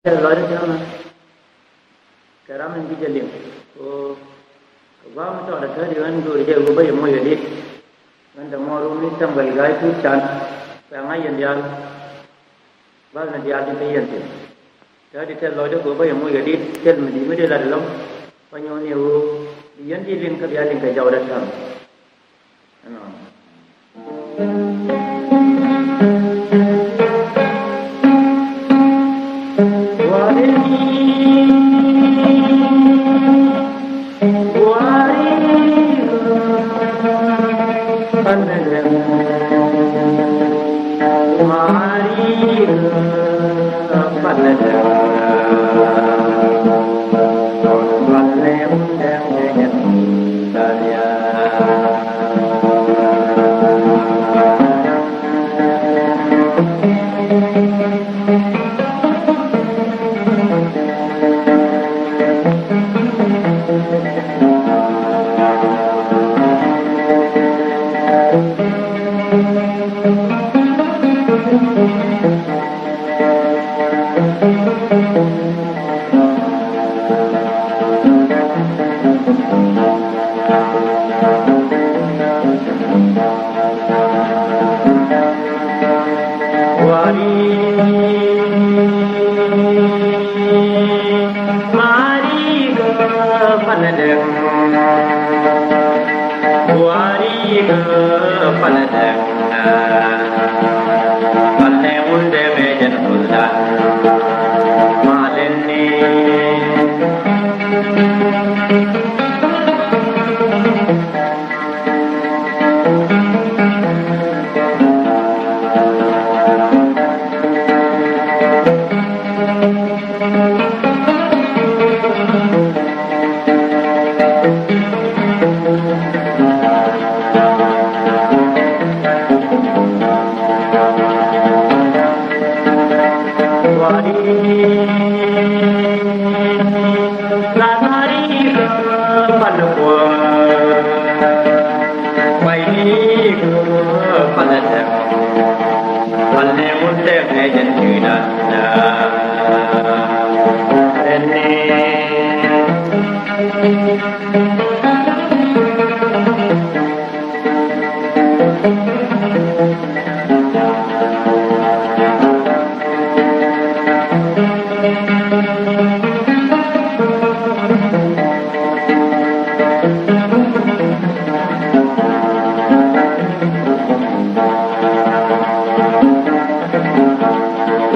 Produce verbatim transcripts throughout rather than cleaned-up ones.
Lɔcdä täämɛ kɛ ram in bi jɛ liŋ. Ko kɛ gua̱a̱th mi tɔɔt ɛ tätdi ɣän göörä jɛ ɣöö bä yɛ moc kɛ di̱t. Ɣän te mɔ rum ni Samuel Ga̱a̱c Tuur Can. Kɛ ŋa̱c yɛn diaal. Bäth ni diaal tin te yɛn thi̱n. Tätdi tɛth lɔcdä kɛ ɣöö bä yɛ moc kɛ di̱t, thil mi di̱i̱t mi dee lat ɛlɔ̱ŋ. Bä nyuɔ̱th ni ɣöö bi yɛn di̱t liŋ kä bia liŋ kɛ jɔwdä täämɛ. Ɛnɔ.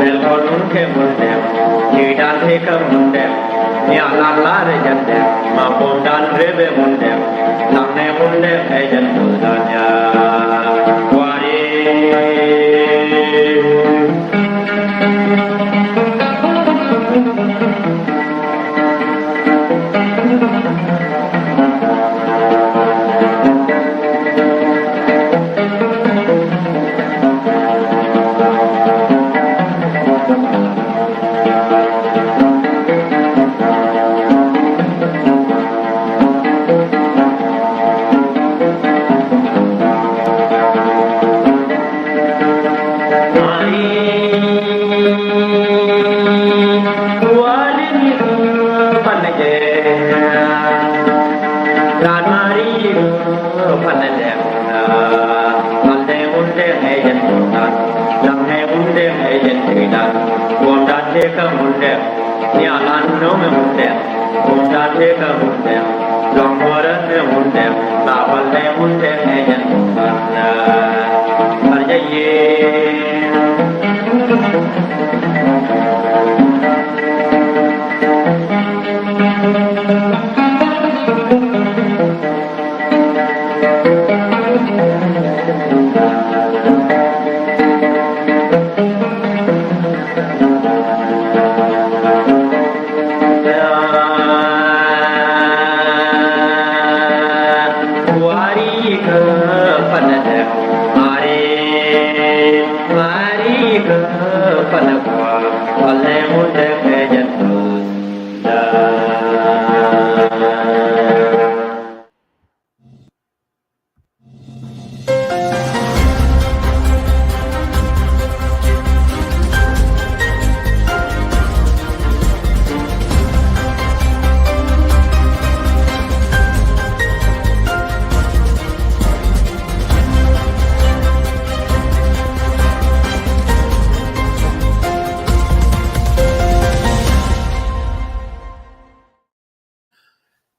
Lɛl kɔn mun kɛ mun dɛm, Yidan tëë kä mun dɛm, Nhial an lar ɛ jɛn dɛm, ma buɔ̱mdan rep ɛ mun dɛm, Laŋnɛ mun dɛm ɛ jɛn Kuothdan ya. Wari.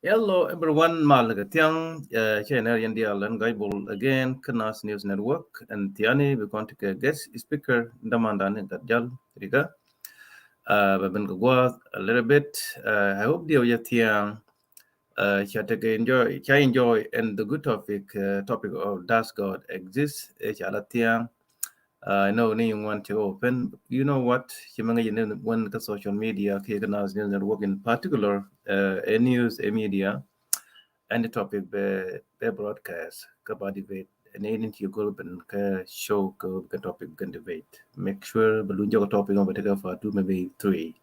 Hello everyone, mal kɛ thiaŋ, uh, cɛ nɛr yɛn diaal ɛn Ga̱a̱c Bol again kä Naath News Network, ɛn thia̱a̱ni bi kɔn ti kɛ guest speaker, dämandan ni Gatjal Riga. Uh, bɛ ben kɛ gua̱a̱th a little bit. Uh, I hope diɛw yɛ thia̱a̱ŋ. Uh, ca tekɛ enjoy, ca enjoy and the good topic, uh, topic of does God exist? Ɛ ca la thia̱a̱ŋ. Uh, I know ni ŋuan cɛ open. You know what? Ci mɛ ŋäc ni wen kä social media kiɛ kä Naath News Network in particular, uh, ɛ news, ɛ media, any topic bɛ, bɛ broadcast kä ba debate. Ni ni ci go̱r ben kä show kä, kä topic kä debate. Make sure bɛ luny jɔk topic ŋɔ bɛ tekɛ part two, maybe three.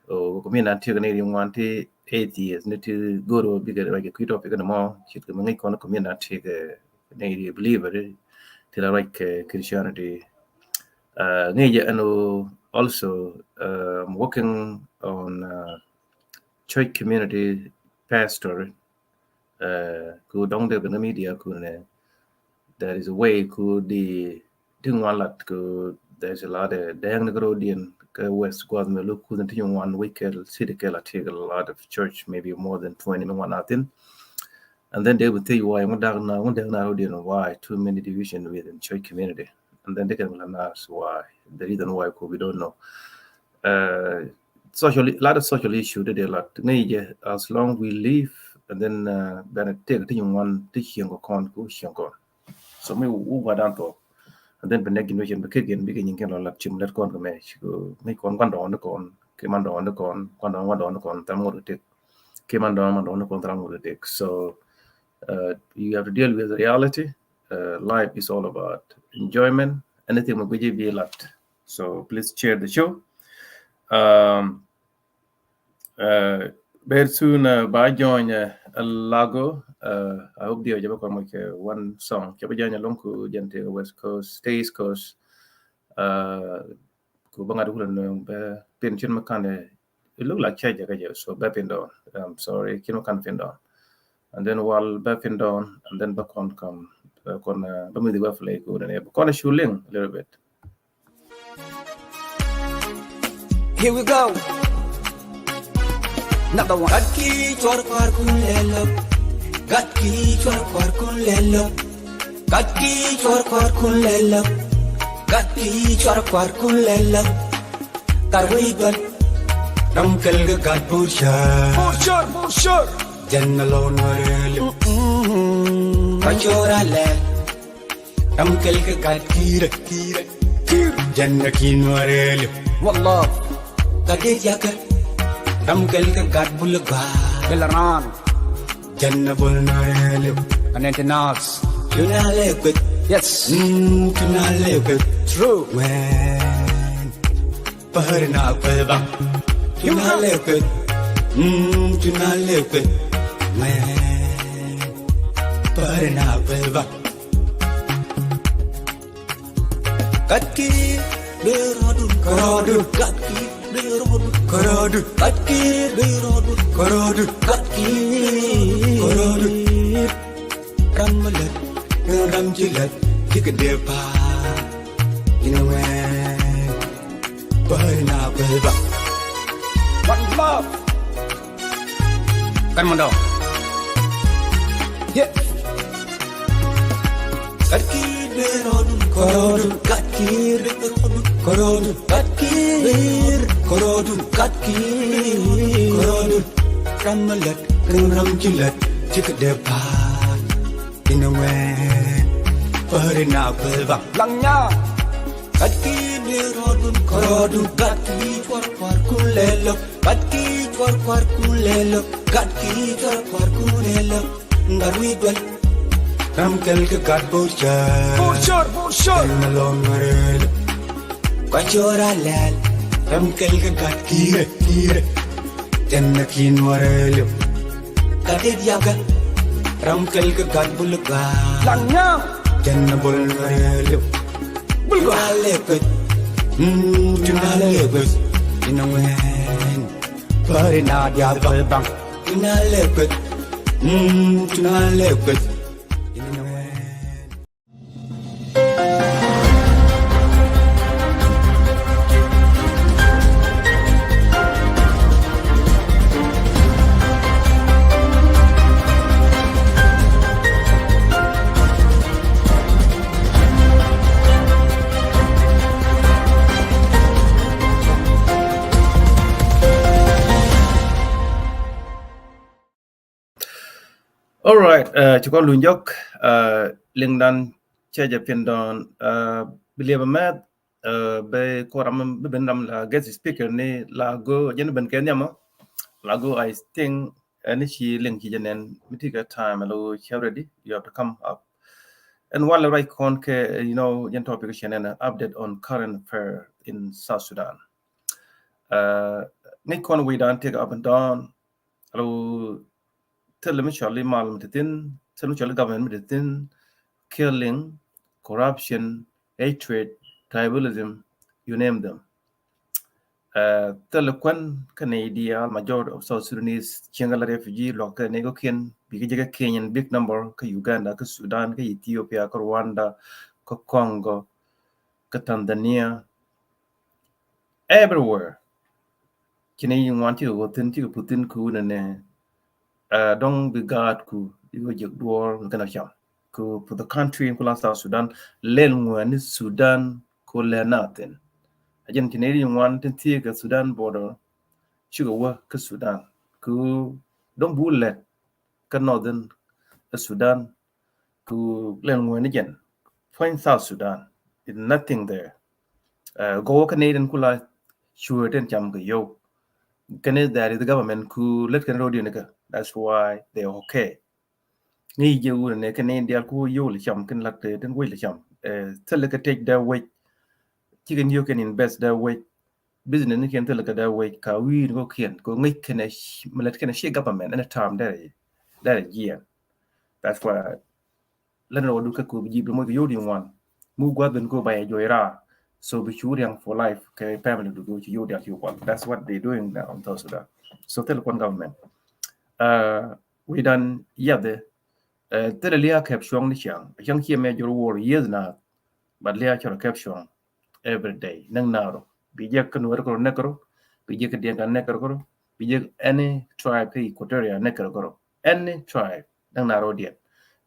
O, community ti kɛ ni ri ŋuan ti atheist ni ti go̱r bikɛ rɛ kɛ kui̱ topic ni mɔ, cit kɛ mɛ ŋäc kɔn community ti kɛ ni ri believer ti la rɛ kɛ Christianity. Uh, ŋäc jɛ ɛn o also, uh, I'm working on, uh, church community pastor, uh, ku dɔŋ dee kɛ ni media ku nɛ. There is a way ku di ti ŋuan lat ku there is a lot of dɛŋ ni kɛ rodiɛn kɛ West guath mɛ luk ku ti ŋuan wec kɛ city kɛ la ti kɛ a lot of church, maybe more than twenty mi ŋuan a thin. And then they will tell you why ŋu dak na, ŋu dak na rodiɛn, why too many division within church community. And then they can analyze why, the reason why ku we don't know. Uh, social, lot of social issue dee dee lat ŋäc jɛ as long we live, and then, uh, bɛn a tëk ti nyin ŋuan ti cieŋ kɔ kɔn ku cieŋ kɔn. So mi wu guadan thok. And then bɛ next generation bɛ kek in bikɛ nyin kɛn lɔ lat cim lɛt kɔn kɛ mɛ. Ŋäc kɔn guandɔɔn ni kɔn, kɛ mandɔɔn ni kɔn, guandɔɔn guandɔɔn ni kɔn, tham ŋot kɛ tëk. Kɛ mandɔɔn mandɔɔn ni kɔn, tham ŋot kɛ tëk. So, uh, you have to deal with reality. Uh, life is all about enjoyment. Anything mɛ guic bi lat. So please share the show. Um, uh, very soon, uh, ba join, uh, Alago. Uh, I hope diɛ jɛ bä kɔn mɔ kɛ one song. Cɛ bä join along ku jɛn ti West Coast, ti East Coast. Uh, ku bä ŋa̱t wulɛ nööŋ bɛ pin cin mɛ kan. It look like cɛ jɛ kä jɛ, so bɛ pin dɔɔn. I'm sorry, cin mɛ kan pin dɔɔn. And then wal bɛ pin dɔɔn, and then bɛ kɔn kam, bɛ kɔn, uh, bɛ music bɛ play ku nɛ bɛ kɔn shuling a little bit. Here we go. Number one. Gat ki cuar kuar kun lɛlɔ. Gat ki cuar kuar kun lɛlɔ. Gat ki cuar kuar kun lɛlɔ. Gat ki cuar kuar kun lɛlɔ. Tar wei bal. Ram kel ga gat bur shar. Bur shar, bur shar. Jɛn na lɔ nuɔrɛ lɛ. Ka cuar a lɛ. Ram kel kɛ gat ki̱i̱rɛ, ki̱i̱rɛ, ki̱i̱r. Jɛn ɛ ki̱i̱n nuɔrɛ li̱p. Wallah. Gat dee jakä. Ram kel kɛ gat bulɛ gɔaa. Bɛ la raan. Jɛn ɛ bul nuɔrɛ li̱p. Anɛn ti naas. Tuna lɛ kueth. Yes. Mm, tuna lɛ kueth. True. Wɛn. Pahari na kweba. Tuna lɛ kueth. Mm, tuna lɛ kueth. Mɛ. Pahari na kweba. Gat ki bɛ rɔdu kɔrɔdu. Gat ki bɛ rɔdu kɔrɔdu. Gat ki bɛ rɔdu kɔrɔdu. Gat ki kɔrɔdu. Ram lɛ, ram ci lɛ, ci kɛ dee pa. Inɛ wɛ. Pahari na kweba. One love. Kan mɔndɔ. Yeah. Gat ki bɛ rɔdu kɔrɔdu. Gat ki bɛ rɔdu kɔrɔdu. Gat ki bɛ rɔdu kɔrɔdu. Gat ki bɛ rɔdu kɔrɔdu. Ram lɛ, ram ci lɛ, ci kɛ dee pa. Inɛ wɛ. Pahari na kweba. Lang nya. Gat ki bɛ rɔdu kɔrɔdu. Gat ki cuar kuar kun lɛlɔ. Gat ki cuar kuar kun lɛlɔ. Gat ki cuar kuar kun lɛlɔ. Gat wi̱i̱ duel. Ram kel kɛ gat bur cär. Bur cär, bur cär. Ram na lɔŋ rɛl. Kua cor a lɛl. Ram kel kɛ gat ki̱i̱rɛ, ki̱i̱rɛ. Jɛn na ki̱n wä rɛl. Gat dit yakä. Ram kel kɛ gat bul gɔaa. Lang nyam. Jɛn na bul wä rɛl. Bul gɔaa. Tuna lɛ kueth. Mm, tuna lɛ kueth. Inɛ wɛn. Pahari na diaal bal baŋ. Tuna lɛ kueth. Mm, tuna lɛ kueth. Inɛ wɛn. All right, uh, ci kɔn luny jɔk, uh, liŋdan cɛ jɛ pin dɔn, uh, bi liɛp a mɛth, uh, bɛ kɔ ram, bɛ ben ram la guest speaker ni la go, jɛn ben kɛ nhiamɔ, la go, I think, uh, ni ci liŋ ci jɛ nɛn, mi ti kɛ time, alo, ci ready, you have to come up. And while right kɔn kɛ, you know, jɛn topic cɛ nɛn, uh, update on current affair in South Sudan. Uh, ŋäc kɔn wi̱i̱dan take up and down, alo, thilɛ mi cɔal i̱ mal mi te thi̱n, thilɛ mi cɔal i̱ government mi te thi̱n, killing, corruption, hatred, tribalism, you name them. Uh, thilɛ kuan kä nɛy diaal, majority of South Sudanese cieŋ kɛ la refugee, luak kɛ nɛy kɔ̱kiɛn, bikɛ jɛ kɛ Kenya in big number, kä Uganda, kä Sudan, kä Ethiopia, kä Rwanda, kä Congo, kä Tanzania, everywhere. Ci nɛy ŋuan cikɛ ɣöö thi̱n, cikɛ put thi̱n ku nɛnɛ, uh, dɔ̱ŋ bi gaat ku, bi wä jek duɔ̱ɔ̱r mi kɛn a cam. Ku for the country in ku la South Sudan, lɛl ŋuɛni Sudan ku lɛ na thi̱n. A jɛn ci nɛy ŋuan tin thiee kɛ Sudan border, cikɛ wä kä Sudan. Ku dɔ̱ŋ bu lɛt kä northern Sudan, ku lɛl ŋuɛni jɛn puɔ̱ny South Sudan, is nothing there. Uh, gɔwä kä nɛy tin ku la cuɛ tin cam kɛ yio̱w. Kɛn is that is the government ku lät kɛn road yɛn kä. That's why they okay. Ŋäc jɛ wun nɛ kɛn nɛy diaal ku yio̱w lɛ cam, kɛn lat tin wec lɛ cam. Uh, thilɛ kɛ tec dee wec. Cikɛn yio̱w kɛn invest dee wec. Business ni kiɛn thilɛ kɛ dee wec, ka wi̱i̱ ni kɔ̱kiɛn, kɛ ŋäc kɛn ɛ sh-, mi lät kɛn ɛ cie government, ɛn ɛ tam dee, dee jiɛn. That's why lät ni wä duk kä ku bi ji̱ bi moc kɛ yio̱w di ŋuan. Mu gua̱th ben ku ba yɛ juɔy raa. So bi cu riaŋ for life kɛ family du ku ci yio̱w diaal ci kual. That's what they doing now in South Sudan. So thilɛ kuan government. Uh, wi̱i̱dan yathɛ, uh, thilɛ lia̱a̱ kɛp cuɔ̱ŋ ni ciaŋ. Ciaŋ ciɛ mɛ jor war years na, but lia̱a̱ cɔr kɛp cuɔ̱ŋ every day. Näk naarɔ. Bi jek kä Nuɛr kärɔ näk kärɔ. Bi jek kä Dinka näk kärɔ kärɔ. Bi jek any tribe kä Equatoria näk kärɔ kärɔ. Any tribe. Näk naarɔ diɛn.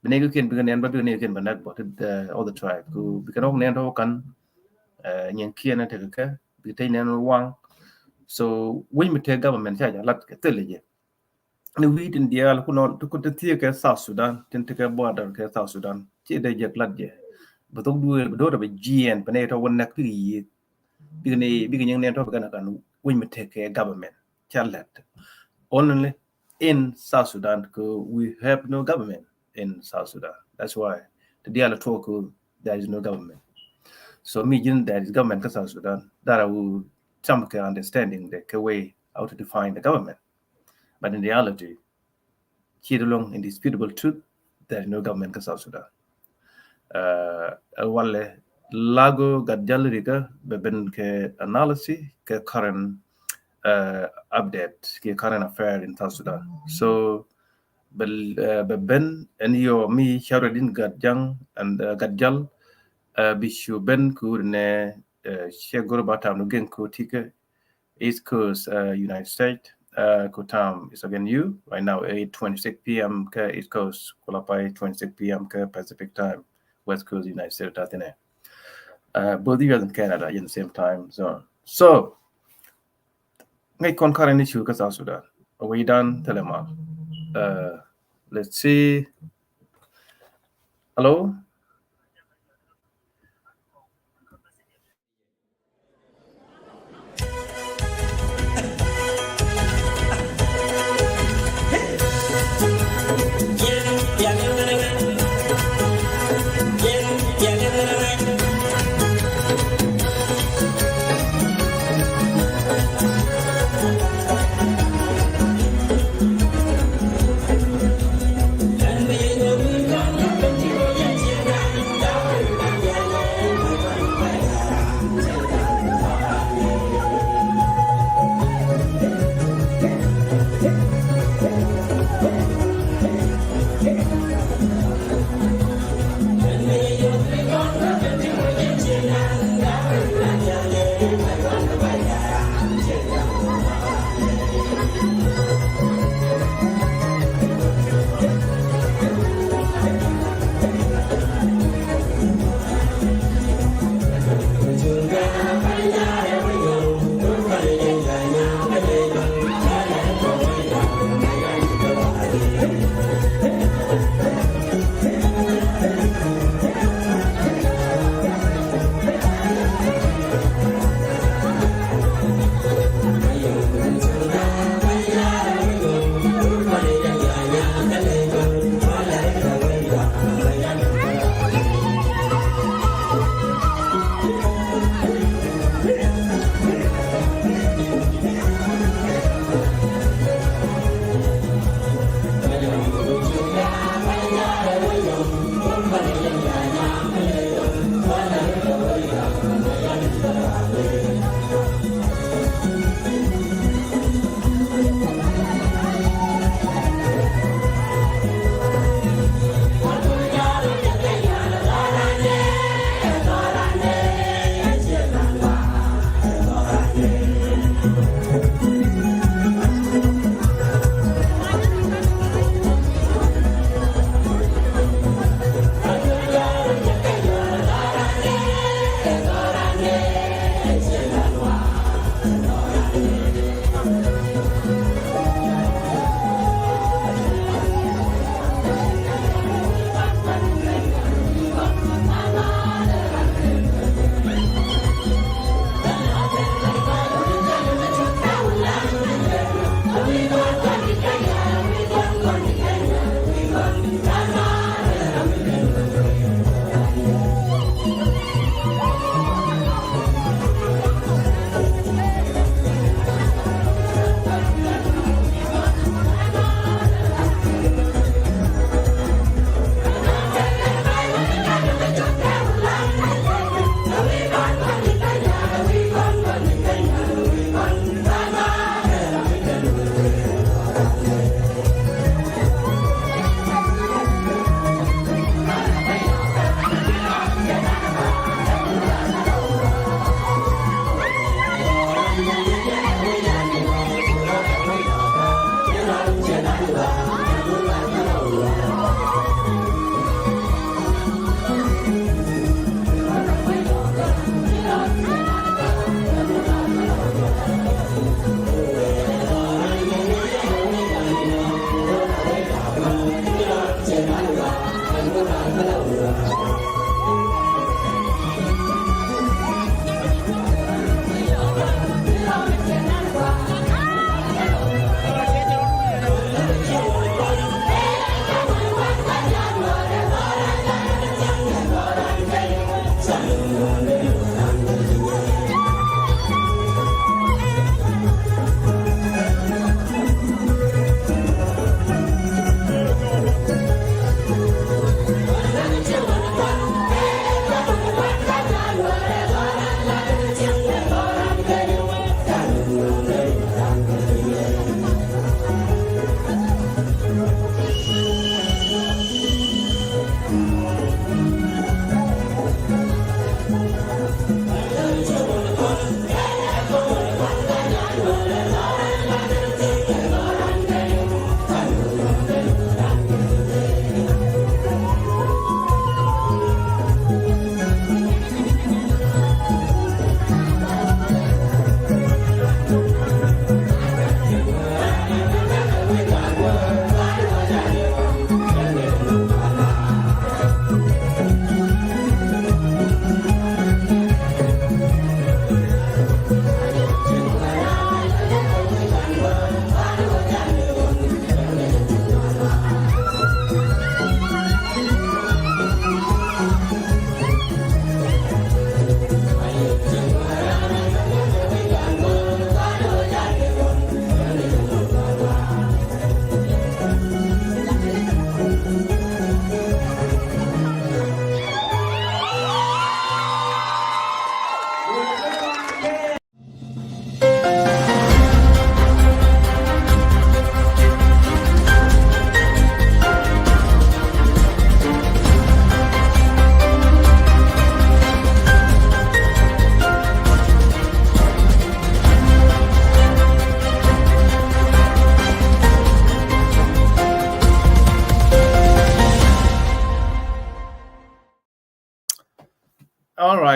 Bi nɛy kɔ̱kiɛn bikɛ nɛn bä, bikɛ nɛy kɔ̱kiɛn bä näk bä. Ti, uh, all the tribe. Ku bikɛ nɔk nɛn tɔ̱ kan, uh, nyin kiɛn tekɛ kɛ. Bikɛ tec nɛn waŋ. So wi̱c mi te government ca jɛ lat kɛ thilɛ jɛ. Ni wi̱i̱ tin diaal ku nɔ, ti ku ti thiee kɛ South Sudan, tin ti kɛ border kɛ South Sudan. Ci dee jek lat jɛ. Bi thok duëël, bi do̱r bi jiɛɛn, bi nɛy tɔ̱ wä näk bikɛ yiëth. Bikɛ nɛy, bikɛ nyiŋ nɛy tɔ̱ bi kɛn a kan wi̱c mi tekɛ government. Ca lɛt. Only in South Sudan, kɛ we have no government in South Sudan. That's why ti diaal tuɔɔk kɛ there is no government. So mi ji̱n there is government kä South Sudan, that I will some kɛ understanding the kɛ way how to define the government. But in reality, ci di luɔ̱ŋ indisputable truth, there is no government kä South Sudan. Uh, walɛ Lago Gatjal Riga bɛ ben kɛ analysis kɛ current, uh, update kɛ current affair in South Sudan. So bɛ, uh, bɛ ben ɛn yɔ mi Sharudin Gatjang and, uh, Gatjal, uh, bi cu ben ku nɛ, uh, cɛ gor ba tam nu gen ku tikɛ East Coast, uh, United States, uh, ku time is again you. Right now, eight twenty-six p.m. kä East Coast, ku la pay twenty-six p.m. kä Pacific time, West Coast United States, ta̱thi̱n ɛ. Uh, both U S and Canada in the same time zone. So, ŋäc kɔn current issue kä South Sudan. Wi̱i̱dan thilɛ mal. Uh, let's see. Hello?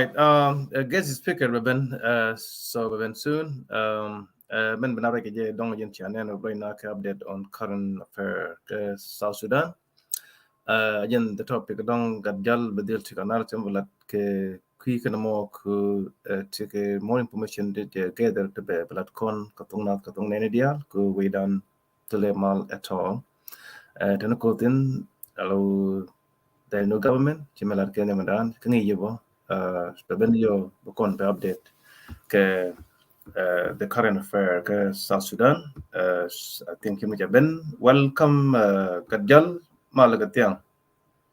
Right. Um, uh, guest speaker bɛ ben, uh, so bɛ ben soon. Um, uh, mɛn bɛ na rɛk jɛ dɔŋ jɛn cia nɛn rɛk na kɛ update on current affair kɛ South Sudan. Uh, jɛn the topic dɔŋ Gatjal bɛ dhil ti kɛ nar tɛm bɛ lat kɛ kui̱ kɛn mɔ kɛ, uh, ti kɛ more information ti jɛ gather ti bɛ bɛ lat kɔn kɛ thuŋ nath kɛ thuŋ nɛni diaal kɛ wi̱dan ti lɛ mal at all. Uh, tɛn ko thin alo there is no government ci mɛ lat kɛ nɛmɛ dan kä ŋi̱i̱c jɛ bɔ, uh, bɛ ben yɔ bɛ kɔn bɛ update kɛ, uh, the current affair kɛ South Sudan. Uh, I think ci mɛ ca ben. Welcome, uh, Gatjal, mal kɛ thiaŋ.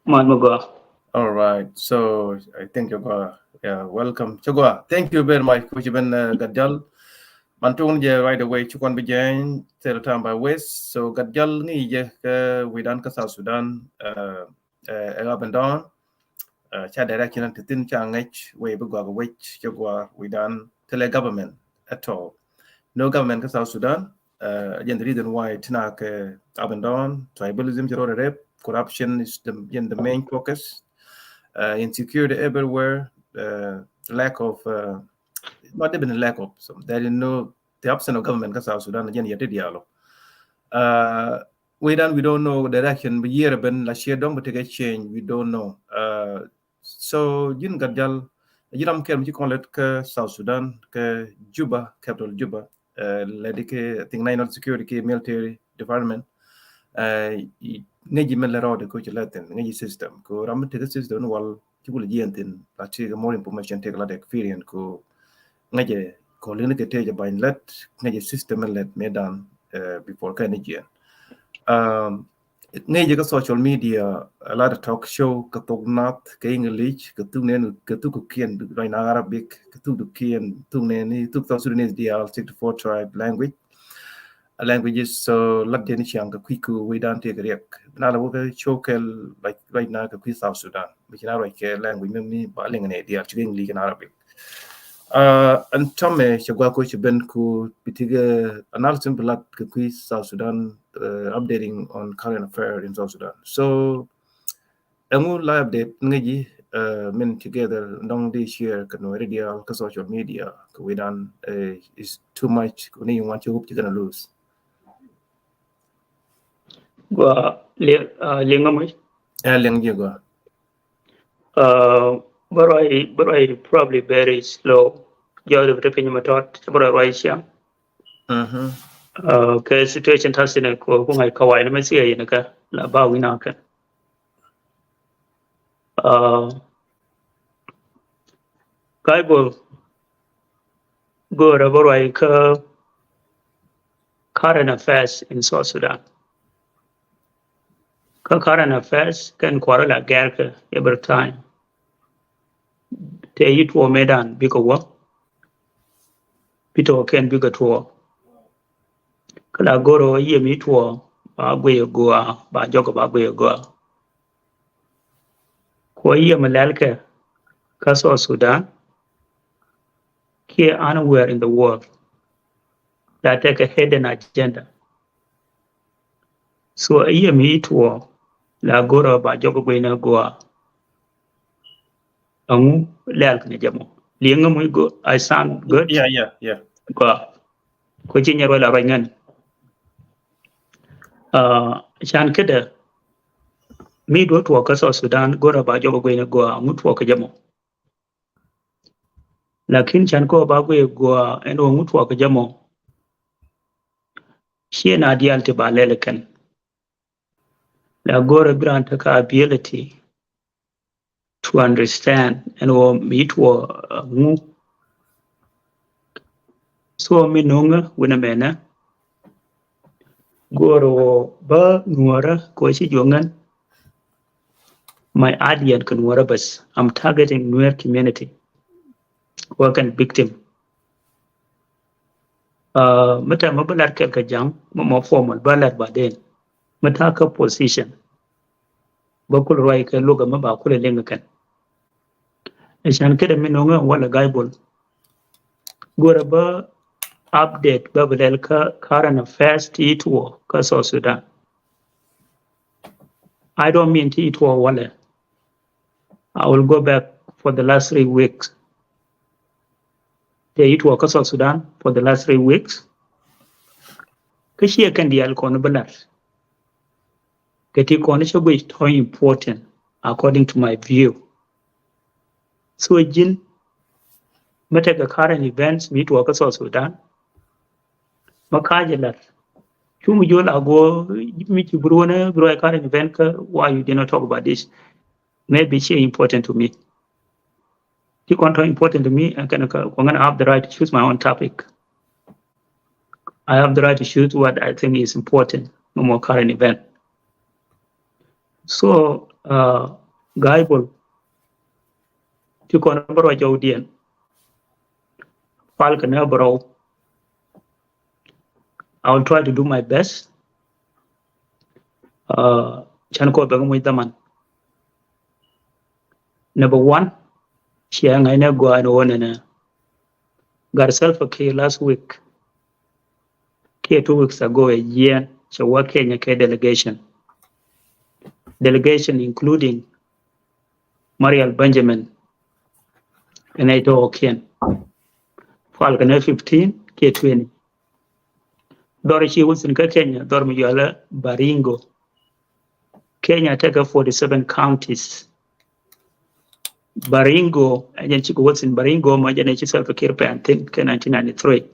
Mal mɛ gɔaa. All right. So I think you go. Yeah, welcome. Ci gɔaa. Thank you very much. Kuci ben, uh, Gatjal. Man tuŋ jɛ right away ci kɔn bi jɛn thil time by west. So Gatjal ŋi̱i̱c jɛ kɛ wi̱dan kɛ South Sudan, uh, uh, ɛ up and down. Uh, ca direction ti thin ca ŋɛc wee bi gɔak wec ci gɔaa wi̱dan ti lɛ government at all. No government kɛ South Sudan. Uh, again, the reason why ti na kɛ up and down, tribalism ci rɔ rep, corruption is the, again, the main focus. Uh, insecurity everywhere, uh, lack of, uh, not even a lack of, so there is no, the absence of government kɛ South Sudan, again, yɛ ti diaal ɔ. Uh, wi̱dan, we don't know direction, bi yiër ben la ciɛ dɔŋ bi tekɛ change, we don't know. Uh, so ji̱n Gatjal, ji̱ ram kɛl mi ci kɔn lät kɛ South Sudan, kɛ Juba, capital Juba, uh, lɛ di kɛ, I think, national security kɛ military department. Uh, ŋäc ji̱ mɛ lɛ rɔɔdɛ ko ci lɛ thin, ŋäc ji̱ system ko ram mi tekɛ system ni wal ci kul jiɛn thin, la tekɛ more information, tekɛ la the experience ko ŋäc jɛ ko lini kɛ tekɛ jɛ bany lät, ŋäc jɛ system mɛ lät mɛ dan, uh, before kɛ ni jiɛn. Um, ŋäc jɛ kɛ social media, a lot of talk show kɛ thok nath kɛ English kɛ thuk nɛn kɛ thuk kɛ kiɛn right now Arabic kɛ thuk kɛ kiɛn thuk nɛn ni thuk South Sudanese diaal sixty-four tribe language. A languages so lat jɛ ni ciaŋ kɛ kui̱ ku wi̱dan tekɛ riɛk. Na la wä kɛ show kɛl right, right now kɛ kui̱ South Sudan. Mi ci na ruac kɛ language mi, mi ba liŋ nɛ diaal ci kɛ English kɛ Arabic. Uh, ɛn tɔmɛ cɛ gua ko cɛ ben ku bi tikɛ analysis bi lat kɛ kui̱ South Sudan, uh, updating on current affair in South Sudan. So ɛŋu la update ŋäc ji̱, uh, min together dɔŋ di share kɛ nuɔri diaal kɛ social media kɛ wi̱dan, uh, is too much kɛ ni wan ci hup ci kɛn lose. Gua liŋ, uh, liŋ ŋa muc? Ɛ liŋ ji̱ gua. Uh, bä ruac, bä ruac probably very slow. Jɔɔth bi te piny ma tɔt, bä ruac ruac ciaŋ. Mhm. Uh, kɛ situation ta̱th sinɛ ko ku ŋa̱c kawai ni mɛ thiɛ yin kä la ba wi̱n akɛ. Uh, Bible go̱o̱rä bä ruac kä current affairs in South Sudan. Kä current affairs kɛn kuarä la gɛrkɛ every time. Tëë yi tuɔɔk mëëdan bikɛ wä, bi tɔɔk kɛn bikɛ tuɔɔk. Kä la go̱r ɣöö yiëë mi tuɔɔk ba guiyɛ gɔaa, ba jɔk ba guiyɛ gɔaa. Kuɔ yiëë mi lɛlkɛ kä South Sudan kiɛ anywhere in the world, la tekɛ hidden agenda. So a yiëë mi tuɔɔk la go̱r ɣöö ba jɔk guiyɛ gɔaa. Aŋu lɛl kɛ ni jɛ mɔ. Liŋ ŋä muc go, I sound good? Yeah, yeah, yeah. Gɔaa. Ko ci nyɛ ruac la ruac ŋän. Uh, can kädɛ mi duɔ tuɔɔk kä South Sudan go̱r ɣöö ba jɔk guiyɛ gɔaa, aŋu tuɔɔk kɛ jɛ mɔ. Lakin can kɔ ba guiyɛ gɔaa ɛn ɣöö aŋu tuɔɔk kɛ jɛ mɔ. Ciɛ na diaal ti ba lɛl kɛn. La go̱r ɣöö bi raan tekɛ ability to understand ɛn ɣöö mi tuɔɔk, uh, ŋu. So mi no̱ŋä wi̱nɛ mɛnɛ go̱r ɣöö bä Nuɔrä kɛ ɣöö ci juɔk ŋän. My audience kɛ Nuɔrä bäth. I'm targeting Nuer community. Wä kɛn victim. Uh, mi tɛm mi bä lat kɛl kɛ ja̱ŋ mi mɔ formal bä lat baden. Mi ta̱a̱ kä position bä kul ruac kɛ lugha mi ba kul liŋ kɛn. Ɛ can kädɛ mi no̱ŋä walɛ Gaibol. Go̱rɛ bä update bä bi lɛl kä current affairs ti tuɔɔk kä South Sudan. I don't mean ti tuɔɔk walɛ. I will go back for the last three weeks. Dee yit wä kä South Sudan for the last three weeks. Kä ciɛ kɛn diaal kɔn bi lat kɛ ti kɔn cɛ guic tɔ important according to my view. So ji̱n mi tekɛ current events mi tuɔɔk kä South Sudan, mi ka̱a̱c ɛ lat, cu mi jol a go mi ci bi ruɔnɛ bi ruɔc current event kä why you did not talk about this. Maybe ciɛ important to me. Ti kɔn tɔ important to me, and kɛn kä, kɔn gonna have the right to choose my own topic. I have the right to choose what I think is important, no more current event. So, uh, Guy Bol, ti kɔn bä rɔ jɔw diɛn. Pal kɛ nɛ bä rɔ. I will try to do my best. Uh, can kɔ bɛ kɛ muc dhaman. Number one, ciɛ ŋa̱cnɛ gɔaa ni wä nɛnɛ. Gat Salva Kiir last week kiɛ two weeks ago ɛ jiɛn cɛ wä Kenya kɛ delegation. Delegation including Marial Benjamin kɛnɛ itɔ kiɛn. Pal kɛnɛ fifteen kiɛ twenty. Dhɔr ci wä thi̱n kä Kenya, dhɔr mi yualɛ Baringo. Kenya tekɛ forty seven counties. Baringo, ɛ jɛn ci kɛ wä thi̱n Baringo ma jɛn ɛ ci Salva Kiir pɛn thi̱n kɛ nineteen ninety three.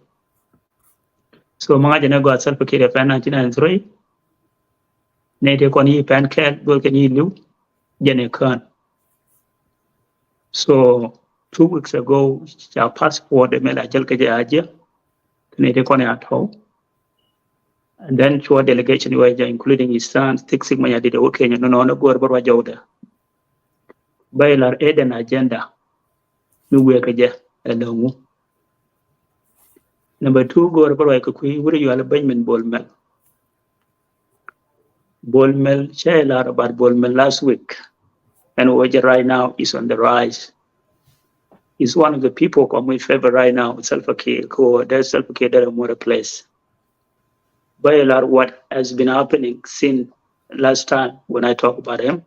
So ma ŋa̱ jɛn ɛ gɔaa Salva Kiir ɛ pɛn nineteen ninety three. Nɛ ti kɔn yi pɛn kɛɛl, dhol kɛn yi li̱w, jɛn ɛ kään. So two weeks ago, ca passport ɛ mɛ la jäl kɛ jɛ a jɛ. Nɛ ti kɔn ya tɔw. And then cua delegation wä jɛ, including his son, Thick Thick Mayardit, wä Kenya, nɔ nɔ nɔ go̱o̱r bä rua jɔwdɛ. Bä ilar ɛ den agenda mi wiɛ kɛ jɛ ɛ lɛ ŋu. Number two, go̱o̱r bä rua kɛ kui̱ wuri yual Benjamin Bol Mel. Bol Mel, cɛ ilar about Bol Mel last week. And wä jɛ right now is on the rise. Is one of the people kɔn mi favor right now Salva Kiir, ko dee Salva Kiir dee more place. Bä ilar what has been happening since last time when I talk about him.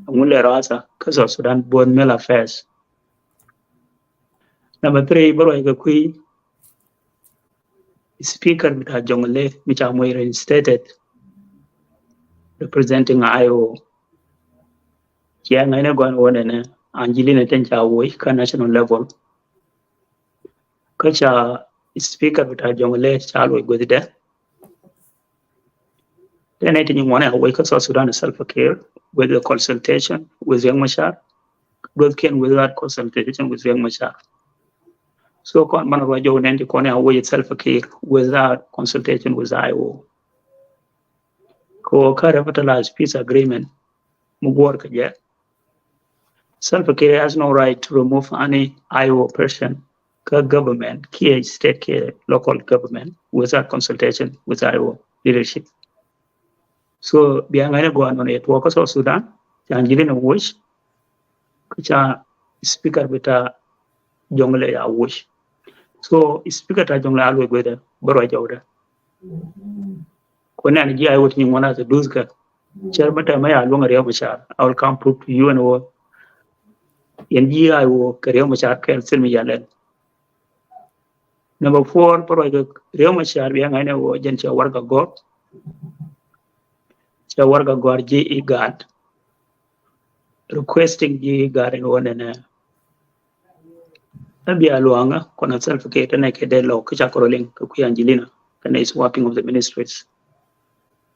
Ŋun lɛ rasa kä South Sudan Bol Mel affairs. Number three, bä rua kɛ kui̱ speaker bita Jonglei mi ca moc reinstated representing I O. Ciɛ ŋa̱cnɛ gɔaa ni wä nɛnɛ Angelina Teny ca woc kä national level. Kä ca speaker bita Jonglei ca loc guethdɛ. Tɛnɛ ti nyi ŋuɔnɛ a woc kä South Sudan Salva Kiir with the consultation with Riek Machar. Guethkiɛn without consultation with Riek Machar. So kɔn banɛ rua jɔw nɛn ti kɔn a woc Salva Kiir without consultation with I O. Kɛ wä kä revitalized peace agreement mi guɔr kɛ jɛ. Salva Kiir has no right to remove any I O person kä government, kiɛ state, kiɛ local government without consultation with I O leadership. So bia ŋa̱cnɛ gɔaa nɔnɔ yɛ tuɔɔk kä South Sudan, ca Angelina woc, kä ca speaker bita Jonglei ya woc. So speaker ta Jonglei a loc guethdɛ, bä rua jɔwdɛ. Kɔn nɛn ji̱ I O ti nyi ŋuɔn a sɛ duth kɛ. Cɛr bä tɛmɛ ya luäŋ Riek Machar. I will come prove to you and wä. Yɛn ji̱ I O kɛ Riek Machar kɛɛl thil mi yalɛn. Number four, bä rua kɛ Riek Machar bia ŋa̱cnɛ wä jɛn cɛ warɛga gɔr. Cɛ warɛga gɔr ji̱ IGAD. Requesting ji̱ IGAD in wä nɛnɛ. Ɛ bia luaŋä kɔn a Salva Kiir tɛnɛ kɛ dee lɔk kä ca kɔrɔ liŋ kɛ kui̱ Angelina kɛnɛ swapping of the ministries.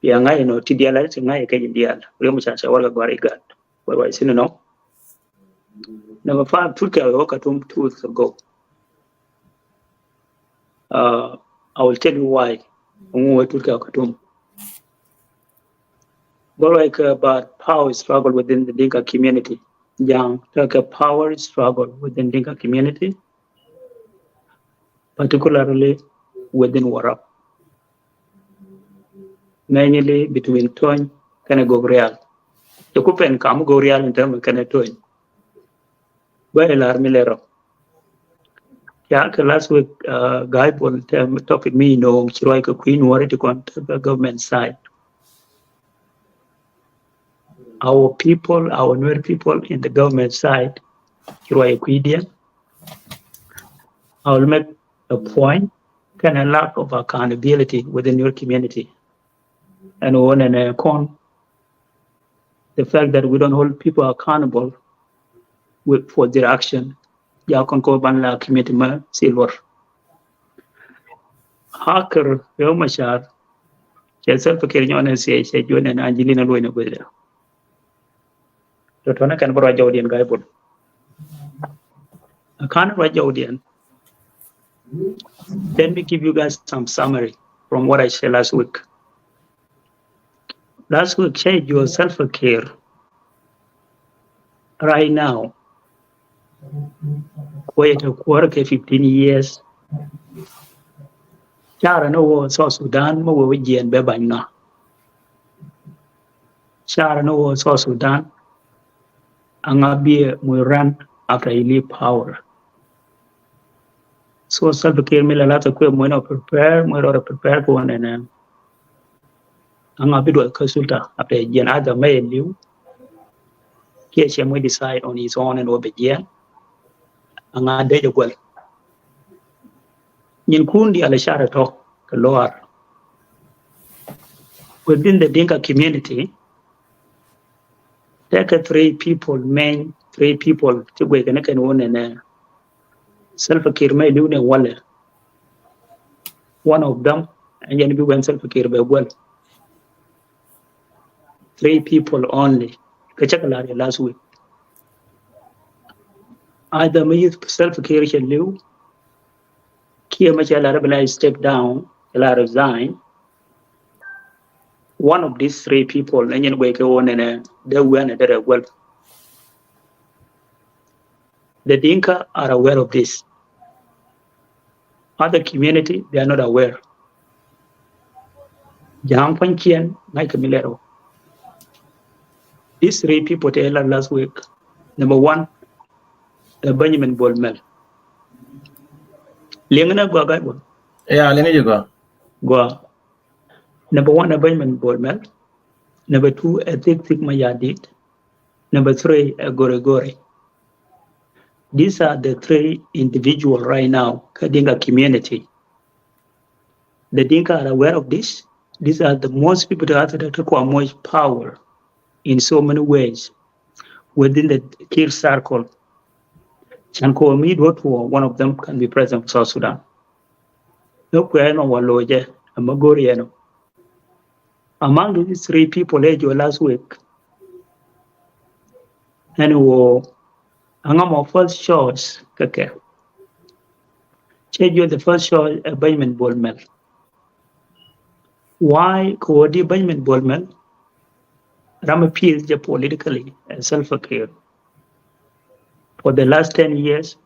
Bia ŋa̱c inɔ ti diaal a ti ŋa̱c kɛ ji̱ diaal. Riek Machar cɛ warɛga gɔr IGAD. Wai wai sin inɔ. Number five, Turkey a wä Khartoum two weeks ago. Uh, I will tell you why. Ŋu wä Turkey a Khartoum. Bä rua kɛ about power struggle within the Dinka community. Ja̱a̱ŋ tekɛ power struggle within Dinka community, particularly within Warrap. Mainly between Tony kɛnɛ Gogrial. Ti ku pɛn kam Gogrial in term kɛnɛ Tony. Bä ilar mi lɛ rɔ. Ya kɛ last week, uh, Guy Bol tɛm topic mi inɔ ci rua kɛ kui̱ Nuɔri ti kɔn tekɛ government side. Our people, our Nuer people in the government side, ci rua kɛ kui̱diɛn. I will make a point, kɛnɛ lack of accountability within your community. And one and a con, the fact that we don't hold people accountable with, for their action. Ya kɔn kɔ ban la community ma silver. Hacker, Riek Machar, cɛ Salva Kiir nyɔn ɛ siɛ, cɛ juɔn ɛn Angelina Luɔny na guɛdɛ. Tɔtɔnɛ kɛn bä ruac jɔwdiɛn guy bol. Akan ruac jɔwdiɛn. Let me give you guys some summary from what I shared last week. Last week, cɛ juɔn Salva Kiir. Right now, kuɔyɛ te kuɔr kɛ fifteen years. Carɛ ni wä South Sudan, mi wä wä jiɛn bɛ bany ŋa. Carɛ ni wä South Sudan, aŋa biɛ mui run after he leave power. So Salva Kiir mi la lata kuɛ mui nɔ prepare, mui rɔ prepare kɛ wä nɛnɛ. Aŋa bi duɔth kä sulta after jiɛn, either mɛ liw, kiɛ cɛ mui decide on his own ɛn wä bɛ jiɛn. Aŋa dee jɛ guɛl. Nyin kun diaal ɛ carɛ tɔ kɛ lɔar. Within the Dinka community, tɛkɛ three people, main three people ti guɛc kɛ ni kɛn wä nɛnɛ. Salva Kiir mɛ liw ni walɛ. One of them, ɛn jɛn bi wɛn Salva Kiir bɛ guɛl. Three people only. Kɛ cɛ kɛ lar yɛ last week. Either mi yuth Salva Kiir cɛ liw, kiɛ mi cɛ lar bi la step down, cɛ la resign. One of these three people, ɛn jɛn guɛc kɛ wä nɛnɛ, dee wä nɛ dee rɛ guɛl. The Dinka are aware of this. Other community, they are not aware. Ja̱a̱ŋ Pa̱nykiɛn, ŋa̱c kɛ mi lɛr ɔ. These three people tɛɛ lar last week. Number one, ɛ Benjamin Bol Mel. Liɛŋ ni gɔaa guy bol. Yeah, liɛŋ ni gɔaa. Gɔaa. Number one, ɛ Benjamin Bol Mel. Number two, ɛ Thick Thick Mayardit. Number three, ɛ Gori Gori. These are the three individual right now kä Dinka community. The Dinka are aware of this. These are the most people that have the much power in so many ways within the Kiir circle. Can call me, one of them can be president of South Sudan. Look where no one loje, a Magoriano. Among these three people, eh, your last week, and wo, aŋa mɔ first choice kɛ kɛ. Cɛ juɔth the first choice, ɛ Benjamin Bol Mel. Why kɛ wä di Benjamin Bol Mel? Ram mi peace jɛ politically, ɛ Salva Kiir. For the last ten years,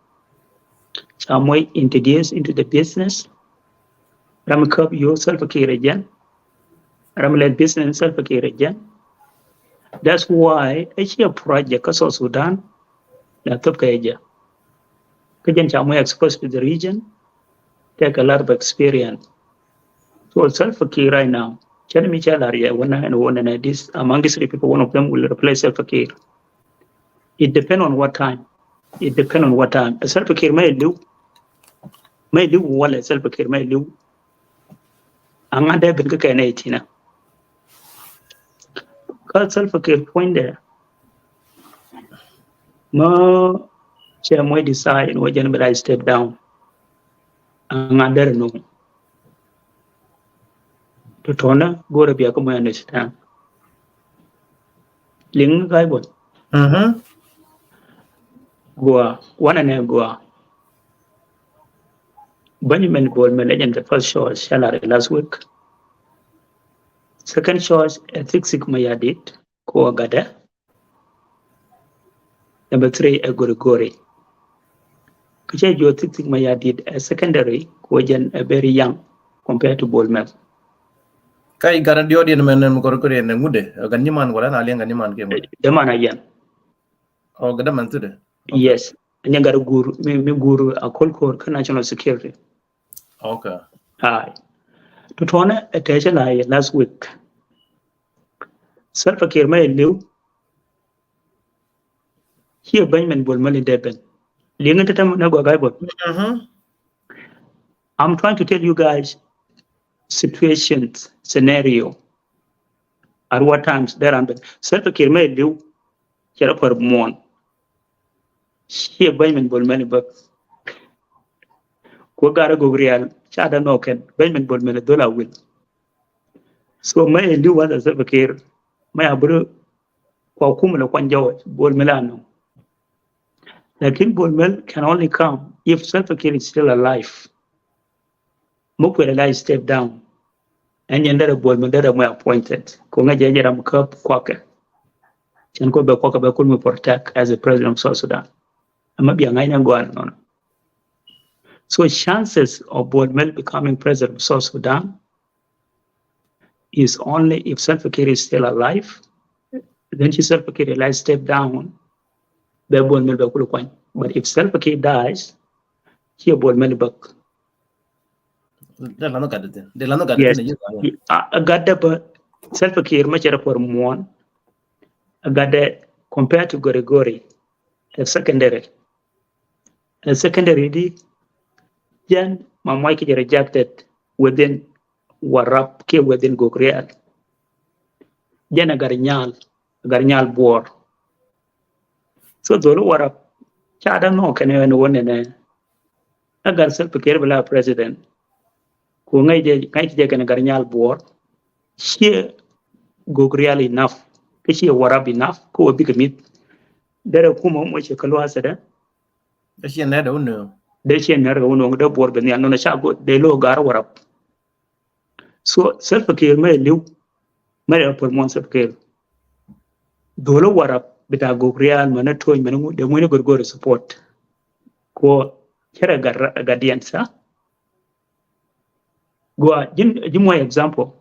ca moc introduce into the business. Ram mi käp yo̱o̱ Salva Kiir ɛ jɛn. Ram mi lɛth business Salva Kiir ɛ jɛn. That's why ɛ ciɛ project kä South Sudan la thop kɛ jɛ. Kä jɛn ca moc exposed to the region, take a lot of experience. So Salva Kiir right now, cɛ ni mi cɛ lar yɛ wänä ɛn wä nɛnɛ, this, among these three people, one of them will replace Salva Kiir. It depend on what time. It depend on what time. Ɛ Salva Kiir mɛ liw. Mɛ liw walɛ Salva Kiir mɛ liw. Aŋa dee ben kä kɛ nɛ itinä. Kä Salva Kiir puɔ̱nydɛ. Mɛ cɛ moc decide in wä jɛn bɛ la step down. Aŋa dee rɛ nuŋ. Tɔtɔnä go̱rɛ bia kä moc understand. Liŋ guy bol. Mhm. Gua, wanɛ nɛ gua. Benjamin Bol Mel ɛ jɛn the first choice, cɛ lar last week. Second choice, ɛ Thick Thick Mayardit, kɛ wä gatdɛ. Number three, ɛ Gori Gori. Kä cɛ juɔth Thick Thick Mayardit ɛ secondary, kɛ wä jɛn ɛ very young compared to Bol Mel. Kä i̱ gatdɛ diɔt yɛn mɛn mɛ Gori Gori yɛn ŋut dɛ, ɛ gat nyiman wala na liɛŋ gat nyiman kɛ ŋut? Däman a yɛn. Oh, gat däman thudɛ. Yes. Ni gat gur, mi, mi gur a kol kor kä national security. Okay. Ai. Tɔtɔnä ɛ tɛcä la yɛ last week. Salva Kiir mɛ liw. Ciɛ Benjamin Bol Mel in dee ben. Liŋ in te tɛm na gua guy bol. Mhm. I'm trying to tell you guys situations, scenario. At what times there are, Salva Kiir mɛ liw, cɛ rɛ pär muɔn. Ciɛ Benjamin Bol Mel bä. Kuɛ garɛ Gogrial, ca da nɔ kɛn, Benjamin Bol Mel dhol a wil. So mɛ liw wa Salva Kiir, mɛ a buru kua kum lɛ kuan jɔwɛ, Bol Mel a nɔ. Lakin Bol Mel can only come if Salva Kiir is still alive. Mɛ kuɛ la step down. Ɛn yɛn derɛ Bol Mel derɛ mɛ appointed. Ko ŋa jɛ jɛ ram käp kuakɛ. Cɛn ko bɛ kuakɛ bɛ kul mi protect as a president of South Sudan. Ɛmɛ bia ŋa̱c ni gɔaa nɔnɔ. So chances of Bol Mel becoming president of South Sudan is only if Salva Kiir is still alive. Then ci Salva Kiir la step down. Bɛ Bol Mel bɛ kul kuany. But if Salva Kiir dies, ci Bol Mel bäk. De la no gatde tin. De la no gatde tin. Yes. A gatde bä Salva Kiir mɛ cɛ rɛ pär muɔn. A gatde compared to Gori Gori, a secondary. A secondary di jɛn ma muɔc kɛ jɛ rejected within Warap kiɛ within Gogrial. Jɛn a gat nyal, a gat nyal buɔr. So dhol Warap ca da nɔ kɛn ɛn wä nɛnɛ. A gat Salva Kiir bɛ la president. Ku ŋäc jɛ, ŋäc jɛ kɛn gat nyal buɔr. Ciɛ Gogrial enough. Kä ciɛ Warap enough. Kä wä bikɛ mith. Derɛ kumä mɔ cɛ kä luath sɛ dɛ. Dee ciɛ nɛr dee wä nööŋ. Dee ciɛ nɛr dee wä nööŋ, dee buɔr ben nhial nɔnɔ ca go̱, dee lo̱o̱ ga̱r Warap. So Salva Kiir mɛ li̱w, mɛ dee pär muɔ̱n Salva Kiir. Dho̱l Warap bita Gogrial mɛ ni Tony mɛ ni ŋu, dee ŋuini Gogrial support. Kuɔ cɛ rɛ gat, gat diɛn sa. Gua, ji̱n, ji̱n muɔ̱ example.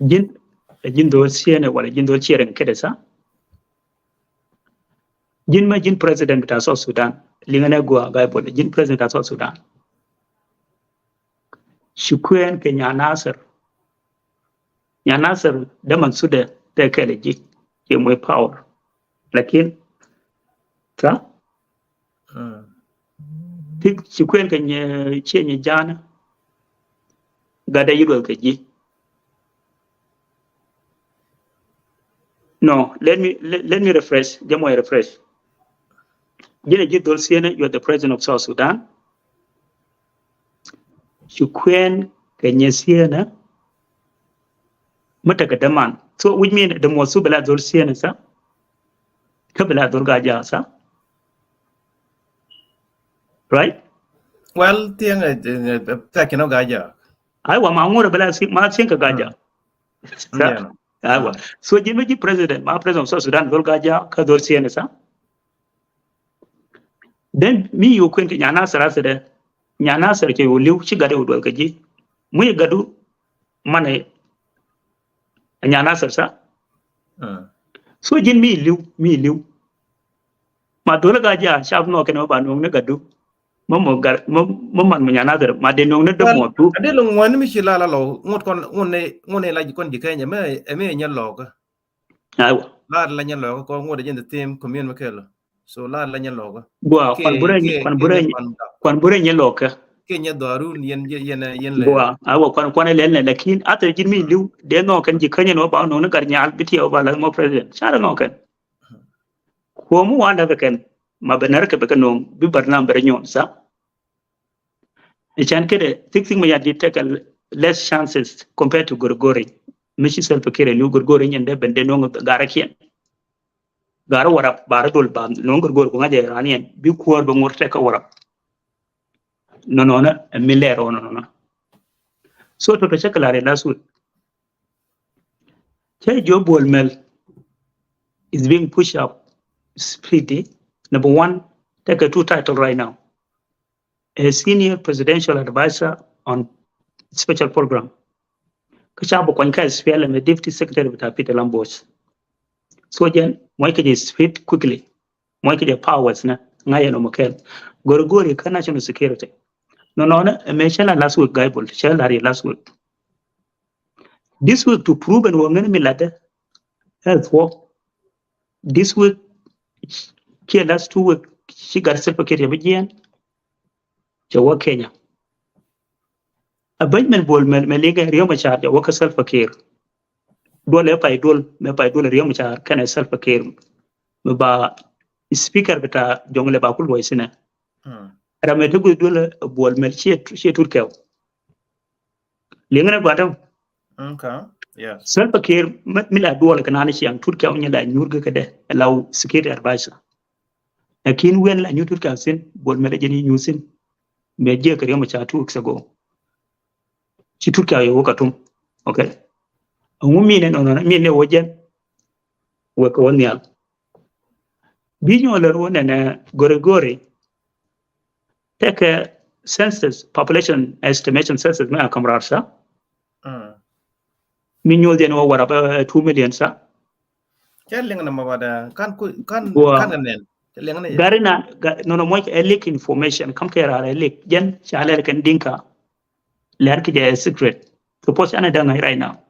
Ji̱n, ji̱n dho̱l ciɛnɛ wala ji̱n dho̱l ciɛrɛ kɛdɛ sa. Ji̱n mɛ ji̱n president bita South Sudan. Liŋɛ nɛ gua gai bol ji̱n president bita South Sudan. Ci kuɛn kɛ Nya Nasir. Nya Nasir dee man sudɛ tɛ kɛlɛ ji̱. Ci muɔ̱ power. Lakin, sa? Ti ci kuɛn kɛ nyɛ, ciɛ nyɛ ja̱a̱nä. Gatdɛ yi duɔth kɛ ji̱. No, let me, let, let me refresh. Jɛ muɔ̱ refresh. Ji̱n ɛ ji̱ dho̱l ciɛnɛ, you are the president of South Sudan. Ci kuɛn kɛ nyɛ ciɛnɛ. Mä tekɛ däman. So which mean the most su bɛ la dho̱l ciɛnɛ sa. Kä bɛ la dho̱l Gaa-jaak sa. Right? Well, thing, uh, thing, uh, thing, you know, Gaa-jaak. Aiwa, ma ŋuɔ̱rɛ bɛ la si, ma thing kɛ Gaa-jaak. Sa? Yeah. Aiwa. So ji̱n mi ji̱ president, ma president of South Sudan, dho̱l Gaa-jaak, kä dho̱l ciɛnɛ sa. Then mi yu kuɛn kɛ Nya Nasir asɛ dɛ. Nya Nasir cɛ yu li̱w ci gatdɛ yu duɔth kɛ ji̱. Mi gatdu manɛ Nya Nasir sa. So ji̱n mi li̱w, mi li̱w. Ma dho̱l Gaa-jaak, ca bi nɔ kɛn mɛ ba nuɔ̱ŋ ni gatdu. Mɛ mɔ gar, mɛ, mɛ man mɛ Nya Nasir, ma dee nuɔ̱ŋ ni dämuɔdu. Ade lɔ ŋuan mi ci la la lɔ, ŋut kɔn, ŋut ni, ŋut ni la ji̱ kɔn ji̱ Kenya, mɛ, mɛ nyɛ lɔkä. Aiwa. La la nyɛ lɔkä, kɔ ŋut ji̱n the same commune mɛ kɛlɔ. So la la nyɛ lɔkä. Gua, kuan burɛ, kuan burɛ, kuan burɛ nyɛ lɔkä. Kɛ nyɛ dhɔru, yɛn, yɛn, yɛn lɛ. Gua, aiwa, kuan, kuan lɛ lɛ, lakin, atɛ ji̱n mi li̱w, dee nɔ kɛn ji̱ Kenya ni wä ba nuɔ̱ŋ ni gat nyal, bi tiɛ wä ba la mɔ president. Ca dee nɔ kɛn. Kuɔ̱m wandɛ kɛ kɛn ma bɛ nɛr kɛ bɛ kɛ no̱o̱ŋ bi barnam bɛ rɛ nyuɔn sa. Ican kɛdɛ thik thik ma ya di tekɛ less chances compared to Gorgori. Mi ci Salva Kiir li̱w Gorgori nyɛn dee ben dee no̱o̱ŋ garɛ kiɛn. Garɛ Warap barɛ dol ba no̱o̱ŋ Gorgori ku ŋa̱cɛ raniɛn bi kuäär bɛ ŋur tekɛ Warap. Nɔnɔnɔ ɛ mi lɛr ɔ nɔnɔnɔ. So tɔtɔ cɛ kɛ lar in last week. Cɛ jiök Bol Mel is being pushed up speedy. Number one, tekɛ two title right now. A senior presidential advisor on special program. Kä ca bi kuany kä S P L M, a deputy secretary bita Peter Lamboch. So jɛn muɔc kɛ jɛ speed quickly. Muɔc kɛ jɛ powers nɛ ŋa̱c ɛn ɔmɔ kɛl. Gorgori kä national security. Nɔnɔnɔ ɛ mɛ cɛ la last week, Gai Bol, cɛ la ri last week. This week to prove ɛn wä ŋän mi latdɛ. Ɛ thuɔk. This week, kiɛ last two week, ci gat Salva Kiir cɛ bi jiɛn. Cɛ wä Kenya. A Benjamin Bol Mel, Mel Riek Machar jɛ wä kä Salva Kiir. Duɔl ɛ pay duɔl, mɛ pay duɔl Riek Machar kɛnɛ Salva Kiir. Mɛ ba speaker bita Jonglei ba ku luɔc sinɛ. Ram mɛ te guth duɔl Bol Mel cie, cie Tut Kɛw. Liŋ ni gua̱däm. Okay. Yes. Salva Kiir mi, mi la duɔl kɛ naan ciaŋ Tut Kɛw nyi la nyuur gɛ kɛ dɛ, la security advisor. Lakin wen la nyuur Tut Kɛw sin, Bol Mel jɛ ni nyuur sin. Mɛ jiɛ kɛ Riek Machar two weeks ago. Ci Tut Kɛw yɛ wä Khartoum. Okay. Ŋu min ni nɔnɔ, min ni wä jɛn. Wek kɛ wä nhial. Bi nyuɔ lɛ ruɔ nɛnɛ Gorigori. Tekɛ census, population estimation census mɛ a kam rar sa. Mi nyuɔ diɛn wä wara bɛ two million sa. Cɛ liŋ ni ma ba da kan ku, kan, kan nɛn. Cɛ liŋ ni. Gari na, ga-, nɔnɔ mɔc ɛ leak information, kam kɛ rar ɛ leak. Jɛn ca lɛl kɛn Dinka. Lɛr ki jɛ secret. Suppose ana daŋ right now.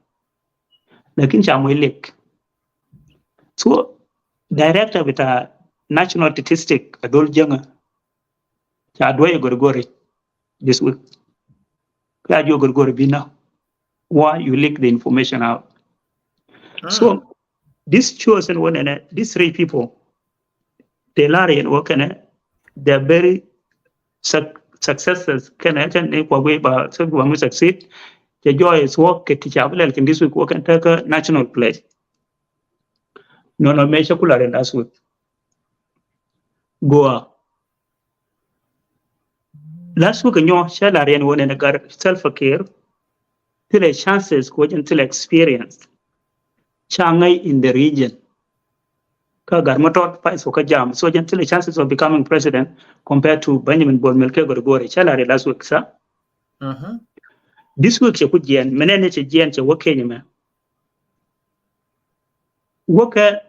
Lakin ca mɔc leak. So, director bita national statistic a dol jäŋä. Ca duɔy Gorigori this week. Ca duɔy Gorigori bina. Why you leak the information out? So, this chosen one and, uh, these three people, they lar yɛn wä kɛnɛ, they're very suc-, successes kɛnɛ, kɛnɛ ni kua gui ba, so kua mu succeed. Cɛ joy is work kɛ ti ca bi lɛl kɛn this week wä kɛn tekɛ national play. Nɔnɔ mɛ cɛ ku lar yɛn last week. Goa. Last week nyɔ cɛ lar yɛn wä nɛnɛ gar Salva Kiir. Thilɛ chances kɛ wä jɛn thilɛ experience. Ca ŋäc in the region. Kä gar ma tɔt pay so kä jam. So jɛn thilɛ chances of becoming president compared to Benjamin Bol Mel kɛ Gorigori. Cɛ lar yɛn last week sa. This week cɛ ku jiɛn. Mɛ nɛnɛ cɛ jiɛn cɛ wä Kenya mɛ. Wäkɛ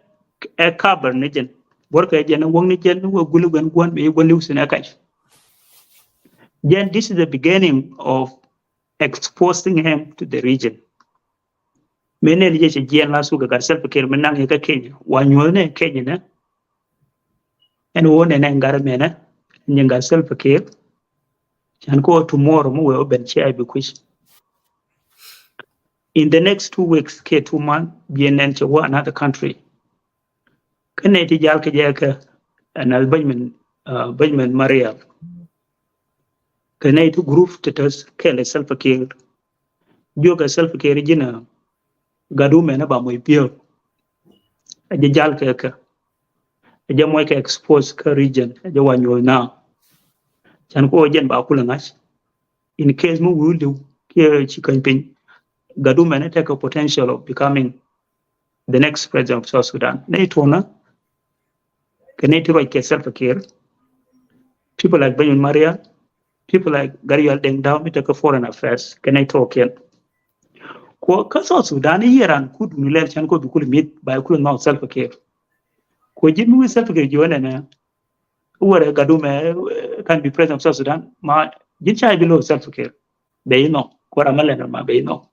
ɛ cover ni jɛn. Bor kɛ jɛn wäk ni jɛn ni wä guli gwen guan mi wä liu sin ɛ kac. Jɛn, this is the beginning of exposing him to the region. Mɛ nɛ li jɛ cɛ jiɛn last week gat Salva Kiir mi naŋ yɛ kä Kenya. Wa nyuɔth nɛ Kenya nɛ. Ɛn wä nɛ nɛ gat mɛnɛ. Nyi gat Salva Kiir. Can ko tomorrow mi wee wä ben cɛ a bi kuic. In the next two weeks, kɛ two months, bi nɛn cɛ wä another country. Kɛ nɛy ti jal kɛ jɛ kɛ, ɛn a Benjamin, uh, Benjamin Marial. Kɛ nɛy ti group ti tɛth kɛɛl ɛ Salva Kiir. Jiök ɛ Salva Kiir ji̱n a gat wumɛn a ba moc pi̱ew. Ɛ jɛ jal kɛ kɛ. Ɛ jɛ moc kɛ expose kä region. Ɛ jɛ wa nyuɔth na. Can ko jɛn ba kulɛ ŋa̱c. In case mi wi̱i̱ li̱w kiɛ ci käny piny, gat wumɛn tekɛ potential of becoming the next president of South Sudan. Nɛy tuɔnä kɛ nɛy ti ruac kɛ Salva Kiir. People like Benjamin Marial, people like Garial Deng Dau mi tekɛ foreign affairs kɛ nɛy tuɔkiɛn. Kuɔ kä South Sudan i̱ yɛ ran kut duni lɛl can ko bi kul mi̱th ba kul nɔk Salva Kiir. Kuɔ ji̱n mi wi̱i̱ Salva Kiir ji̱ wä nɛnɛ. Where Gadume, uh, can be president of South Sudan. Ma ji̱n ca bi lo Salva Kiir. Be inɔ. Kora malɛn ma be inɔ.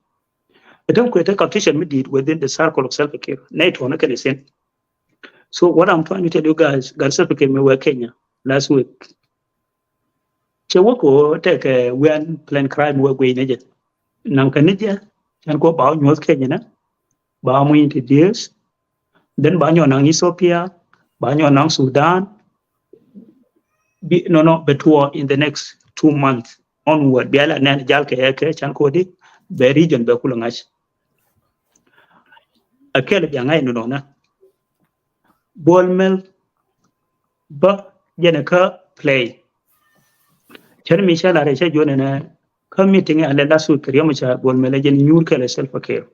Ɛ tɛm kuɛ tɛ competition mi dit within the circle of Salva Kiir. Nɛ tuɔnä kɛn isin. So what I'm trying to tell you guys, gat Salva Kiir mi wɛ Kenya last week. Cɛ wä ko tekɛ wian plan crime wä guiy ni jɛ. Naŋ kɛ ni jɛ can ko ba wä nyuɔth Kenya nɛ. Ba wä mu introduce. Then ba nyɔ naŋ Ethiopia, ba nyɔ naŋ Sudan. Bi, no, no, bɛ tuɔ in the next two months onward. Bia la nɛn jal kɛ yɛ kɛ can kodi bɛ region bɛ kul ŋa̱c. A kɛl bia ŋa̱c nɔ nɔ na. Bol Mel ba jɛn kä play. Cɛn mi cɛ la rɛ cɛ juɔnɛ nɛ kä meeting a lɛ last week Riek Machar Bol Mel jɛn nyuur kɛl Salva Kiir.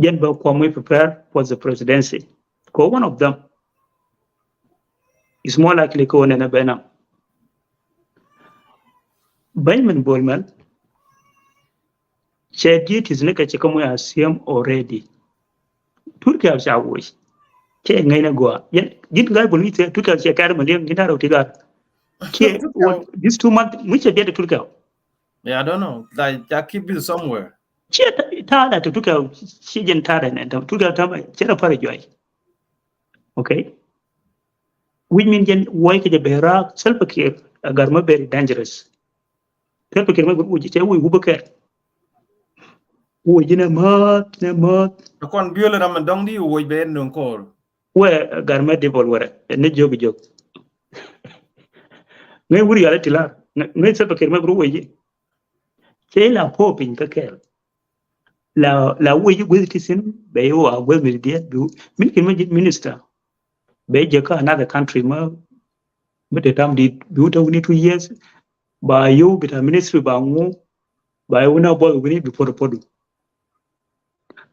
Jɛn bɛ kuɔm mi prepare for the presidency. Ko one of them is more likely ko nɛnɛ bɛ nam. Benjamin Bol Mel cɛ duties ni kɛ cɛ kä mu ya assume already. Turkey ca woc cɛ ŋäcnɛ gɔaa. Yɛn ji̱n guy bol ni cɛ Turkey cɛ kɛr mɛ liɛŋ ni tarɛ ti gar. Cɛ these two months mu cɛ biɛt Turkey. Yeah, I don't know. Like, I keep it somewhere. Cɛ ta̱a̱ la Turkey cɛ jɛn ta̱a̱ nɛ Turkey ta̱a̱ cɛ rɛ parɛ juay. Okay. Which mean jɛn wuɔc kɛ jɛ bɛ raak Salva Kiir a gar mɛ very dangerous. Salva Kiir mɛ guur wuc cɛ wuc wupä kɛɛl. Wuc nɛ määth, nɛ määth. Kɔn biöl ram mi dɔŋ di wuc bɛ nöŋ kɔɔl. Wɛ gar mɛ di bɔl wɛrɛ ni jiök jiök. Ŋäc wur yɔal ɛ ti lar ŋäc Salva Kiir mɛ guur wuc. Cɛ la po piny kä kɛɛl. La, la wuc gueth ti sin bɛ yi wa gueth mi diɛt bi mi kin mɛ ji̱ minister. Bɛ jɛ kä another country mɛ, mɛ te tam di bi wut a wuni two years. Ba yio̱w bi ta ministry ba ŋu, ba yio̱w na buɔth wuni bi pot pot.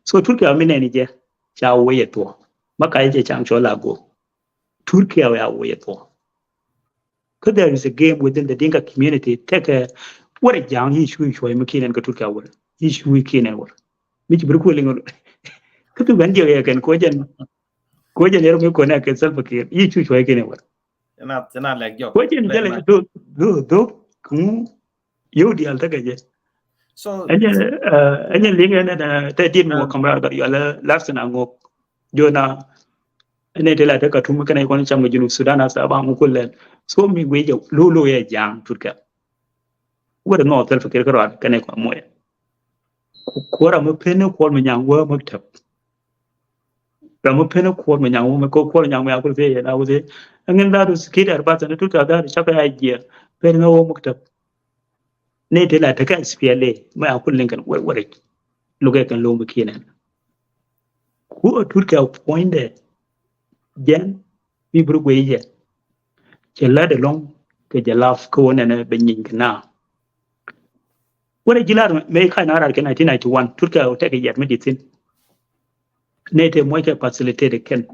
So Turkey a mi nɛni jɛ ca wee yɛ thuɔ. Ma ka jɛ ca cɔl a go. Turkey a wee yɛ thuɔ. Kä there is a game within the Dinka community. Tekɛ wɛrɛ ja̱a̱ŋ yi cui cuɔy mi kinɛn kä Turkey a wɛrɛ. Yi cui kinɛn wɛrɛ. Mi ci bir kuɛ liŋ wɛrɛ. Kä tu ben jiɛ yɛ kɛn kuɔ jɛn. Kuɔ jɛn yɛr mi kuɔ nɛ kɛ Salva Kiir. Yi cui cuɔy kinɛn wɛrɛ. Ina, ina lɛk jɔk. Kuɔ jɛn jɛlɛ do, do, do, kuŋu. Yio̱w diaal tekɛ jɛ. So, ɛnyɛ, ɛnyɛ liŋ ɛnɛ tɛ diet mi wä kamra gar yɔalɛ larsen a ŋok. Jona, ɛnɛ te la te Khartoum kɛnɛ kɔn cam kɛ Junub Sudan a sa ba ŋok kulɛn. So mi guic jɛ lo lo yɛ ja̱a̱ŋ Turkey. Wɛrɛ nɔ Salva Kiir kɛ rɔɔd kɛnɛ kɔn moyɛ. Kuɔra mi pen ni kuɔr mi nyaŋ wä mi tɛp. Ram mi pen kuɔr mi nyaŋ wä mi ko kuɔr nyaŋ mi a kul thiee yɛn a wä thiee. Ɛŋin that was kid ar bathan Turkey that cakɛ a jiɛ pen ŋä wä mi tɛp. Ni te la tekɛ S P L A mɛ a kul liŋ kɛn wɛr wɛr ic. Lukɛ kɛn lo̱o̱m bi kiɛn ɛn. Ku a Turkey a puɔ̱nydɛ jɛn mi bir guey jɛ. Cɛ lät ɛlɔ̱ŋ kɛ jɛ laf kä wä nɛnɛ bɛ nyiny kɛ na. Wɛrɛ ji̱ lar mɛ ka̱c na rar kɛ nineteen ninety-one Turkey a tekɛ yɛt mi di̱thin. Nɛy te muɔckɛ facilitate kɛn.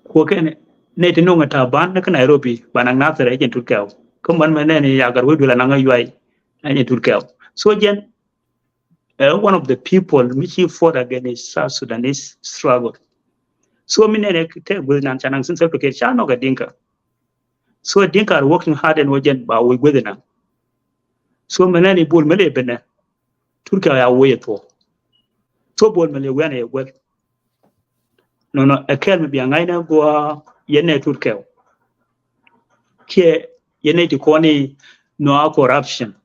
Kuɔ kɛn nɛy te noŋɛ ta̱a̱ ban ni kä Nairobi ba naŋ Nasir ɛ jɛn Turkey. Kä män mɛ nɛni yagar wee duel anaŋ a yuay ɛ jɛn Turkey. So jɛn ɛ one of the people mi ci fought against South Sudanese struggle. So mi nɛni te gueth nan ca naŋ sin Salva Kiir ca nɔk ɛ Dinka. So Dinka are working hard ɛn wä jɛn ba wee gueth nan. So mɛ nɛni bul mɛ le benɛ. Turkey a wee thuɔ. So bol mɛ le wianɛ yɛ guɛl. Nɔnɔ ɛ kɛl mi bia ŋa̱cnɛ guɔ yɛn nɛ Turkey. Kiɛ yɛn nɛ ti kɔni nɔ a corruption.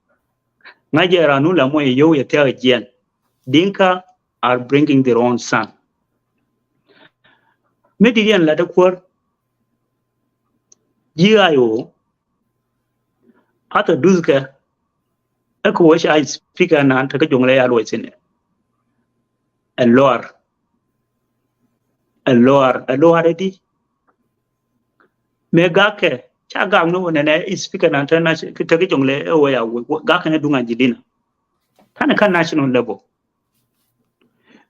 Ŋa̱c jɛ ranu la mɔ yɛ yow yɛ thiak jiɛn. Dinka are bringing their own son. Mi di yɛn la de kuɔr. Ji̱ a yo. Ata duthkɛ. Ɛ kɛ wä ca speaker nan te kä Jonglei a luɔc thi̱n ɛ. Ɛ luar. Ɛ luar, ɛ luar ɛ di. Mëë gakɛ ca gak ni wä nɛnɛ speaker nan te kä Jonglei ɛ wä ya wä gakɛ ni duŋ Angelina. Tanɛ kä national level.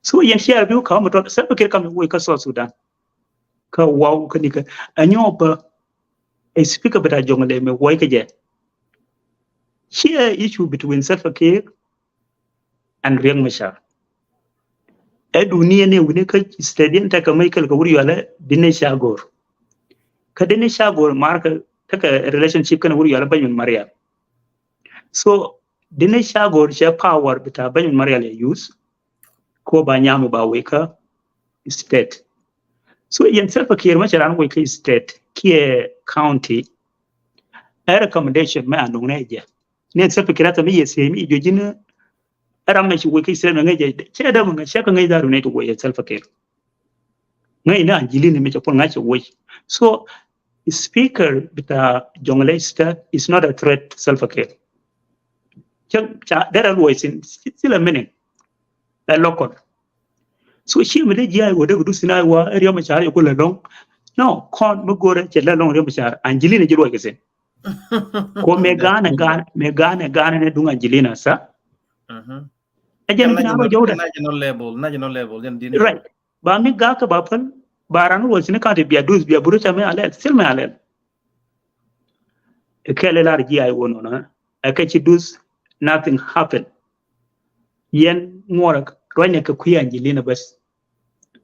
So yɛn share bi wä ka̱ wä mi tɔt Salva Kiir kam wä kä South Sudan. Kä waw kä ni kä ɛ nyɔ bä. Ɛ speaker bita Jonglei mi wä kä jɛ. Ciɛ issue between Salva Kiir and Riek Machar. Ɛ dunia ni wini kä state yɛn tekɛ Michael kɛ wur yualɛ Dine Shagor. Kä Dine Shagor mar kä tekɛ relationship kɛn wur yualɛ Benjamin Marial. So Dine Shagor cɛ power bita Benjamin Marial yɛ use. Ko ba nyam ba wee kä state. So yɛn Salva Kiir ma cɛ ran wee kä state kiɛ county. Ɛ recommendation mɛ a nuŋ nɛ jɛ. Ni Salva Kiir ata mi yɛ sɛ mi jɔ ji̱n. Ɛ ram mɛ ci wee kä state mɛ ŋɛ jɛ cɛ dɛ mɛ ŋɛ cɛ kä ŋɛ daru nɛ ti wee Salva Kiir. Ŋäcnɛ Angelina mi cɛ pul ŋa̱c cɛ woc. So speaker bita Jonglei State is not a threat to Salva Kiir. Cɛ ca derɛ luɔc thin thilɛ meaning. Ɛ local. So ciɛ mi dee ji̱ a wä dee kɛ duth thin a wä ɛ Riek Machar yɛ kulɛ lɔŋ. No kɔn mi go̱rɛ cɛ lɛ lɔŋ Riek Machar Angelina ji̱ luɔc kɛ thin. Ko mɛ ga̱a̱nɛ ga̱a̱nɛ mɛ ga̱a̱nɛ ga̱a̱nɛ ni duŋ Angelina sa. Ɛ jɛn mi na rɔ jɔwdɛ. National level, national level jɛn din. Right. Ba mi gak kä ba päl ba ran wä sini ka̱n ti bia duth bia buru ca mi alɛl thil mi alɛl. Kɛl ilar ji̱ a iwon won ɛ kɛ ci duth nothing happen. Yɛn ŋuɔrɛ ruanyɛ kɛ kui̱ Angelina bäth.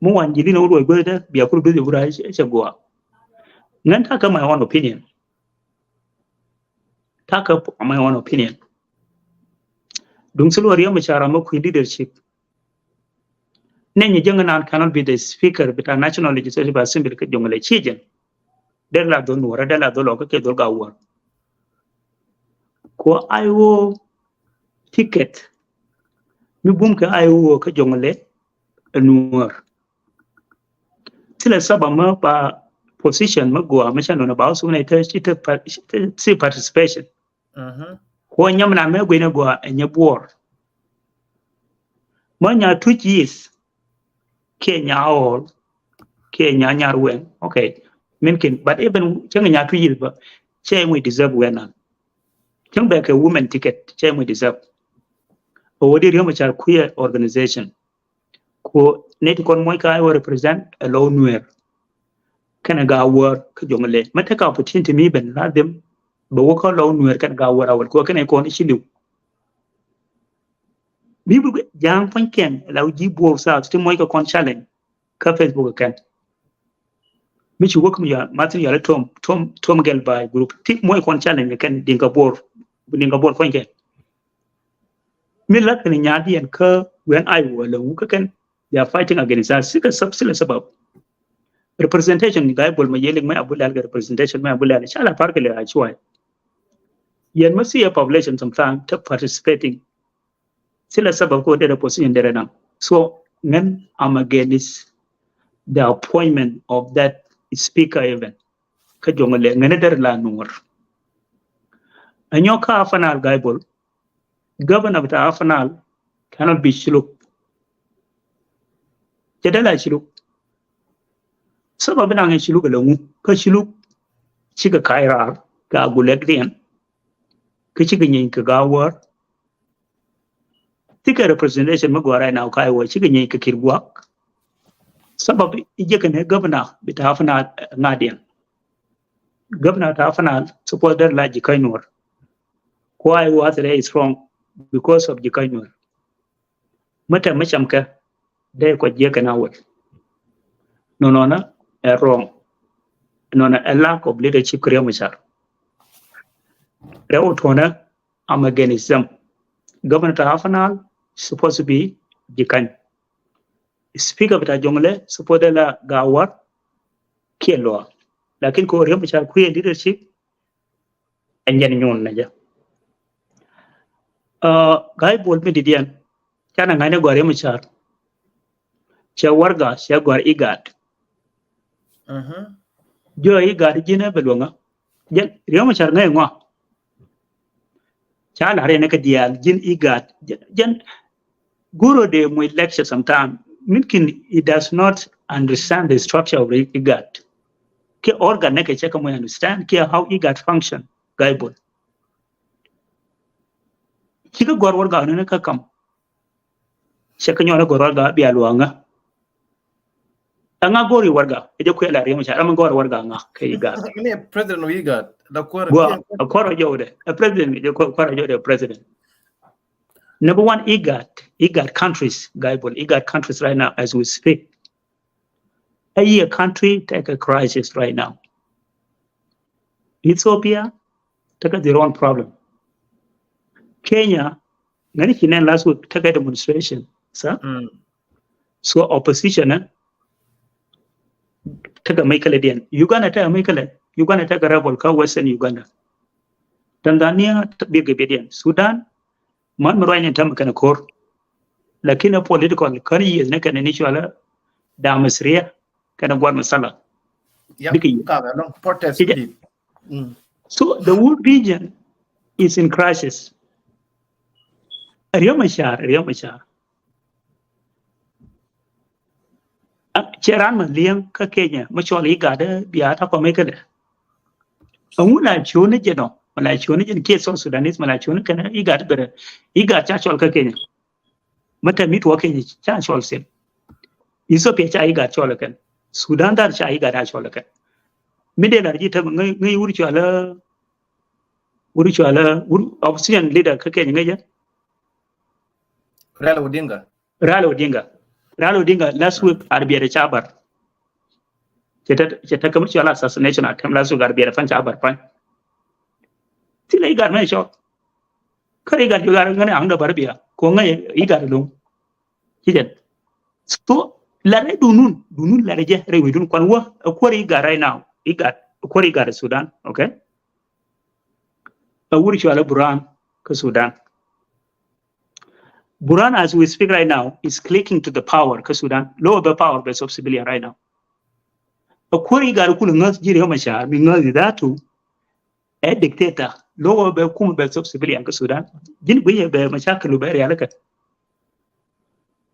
Mi wä Angelina wä ruɔc guäthdä bia kur duth bia buru a cɛ guɔ. Ŋän ta̱kä my own opinion. Ta̱kä my own opinion. Duŋ thil wä Riek Machar amä kui̱ leadership. Nɛ nyi jäŋ nan cannot be the speaker bita National Legislative Assembly kä Jonglei ci jɛn. Dee la dhol nuɔrä dee la dhol ɔkä kɛ dhol ga wuɔr. Kɔ I O ticket mi bum kɛ I O kä Jɔŋlɛ ɛ Nuɔr. Thilɛ sabab mɛ ba position mɛ gɔaa mɛ ca nɔnɔ ba wä thuk nɛ ite, ite, ite participation. Kɔ nyam na mɛ guic nɛ gɔaa ɛ nyɛ Buɔr. Mɛ Nyatuc East kiɛ Nyaɔl kiɛ Nyanyar Wɛŋ. Okay. Min kin, but even cäŋ Nyatuc East bä cɛ ŋuc deserve wɛn nan. Cäŋ bɛ kɛ women ticket cɛ ŋuc deserve. Ɛ wä di Riek Machar kuiɛ organization. Kɔ nɛy ti kɔn muɔc kä I O represent ɛ Lɔw Nuer kɛnɛ Gawär kä Jɔŋlɛ. Mɛ tekɛ opportunity mi ben la them bɛ wä kä Lɔw Nuer kɛnɛ Gawär awal kɔ kɛnɛ kɔn ci liw. Mi bi Ja̱a̱ŋ puɔ̱nykiɛn la ji̱ Buɔr South ti muɔc kɛ kɔn challenge kä Facebook kɛn. Mi ci wä kä mi yɔal, Martin yɔal Tom, Tom, Tom Gɛl Bay group ti muɔc kɔn challenge kɛn Dinka Buɔr, Dinka Buɔr puɔ̱nykiɛn. Mi la kɛn nyaatdiɛn kä wɛn I O la wä kä kɛn, they are fighting against us. Thilɛ sab, thilɛ sabab. Representation Guy Bol Manyel mɛ Abulal kɛ representation mɛ Abulal ca la par kɛ lɛ a cuay. Yɛn mɛ see a population sometime te participating. Thilɛ sabab kɔ derɛ position derɛ naŋ. So ŋän, I'm against the appointment of that speaker even. Kä Jɔŋlɛ ŋän derɛ la Nuɔr. Ɛ nyɔk kä Upper Nile Guy Bol. Governor bita Upper Nile cannot be Shilluk. Cɛ dee la Shilluk. Sabab bi naŋ ɛ Shilluk ɛ lɛ ŋu kä Shilluk cikɛ ka̱c raar kɛ Agulɛkdiɛn. Kä cikɛ nyieeny kɛ Gawär. Thikɛ representation mi gɔaa right now kä I O cikɛ nyieeny kɛ Kir Guak. Sabab i̱ jekɛ ni governor bita Upper Nile ŋa̱diɛn. Governor bita Upper Nile suppose derɛ la Jikäny Nuɔr. Kɔ I O athɛrɛ is strong because of Jikäny Nuɔr. Mɛ tɛm mɛ cam kɛ dee kɔ jiɛ kɛn a wɛl. Nɔnɔnɔ ɛ wrong. Nɔnɔ ɛ lack of leadership kɛ Riek Machar. Rɛw tuɔnɛ, I'm against them. Governor ta Upper Nile supposed to be Jikäny. Speaker bita Jɔŋlɛ supposed la Gawär kiɛ Lual. Lakin kɔ Riek Machar kuiɛ leadership ɛn jɛn nyuun nɛ jɛ. Guy Bol mi didiɛn canɛ ŋa̱cnɛ gɔ̱a̱r Riek Machar. Cɛ warɛga cɛ gɔ̱a̱r IGAD. Jɔɔ IGAD ji̱n ɛ bɛ luäŋä. Jɛn Riek Machar ŋäc ŋɔa. Ca la̱r yɛn ɛ kɛ diaal ji̱n IGAD. Jɛn Guru de muc lecture sometime. Mimkin he does not understand the structure of IGAD. Kiɛ organ nɛ kɛ cɛ kɛ muc understand kiɛ how IGAD function, Guy Bol. Cikɛ gɔr warɛga ni kä kam. Cɛ kɛ nyɔr gɔr warɛga bia luaŋä. Ɛŋa gɔr i̱ warɛga ɛ jɛ kuɛ la Riek Machar ɛmɛ gɔr warɛga ŋa kɛ IGAD. Ni president of IGAD. Gua a kɔr a jɔwdɛ a president mi jɛ kɔr a jɔwdɛ president. Number one, IGAD, IGAD countries, Guy Bol, IGAD countries right now as we speak. A year country take a crisis right now. Ethiopia take a their own problem. Kenya, ŋäni ci nɛn last week take a demonstration. So, so opposition eh, take a Michael Edian. Uganda take a Michael. Uganda take a rebel ka Western Uganda. Tanzania big Edian. Sudan, man mi ruany ni tam kɛn ko̱r. Lakin a political kɛn yieth ni kɛn ni cuala damasria kɛn guan masala. Big yieth. So the whole region is in crisis. Riek Machar, Riek Machar. Cɛ ran ma liɛŋ kä Kenya ma cɔl IGAD bia ta kɔmɛ kɛlɛ. Aŋu la ciöni jɛ nɔ ma la ciöni jɛ kiɛ South Sudanese ma la ciöni kɛnɛ IGAD bɛrɛ. IGAD ca cɔl kä Kenya. Ma tɛ mi tuɔ Kenya ca cɔl sin. Ethiopia ca IGAD cɔl kɛn. Sudan dar ca IGAD a cɔl kɛn. Mi dee lar ji̱ tɛm ŋäc wur cɔl wur cɔl wur opposition leader kä Kenya ŋäc jɛ. Raila Odinga. Raila Odinga. Raila Odinga last week ar biɛt ca bar. Cɛ tɛ cɛ tɛ kɛ mi cɔl assassination attempt last week ar biɛt pan ca bar pan. Thilɛ IGAD mɛ cɔl. Kä IGAD ju gar ŋäni aŋdɔ bar bia ko ŋäc IGAD loŋ. Ci jɛn. So larɛ dunun dunun larɛ jɛ rɛ wi dun kɔn wä a kuɔr IGAD right now. IGAD a kuɔr IGAD Sudan. Okay. A wur cɔl a Buran. kä Sudan. Burhan, as we speak right now, is clinging to the power kä Sudan. Lower bɛ power bɛ sop civilian right now. A kuäär IGAD kulɛ ŋäth ji̱ Riek Machar mi ŋäth i̱ dhatu ɛ dictator. Lower bɛ kumɛ bɛ sop civilian kä Sudan. Ji̱n gui̱nyɛ bɛ mashakil bɛ rialikä.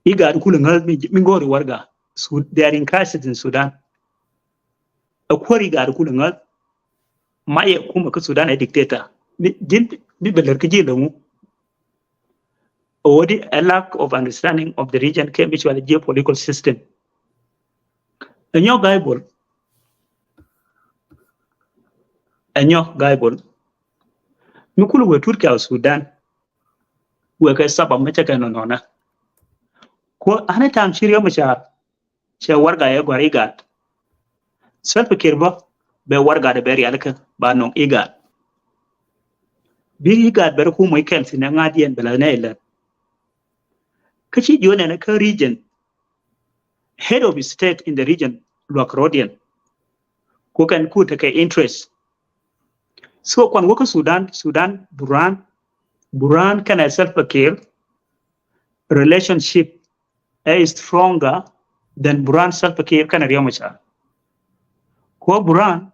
IGAD kulɛ ŋäth mi, mi go̱o̱ri warɛga. Sud-, they are in crisis in Sudan. A kuäär IGAD kulɛ ŋäth. Mayɛ kumɛ kä Sudan ɛ dictator. Mi, ji̱n, mi bɛ lär kä ji̱ lɛ ŋu. Ɛ wä di a lack of understanding of the region kɛ mi cual geopolitical system. Ɛ nyɔk Guy Bol. Ɛ nyɔk Guy Bol. Mi kulɛ wee Turkey ɔ Sudan. Wee kɛ sabab mi cɛ kɛ nɔnɔnɛ. Ku any time ci Riek Machar cɛ warɛga ɛ gɔ̱a̱r IGAD. Salva Kiir bä bɛ warɛga dɛ bɛ rialikä ba nɔŋ IGAD. Bi IGAD bɛ rɛ kumɛ kɛl thi̱n ɛ ŋa̱diɛn bɛ la nɛ ilɛ. Kä ci jiɔnɛ kä region, head of state in the region luak rɔ̱diɛn. Ku kɛn ku tekɛ interest. So kuan wä kä Sudan, Sudan, Burhan, Burhan kɛnɛ Salva Kiir relationship is stronger than Burhan Salva Kiir kɛnɛ Riek Machar. Ku Burhan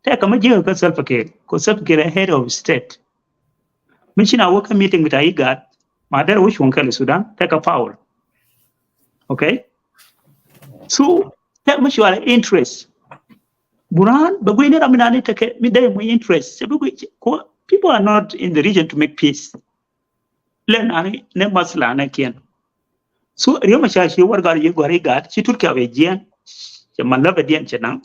tɛkɛ mi jiäk kä Salva Kiir, ku Salva Kiir ɛ head of state. Mi ci na wä kä meeting bita IGAD, ma derɛ wä cuɔ̱ŋ kɛl Sudan, tɛkɛ power. Okay? So, tɛk mi cual interest. Burhan bɛ guiy ni ram mi nani tekɛ mi dee mu interest. Cɛ bi guiy, ku, people are not in the region to make peace. Lɛ nani ne masla nɛ kiɛn. So Riek Machar ci warɛga yɛ gɔ̱a̱r IGAD, ci Turkey bɛ jiɛn. Cɛ malabɛ diɛn cɛ naŋ.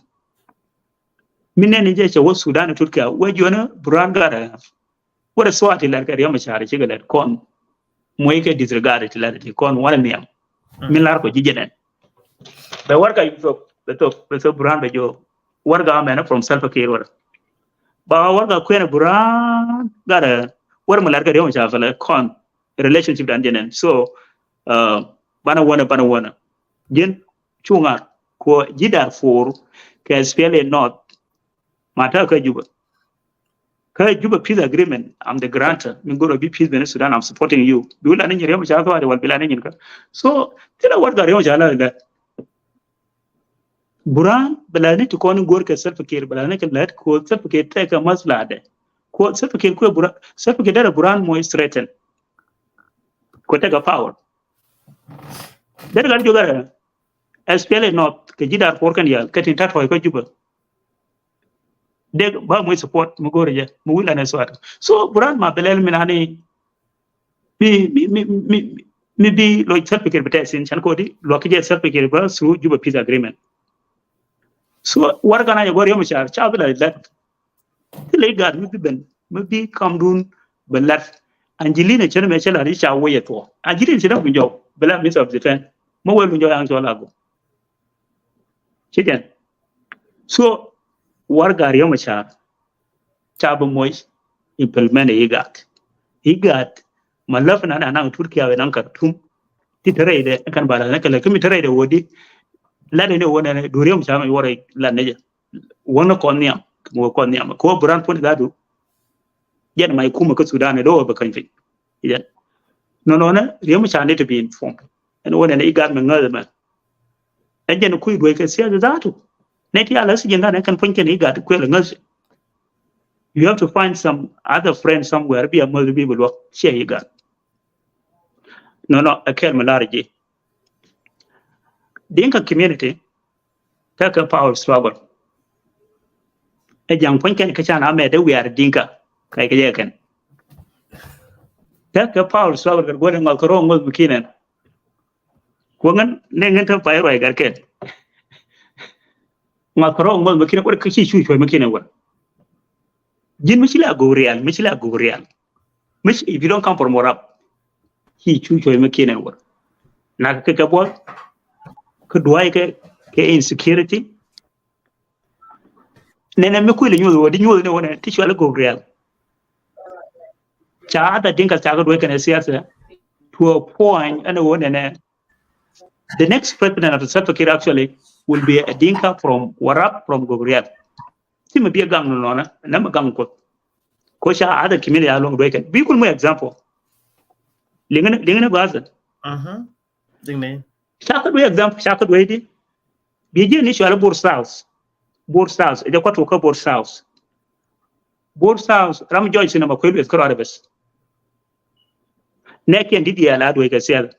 Mi nɛn ni jɛ cɛ wä Sudan Turkey wä jiɔnɛ Burhan gat ɛ. Wä rɛ suat ti lɛr kɛ Riek Machar cikɛ lɛr kɔn. Muɔy kɛ disregard ti lɛr ti kɔn wanɛ nhiam. Mi lar kɔ ji̱ jɛ nɛn. Bɛ warɛga yu thok, bɛ thok, bɛ thok Burhan bɛ jiɔ. Warɛga mɛn from Salva Kiir wä rɛ. Ba warɛga kuɛn Burhan gat ɛ. Wä rɛ mi lar kɛ Riek Machar fɛlɛ kɔn. Relationship dan jɛ nɛn. So, uh, banɛ wanɛ, banɛ wanɛ. Ji̱n cuŋa kɔ ji̱ Darfur kɛ SPLA North. Ma ta kä Juba. Kä Juba peace agreement, I'm the guarantor. Mi go̱r bi peace ben Sudan, I'm supporting you. Bi wula ni nyin Riek Machar thɔa de wal bila ni nyin kä. So, thilɛ warɛga Riek Machar la la. Burhan bɛ la ni ti kɔn go̱r kɛ Salva Kiir, bɛ la ni kɛ lät kɔ Salva Kiir tɛkɛ masla dɛ. Kɔ Salva Kiir kuɛ Burhan, Salva Kiir derɛ Burhan muɔy threaten. Kɔ tɛkɛ power. Derɛ gat jiɔ gat SPLA North kɛ ji̱ Darfur kɛn yal kɛ tin tat tɔy kä Juba. Dek ba muɔy support mi go̱r jɛ mi wula ni suat. So Burhan ma bɛ lɛl mi nani mi, mi, mi, mi, mi bi lɔc Salva Kiir bi tɛth thi̱n can kodi luak ki jɛ Salva Kiir ba through Juba peace agreement. So warɛga na jɛ gɔ̱r Riek Machar ca bi la lat. Thilɛ IGAD mi bi ben mi bi kamdun bɛ lat. Angelina cɛ ni mɛ cɛ la ni ca wä yɛ thuɔ. Angelina cɛ ni mi jɔw bɛ la Minister of Defense. Mɛ wee lu jɔw yaŋ cɔ la gɔ. Ci jɛn. So warɛga Riek Machar ca bi moc implement IGAD. IGAD ma lap na na naŋ Turkey wɛ naŋ Khartoum. Ti te rɛy dɛ kan ba la na kɛ lɛ kɛ mi te rɛy dɛ wä di. La dɛ ni wä nɛ du Riek Machar mi wä rɛy la nɛ jɛ. Wä ni kɔn nhiam, wä kɔn nhiam. Kɛ wä Burhan puɔ̱n dadu. Jɛn ma ikumɛ kä Sudan ni dɔ wä bɛ kany piny. Jɛn. Nɔnɔ nɛ Riek Machar ni te bi informed. Ɛn wä nɛ ni IGAD mɛ ŋäth mɛ. Ɛ jɛn kui̱ duɔ̱c kɛ siasa dhatu. Nɛ ti ala si jɛn danɛ kɛn puɔ̱ny kɛn IGAD kuɛl ŋäth. You have to find some other friend somewhere bi a mäth bi bi luɔk ciɛ IGAD. Nɔnɔ ɛ kɛl mi lar ji̱. Dinka community tɛkɛ power struggle. Ɛ ja̱ŋ puɔ̱ny kɛn kä can amɛ dee wiar Dinka kɛ kɛ jɛ kɛn. Tɛkɛ power struggle kɛ guɔ̱n ŋɔth kɛ rɔ ŋɔth mi kinɛn. Kuɔŋän nɛ ŋän te pay ruac gat kɛn. Ŋɔth kɛ rɔ ŋɔth mi kinɛ wär kä ci cu cuɔ̱c mi kinɛ wär. Ji̱n mi ci la go̱o̱k rial, mi ci la go̱o̱k rial. Mi ci, if you don't come from Warap, ci cu cuɔ̱c mi kinɛ wär. Na kɛ kɛ buɔl kä duay kɛ kɛ insecurity. Nɛnɛ mi kuil nyuɔth wä di nyuɔth ni wä nɛ ti cual go̱o̱k rial. Ca other Dinka ca kɛ duay kɛn siasa to a point ɛn wä nɛnɛ. The next president of Salva Kiir actually will be a Dinka from Warap, from Gogrial. Ti mi bi a gaŋ nɔnɔ nɛ mi gaŋ kuoth. Ko ca other community a luɔ̱ŋ duec kɛn. Bi kul mu example. Liŋi ni, liŋi ni gɔaa thin. Mhm. Liŋi ni. Ca kä duec example, ca kä duec di. Bi ji̱ ni cual Bor South. Bor South. Ɛ jɛ kuat wä kä Bor South. Bor South. Ram jɔc thin ama kuec lueth kä ruac bäth. Nɛɛkiɛn di diaal a duec kɛ siath.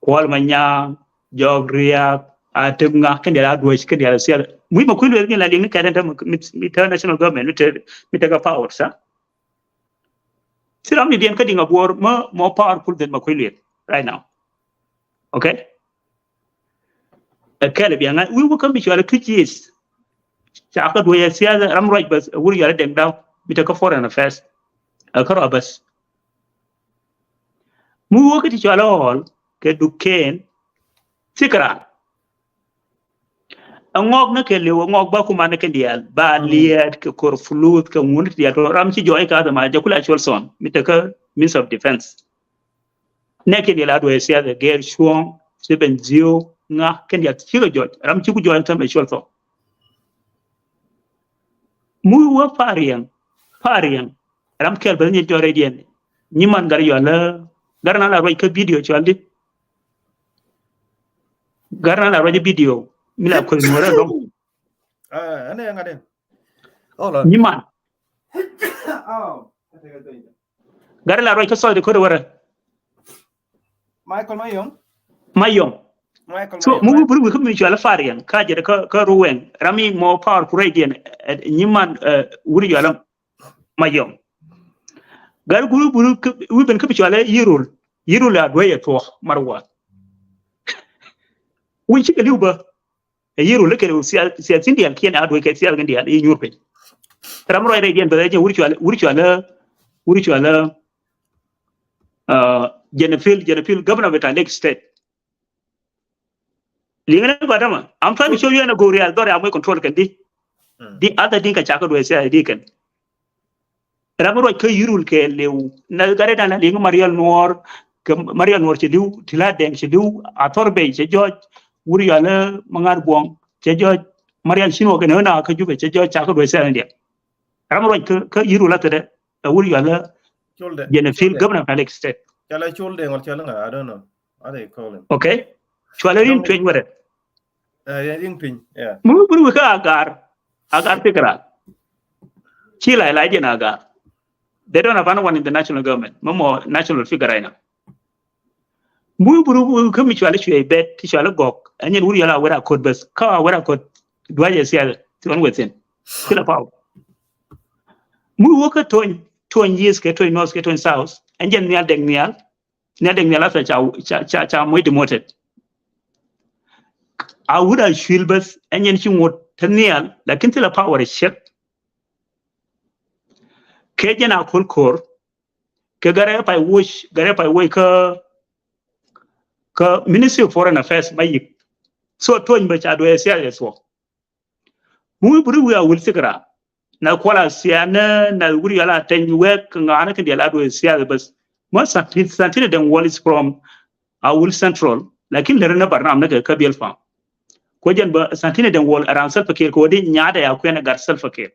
Kuɔl Manyaŋ, Jɔk Riak, a tëk ŋa, kɛn diaal a duec, kɛn diaal a siath. Muc ma kuec lueth kɛn la liŋ ni kɛn tɛ mi, mi, mi tɛ national government, mi tɛ, mi tɛ kɛ power, sa? Thi ram ni diɛn kä Diŋ Abuɔr, mɔ, mɔ powerful than ma kuec lueth right now. Okay? Ɛ kɛl bia ŋa̱c, wi̱i̱ wä kä mi cual Twic East. Ca kä duec ɛ siath, ram ruac bäth, ɛ wur yual ɛ Dɛŋ Daw, mi tɛ kä foreign affairs. Ɛ kä ruac bäth. Mi wä kä ti cual ɛ Ɣɔl, kɛ Duken, thikra. Ɛ ŋɔk ni kɛ liw, ɛ ŋɔk ba kuman ni kɛn diaal, ba liɛɛt, kɛ kor fuluth, kɛ ŋun ti diaal, tɔ ram ci jɔɔc ka thɛ ma, jɛ kula cual thɔn, mi tɛ kä Minister of Defense. Nɛ kɛn diaal a duec siath ɛ gɛr cuɔ̱ɔ̱ŋ, Stephen Zio, ŋa, kɛn diaal cikɛ jɔc, ram ci ku jɔc täämɛ cual thɔn. Muc wä Pariɛŋ, Pariɛŋ, ram kɛl bä nyin jɔrɛ diɛn. Nyiman gar yɔl lä, gar na la ruac kä video cual di. Gar na la ruac video, mi la kueth nuɔrɛ dɔŋ. Ah, ɛn ɛ ŋa̱t in. Hold on. Nyiman. Oh. Gar la ruac kä South Dakota wärä. Michael Mayom. Mayom. Michael So, Mayom, mu right? Buru wi̱i̱ kä mi cual Pariɛŋ, ka jɛ kä, kä Ruwɛŋ. Ram mi mɔ power ku rɛy diɛn, eh, nyiman, eh, wur yual Mayom. Gar guru buru kä, wi̱i̱ ben kä mi cual Yirol. Yirol a duec ɛ tuɔk mar wa. Wi̱i̱ cikɛ liw bä. Ɛ Yirol lä kɛn sia, sia thin diaal kiɛn a duec kɛ sia kɛn diaal i̱ nyuur piny. Ram ruac rɛy diɛn bä rɛy diɛn wur cual, wur cual, wur cual, uh, Jennifer, Jennifer, governor of Lake State. Liŋɛ ni gɔaa dämä. I'm trying to show you ɛn a Gogrial dhɔr ya muec control kɛn di. Mm. Di other thing ka ca kä duec sia di kɛn. Ram ruac kä Yirol kɛ liw. Na gari dan la liŋ Marial Nuɔr, kɛ Marial Nuɔr cɛ liw, Tila Dɛŋ cɛ liw, Athɔr Bey cɛ jɔc, wur yual Maŋar Buɔŋ cɛ jɔc, Marial Cin wä kɛ nä na kä Jubɛ cɛ jɔc ca kä duec sia ni diɛ. Ram ruac kä, kä Yirol la thedɛ, ɛ wur yual Jennifer, governor of Lake State. Cɔl ɛ Col Dɛŋ wal cɔl ŋa, I don't know. What they call him? Okay. Cual ɛ rin tueny wärɛ. Eh, yeah, rin piny, yeah. Mu buru wi̱i̱ kä Agar. Agar figure. Ci la la jɛn Agar. They don't have anyone in the national government. Mɔ mɔ national figure right now. Mu buru wi̱i̱ kä mi cual cuɛ bet, ti cual gɔk. Ɛn yɛn wur yɔl a wɛr a kot beth. Kä a wɛr a kot duac ɛ sial. Ti ɣän wethin. Ti la power. Mu wä kä Tony, Tony East kɛ Tony North kɛ Tony South. Ɛn jɛn Nhial Dɛŋ Nhial. Nhial Dɛŋ Nhial after ca, ca, ca, ca muec demoted. A wut a cuil beth, ɛn yɛn ci ŋot te nhial, lakin thilɛ power ciek. Kɛ jɛn a kol kor, kɛ gɛrɛ pay woc, gɛrɛ pay woc kä, kä Ministry of Foreign Affairs ma yik. So Tony bä ca duɛ sial yɛ thuɔ. Mu wi̱i̱ buru wi̱i̱ a wil thikra. Na kuɔl a sianɛ, na wur yɔl a teny wek, ŋa̱a̱n kɛn diaal a duɔ̱ɔ̱c siath bäth. Mɔ Santin, Santin Dɛŋ Wal is from a wil Central. Lakin lɛr ni barnam ni kɛ kä Biɛl Pam. Kuɔ jɛn bä Santin Dɛŋ Wal around Salva Kiir kɛ wä di nyaatɛ a kuɛn a gat Salva Kiir.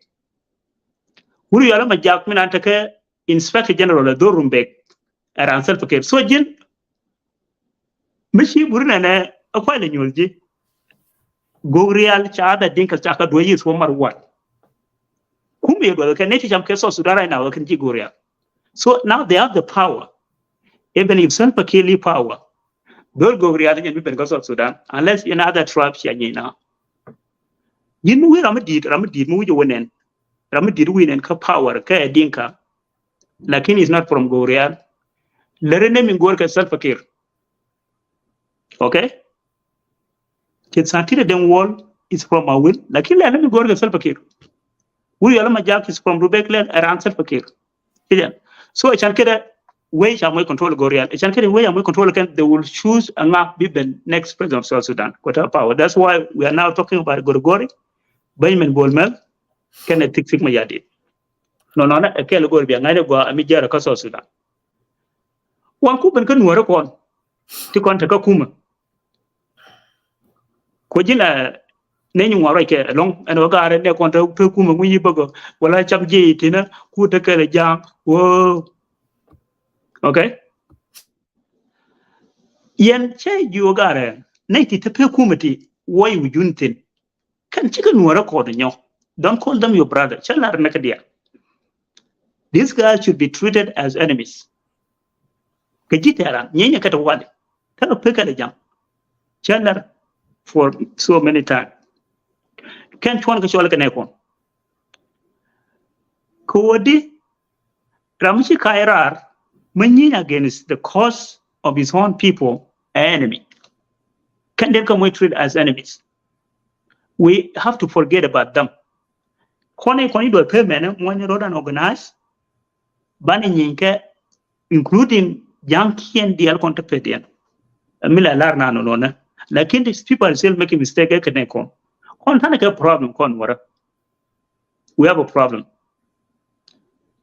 Wur yɔl a ma jak min an tekɛ Inspector General a dhor Rumbek around Salva Kiir. So ji̱n mi ci buri nɛnɛ ɛ kuay lɛ nyuɔth ji̱. Gogrial ca dhɛ Dinka ca kä duɔ̱c yith wä mar wat. Kum yɛ duɔth kɛ neti cam kɛ South Sudan right now kɛn ji̱ Gogrial. So now they have the power. Even if Salva Kiir li power, dhor Gogrial nyɛn bi ben kä South Sudan unless in other tribe cia nyɛn na. Ji̱n mi wi̱i̱ ram mi di̱i̱t, ram mi di̱i̱t mi wi̱c ɛ wä nɛn. Ram mi di̱i̱t wi̱i̱ nɛn kä power kɛ Dinka. Lakin is not from Gogrial. Lɛr ni mi go̱o̱r kɛ Salva Kiir. Okay? Kɛ Santin Dɛŋ Wal is from Awil. Lakin lɛr ni mi go̱o̱r kɛ Salva Kiir. Wur yɔl a ma jak is from Rubek lɛr around Salva Kiir. Ijan. So ɛ can kɛ dɛ wei ca muec control Gogrial. Ɛ can kɛ dɛ wei ca muec control kɛn, they will choose a ŋa bi ben next president of South Sudan. Kota power. That's why we are now talking about Gorgori, Benjamin Bol Mel, kɛn ɛ Thik Thik Mayardit. Nɔnɔnɛ ɛ kɛl go̱r bia ŋa̱cnɛ gua ɛ mi jɛrɛ kä South Sudan. Wan ku ben kä nuɔrɛ kɔn ti kɔn te kä kumä. Kuɔ ji̱n ɛ Nɛ nyi ŋuan ruac kɛ ɛlɔ̱ŋ ɛn ɣöö gaarɛ nɛ kɔn te pek kumɛ ŋu yi bäkɛ wala cam jiɛ yi tinä ku te kɛl ɛ ja̱a̱ŋ. Woo. Okay. Yɛn cɛ jiö garɛ nɛ ti te pek kumɛ ti wä yi wi̱i̱ jun thin. Kɛn cikɛ nuɔrɛ kɔn nyɔ. Don't call them your brother. Cɛ lar nɛ kɛ diaal. These guys should be treated as enemies. Kɛ ji̱ tɛran nyienyɛ kɛ te wali. Te pek kɛ lɛ jam. Cɛ lar for so many time. Kɛn cuɔn kɛ cɔl kɛ nɛ kɔn. Kɛ wä di ram ci ka̱ irar mi nyieny against the cause of his own people, an enemy. Kɛn den kɛ moc treat as enemies. We have to forget about them. Kɔn i̱ kɔn i̱ duɔth pemɛn muɔny road and organize. Banɛ nyieny kɛ including ja̱ŋ kiɛn diɛl kɔn te pediɛn. Mi la lar na nɔnɔnɛ. Lakin these people are still making mistake kɛ nɛ kɔn. Kɔn tanɛ kɛ problem kɔn wärä. We have a problem.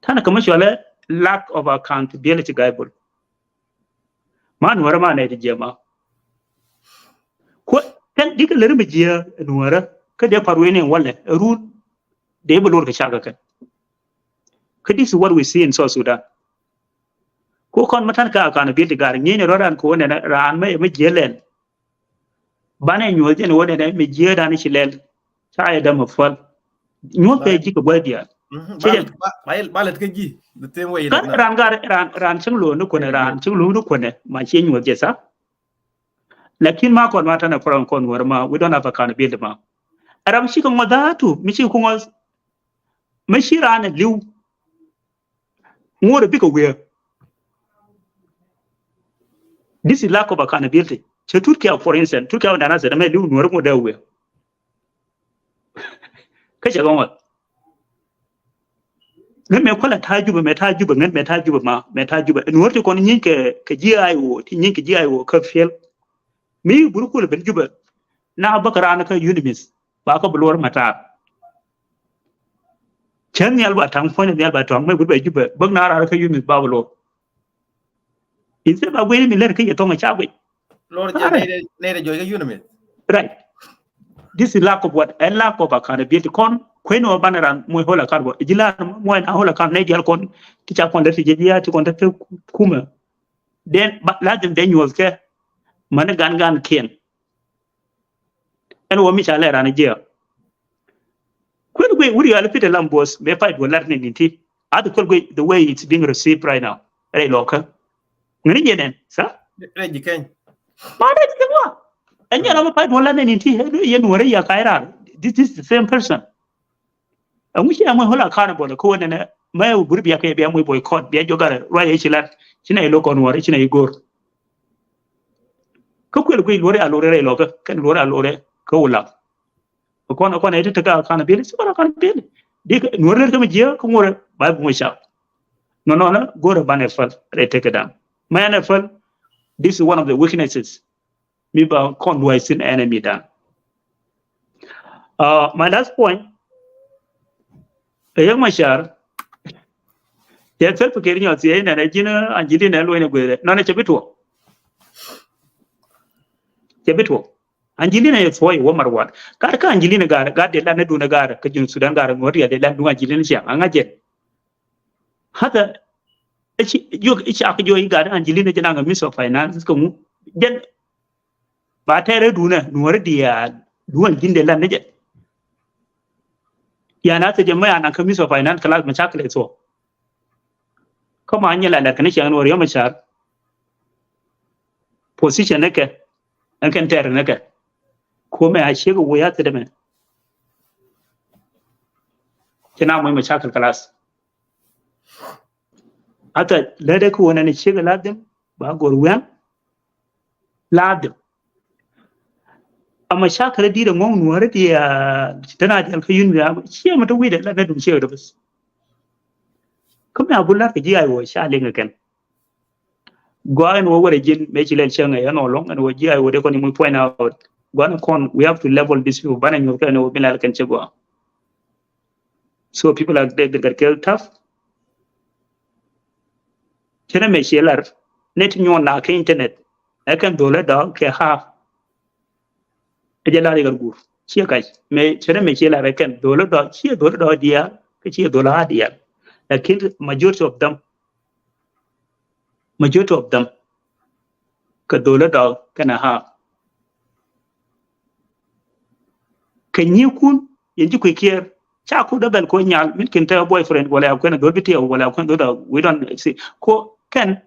Tanɛ kɛ mɛ cualɛ lack of accountability guy bol. Ma nuɔrä ma nɛ ti jiɛ ma. Kuɔ tɛn dikɛ lɛri mi jiɛ nuɔrä kä dee par wen in walɛ run dee bi lor kɛ cakɛ kɛ. Kä this is what we see in South Sudan. Ku kɔn mi tan kɛ accountability gar ŋi̱i̱n rɔ ran kɛ wä nɛnɛ ran mi mi jiɛ lɛl. Banɛ nyuɔth jɛn wä nɛnɛ mi jiɛ dan ci lɛl. Ca yɛ däm a päl. Nyuɔth kɛ ji̱ kɛ gua̱th diaal. Ci jɛn. Ba lɛt kä ji̱ the same way. Kä ran gar ran ran cäŋ lo̱o̱n ni kuɔnɛ ran cäŋ lo̱o̱n ni kuɔnɛ ma ciɛ nyuɔth jɛ sa. Lakin ma kɔn ma tanɛ problem kɔn wär ma we don't have accountability ma. Ram ci kɛ ŋuɔth dhatu mi ci ku ŋuɔth. Mi ci ran liw. Ŋuɔrɛ bikɛ wiee. This is lack of accountability. Cɛ Turkia, for instance, Turkia wä nana sɛ dɛ mɛ liw nuɔrɛ ŋuɔrɛ dee wiee. Kä cɛ kɛ ŋuɔth. Ŋän mɛ kualɛ ta̱a̱ Jubɛ, mɛ ta̱a̱ Jubɛ, ŋän mɛ ta̱a̱ Jubɛ ma, mɛ ta̱a̱ Jubɛ. Nuɔrɛ ti kɔn nyieny kɛ, kɛ ji̱ I O, ti nyieny kɛ ji̱ I O kä fiel. Mi bur kulɛ ben Jubɛ. Na bä kɛ ran kä UNMISS. Ba kä bi luɔr matar. Cä nhial ba taŋ puɔ̱ny nhial ba tɔ̱a̱ŋ mɛ gut bɛ Jubɛ bäk na raar kä UNMISS ba bi luɔr. Instead ba guic mi lɛr kä yɛ thɔŋ ca guic. Lor jɛ nɛy dɛ jɔc kä UNMISS. Right. This is lack of what? A lack of accountability. Kɔn kuɛn wä banɛ ran muɔc hold account bɔ. Ji̱ lar muɔc na hold account nɛy dial kɔn ti ca kɔn lɛ ti jɛ ji̱ ya ti kɔn te te kumɛ. Then lazim dee nyuɔth kɛ. Mani gan gan kiɛn. Ɛn wä mi ca lɛ ran jiɛ. Kuɛn guic wuri yal Peter Lam Bos mɛ pay duɔl lat ni ni ti. Ati kuɛn guic the way it's being received right now. Rɛy lɔkä. Ŋäni jɛ nɛn sa? Rɛy ji̱ kɛny. Ma rɛy ji̱ kɛny wa. Ɛn jɛ ram mɛ pay duɔl lat ni ni ti. Yɛn wä rɛy ya kay rar. This is the same person. Ɛŋu ci ɛmɔ hold accountable kä wä nɛnɛ mɛ wä buri bia kɛ bia mɔ boycott bia jɔgarɛ ruac ɛ ci lat ci nɛ ilok kɔn wä ci nɛ igor. Kä kuɛl guic luɔri a luɔri rɛy lɔkä kɛn luɔri a luɔri kä wä lak. Kɔn kɔn ɛ ti tekɛ accountability ci kɔn accountability. Di nuɔri lɛr kä mi jiɛ kä ŋuɔrɛ ba bi mɔ cap. Nɔ nɔ nɛ gorɛ ban ɛ päl rɛy tekɛ dan mɛ ɛn ɛ päl. This is one of the weaknesses. Mi ba kɔn luay sin enemy dan. Uh, my last point. Ɛ yek ma car. Yɛ thil pikir nyɔ thiee nɛn ɛ ji̱n Angelina luɔy ni gueth nɔn ɛ cɛ bi tuɔ. Cɛ bi tuɔ. Angelina yɛ thuɔy wä mar wat. Gat kä Angelina gar gat de lan ni dun gar kä jun Sudan gar ŋuɔt yɛ de lan dun Angelina ciaŋ aŋa jɛn. Hata i̱ ci i̱ ci ak jɔ i̱ gat Angelina jɛ naŋ a Minister of Finance kä ŋu jɛn. Ba tɛrɛ dunɛ nuɔri diaal duɔn ji̱n de lan ni jɛ. Yan a thɛ jɛ mɛ an an kä Minister of Finance class mɛ cakɛ lɛ thuɔ. Kä ma nyɛ la lɛr kɛ ni cɛ nuɔri yɔmɛ car. Position ni kɛ ɛn kɛn tɛrɛ ni kɛ. Kuɔmɛ a ciek wä ya thɛ dɛ mɛ. Cɛ na mɔc mɛ cakɛ class. Hata lɛ dɛ kä wä nɛ ni ciek la dhim ba gor wian. Lathim. Ama cakɛ rɛ di̱t ɛŋɔ̱ŋ nuɔ̱ɔ̱rä diaal ci tɛn a diaal kä yun wiaam ciɛ mɛ te wi̱i̱dɛ la nɛ dum ciɛ rɛ bäth. Kä mɛ a bul la̱r kɛ ji̱ ay wä ca liŋ kɛ kɛn. Gɔaa ɛn wä wärɛ ji̱n mëë ci lɛl cäŋ ɛ ɛn ɔ lɔ̱ŋ ɛn wä ji̱ ay wä dee kɔn imui point out. Gɔaa ɛn kɔn we have to level this people banɛ nyuɔ̱th kɛ ɛn wä mi lɛl kɛn cɛ gɔaa. So people are dead, they get killed tough. Cɛ nɛ mɛ ciɛ lar nɛ ti nyuɔn na kɛ internet. Ɛ kɛn dholɛ dɔ̱ kɛ ha. Ɛ jɛ lar igar gur. Ciɛ kac. Mɛ cɛ dee mɛ ciɛ la rɛ kɛn dhol dɔ̱, ciɛ dhol dɔ̱ diaal, kä ciɛ dhol a diaal. Lakin majority of them, majority of them kɛ dhol dɔ̱ kɛn a half. Kɛ nyiekun yɛn ci kui̱ kiɛɛr, ca ku dee bɛl ko nyal min kin te boyfriend wala a kuɛn a dhol bi tiɛw wala a kuɛn dhol dɔ̱, we don't see. Ko kɛn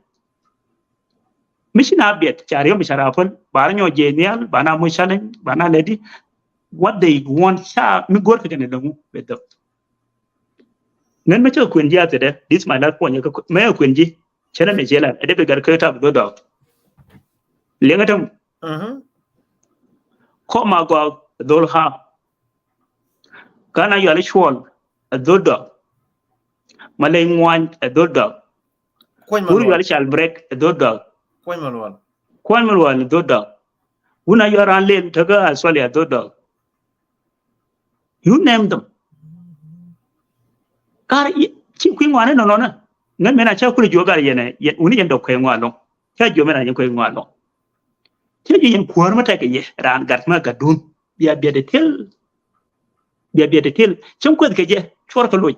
mi ci na biɛt ca riɔm ca rapäl ba rɛ nyɔ jɛ nhial ba na mo challenge ba na lɛ di. What they want ca mi go̱r kɛ kɛn dɔŋu bɛ dhɔk. Ŋän mɛ cɛ kuɛn ji̱ a thidɛ, this my last point, mɛ kuɛn ji̱ cɛ nɛ mɛ jɛ la ɛ dee bi gat kä tap dhol dɔk. Liɛŋɛ tɛm. Kɔ ma gɔak dhol ha. Ghana Yual Cuɔl ɛ dhol dɔk. Malɛy Ŋuany ɛ dhol dɔk. Kuɔny Wur Malual. Yual Cal Brek ɛ dhol dɔk. Kuɔny Malual. Kuɔny Malual ɛ dhol dɔk. Wun a Yual Ran Lel tekä Australia ɛ dhol dɔk. You name them. Kar ci kui̱ ŋuani nɔnɔnɛ. Ŋän mɛn a ca kulɛ juɔ gar yɛnɛ, wuni yɛn dɔk kuɛ ŋuan lɔŋ. Ca juɔ mɛn a yɛn kuɛ ŋuan lɔŋ. Cä ji̱ yɛn kuäär mä tɛkɛ yɛ raan gat mä gatdun. Bia biɛt ɛ thil. Bia biɛt ɛ thil. Cäŋ kueth kɛ jɛ cuɔr kɛ loc.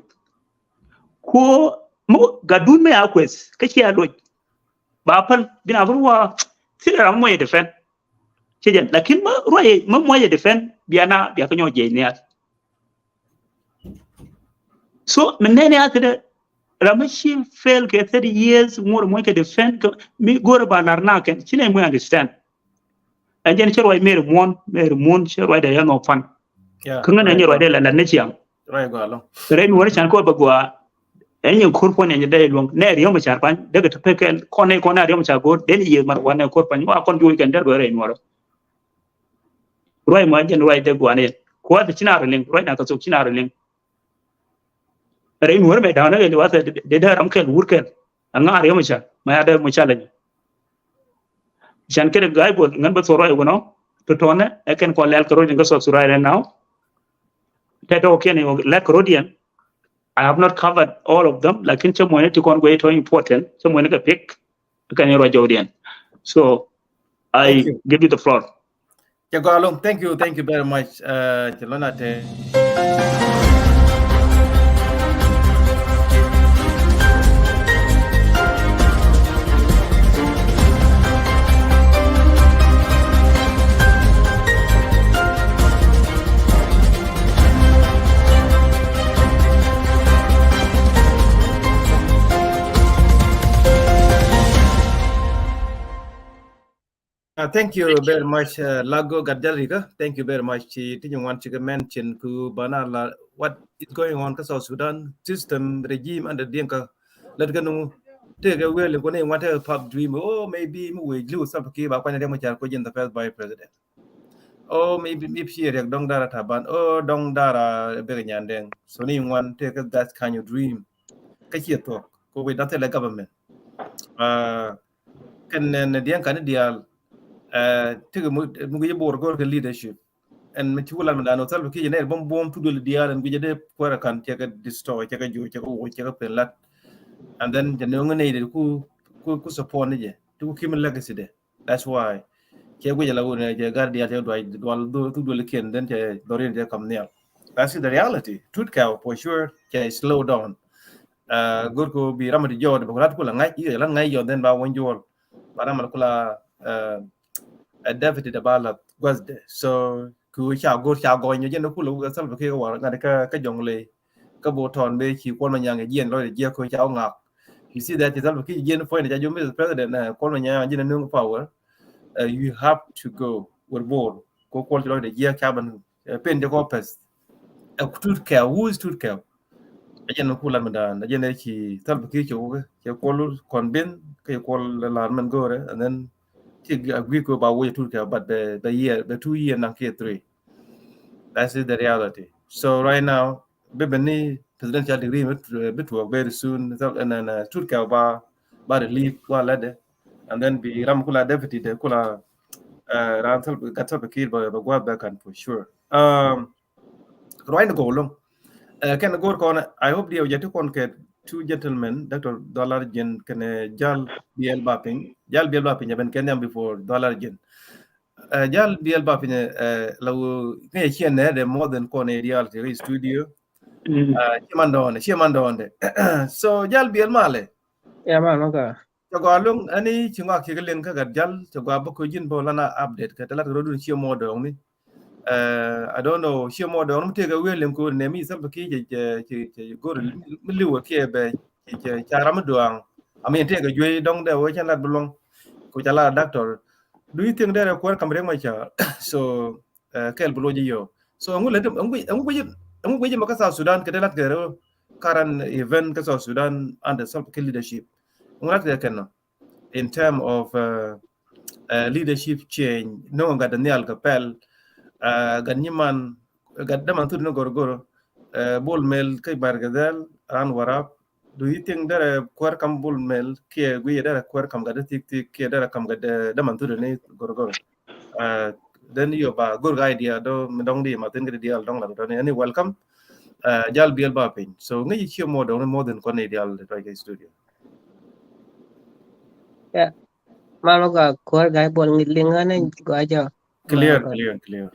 Kuɔ mä gatdun mä ya kueth kä cia loc. Ba päl bin a bä ruɔ thil ram muɔc ɛ defend. Cä jɛn lakin mä ruɔc mä muɔc ɛ defend bia na bia kä nyɔk jiɛc nhial. So mi nɛn ya thidɛ ram mi ci fail kɛ thirty years ŋuɔr muɔc kɛ defend kɛ mi go̱rɛ ba lar na kɛn ci nɛ muɔc understand. Ɛn jɛn cɛ ruac Mary Muɔn, Mary Muɔn cɛ ruac dɛ yɛn ɔ pan. Kä ŋän ɛn ruac dɛ la lat ni ciaŋ. Rɛy nuɔr can kɔ bɛ gua. Ɛn yɛn kor puɔn ɛn jɛ dɛ luɔŋ nɛ riɔm car pany dɛ kɛ tɛ pekɛl kɔn nɛ kɔn nɛ riɔm car go̱r den yiëë mar wan nɛ kor pany wa kɔn juɔc kɛn dɛ ruac rɛy nuɔr. Ruac mɔ jɛn ruac dee guan in kuath ci na rɔ liŋ ruac na kɛ thok ci na rɔ liŋ. Rɛy nuɔr mɛ da̱a̱n rɛy liwath dee dee ram kɛl wur kɛl. Aŋa riɔm ca mɛ adɛ mu ca lɛ. Can kɛn ga̱a̱c bol ŋän bä thok ruac wunɔ totɔnɛ ɛ kɛn kɔn lɛl kɛ rodiɛn kä South Sudan right now. Tɛ tɔk kiɛn lɛl kɛ rodiɛn. I have not covered all of them lakin cɛ muɔ̱ni ti kɔn guey tɔ important cɛ muɔ̱ni kɛ pick. Kɛn ruac jɔwdiɛn. So I give you the floor. Cɛ gɔaa loŋ. Thank you, thank you very much. Cɛ lɔn a te. Uh, thank you very much, uh, Lago Gatjalikä. Thank you very much. Ci ti nyuŋ wan ci kɛ mention ku bana la what is going on kä South Sudan system regime under Dinka. Lät kɛ nuŋ tëëkɛ wël in kɔn in wan tëëkɛ pap dream. Oh, maybe mi wëë liw Salva Kiir ba kuany Riek Machar ko jin the first vice president. Oh, maybe mi pi Riek dɔŋ dara Taban. Oh, dɔŋ dara bek nyandeng. So ni wan tëëkɛ that kind of dream. Kä ci thuɔk ko wëë dathilɛ government. Uh, kɛn nɛ diɛn kani diaal. Ɛ tikɛ mi guic bor gor kɛ leadership. Ɛn mi ci wulal mi dan hotel bi kic nɛ bom bom tu dul diaal ɛn guic dee kuɛrɛ kan cɛ kɛ destroy cɛ kɛ jo cɛ kɛ wo cɛ kɛ pen lat. And then jɛ nöŋ nɛ dee ku ku ku support ni jɛ ti ku kim legacy dɛ. That's why cɛ guic la wun cɛ gar diaal cɛ dual dual tu dul kiɛn then cɛ dorin cɛ kam nial. That's the reality. Tut kɛw for sure cɛ slow down. Ɛ gor ko bi ram ti jɔɔd bɛ ku lat ku la ŋa̱c i̱ la ŋa̱c yɔn then ba wun juɔl. Ba ram la ku la ɛ ɛ deputy de ba la gua̱thdɛ. So ku ca gor ca gɔny jɛn ku la Salva Kiir war ŋa̱t kä kä jɔŋ le. Kä bo tɔn be ci Kuɔl Manyaŋ jiɛn lɔc jiɛ ko ca ŋak. You see that Salva Kiir jiɛn point ca jo Mister President ɛ Kuɔl Manyaŋ jiɛn nung power. Ɛ you have to go with bor ko Kuɔl ci lɔc jiɛ ca ban pen jɛ kɔ pɛth. Ɛ tut kɛw, who is tut kɛw? Ɛ jɛn ku lat mi dan ɛ jɛn ɛ ci Salva Kiir ci wukɛ cɛ Kuɔl kɔn bin kɛ Kuɔl lar mɛn go̱rɛ and then ci agui ko ba wukɛ tut kɛw, but bɛ bɛ year bɛ two year naŋ kiɛ three. That's is the reality. So right now bɛ bɛ ni presidential decree bi tuɔɔk very soon. And then tut kɛw ba ba relief wa lat dɛ and then bi ram ku la deputy dɛ ku la ran Salva gat Salva Kiir ba ba guath bɛ kan for sure. Um, Ruac ni gɔw loŋ. Ɛ kɛn go̱o̱r kɔn, I hope diɛw jɛ ti kɔn kɛ two gentlemen, Doctor Dualar Jɛn kɛnɛ Jal Biɛl Bapiny. Jal Biɛl Bapiny ɛ ben kɛ nhiam before Dualar Jɛn. Ɛ, jal biɛl ba piny, ɛ, la wä ŋäc ciɛ nɛ dɛ more than kɔn ɛ dial ti studio. Mm. Ɛ, ciɛ man dɔɔn, ciɛ man dɔɔn dɛ. So jal biɛl malɛ. Ya ma ma ka. Cɛ gɔaa loŋ ɛni ci ŋɔak ci kɛ liŋ kä gat jal, cɛ gɔaa bä ko ji̱n bä lana update kɛ tɛ lat kɛ rɔdun ciɛ mɔ dɔɔŋni. Ɛ, I don't know, ciɛ mɔ dɔɔŋni mi tëëk ɛ wi̱i̱ liŋ ko nɛ mi Salva Kiir cɛ, cɛ, cɛ, cɛ go̱r mi liwä kiɛ bɛ, cɛ, cɛ, ca ram mi duaŋ. I mean, tëëk ɛ juey dɔŋ dɛ wä cɛ lat bi luɔŋ. Ko ca la doctor. Do you think derɛ kuäär kam Riek Machar? So, ɛ, kɛl bi luɔc i̱ yɔ. So ɛŋu lɛ, ɛŋu guic, ɛŋu guic, ɛŋu guic mɛ kä South Sudan kɛ dee lat kɛ rɛ current event kä South Sudan under Salva Kiir leadership? Ɛŋu lat kɛ kɛn nɔ in term of, ɛ, ɛ, leadership change? Nɔ gat Daniel kɛ pɛl, ɛ, gat nyiman, gat däman thut ni gorgor, ɛ, Bol Mel kä Bargazal, ran Warap, Do you think derɛ kuäär kam Bol Mel kiɛ guiyɛ derɛ kuäär kam gat dee thik thik kiɛ derɛ kam gat dee däman thut ni gorgor? Ɛ, then yɔ ba go̱r kä idea dɔ mi dɔŋ di ma thin kɛ di dial dɔŋ la dɔni. Ɛni welcome. Ɛ, jal biɛl ba piny. So ŋäc ciɛ mɔ dɔŋ ni more than kɔn ni dial di tɔy kɛ studio. Yeah. Mama gua kuäär Gai Bol ŋi̱ liŋ ɣän ni gua jɔ. Clear, clear, clear.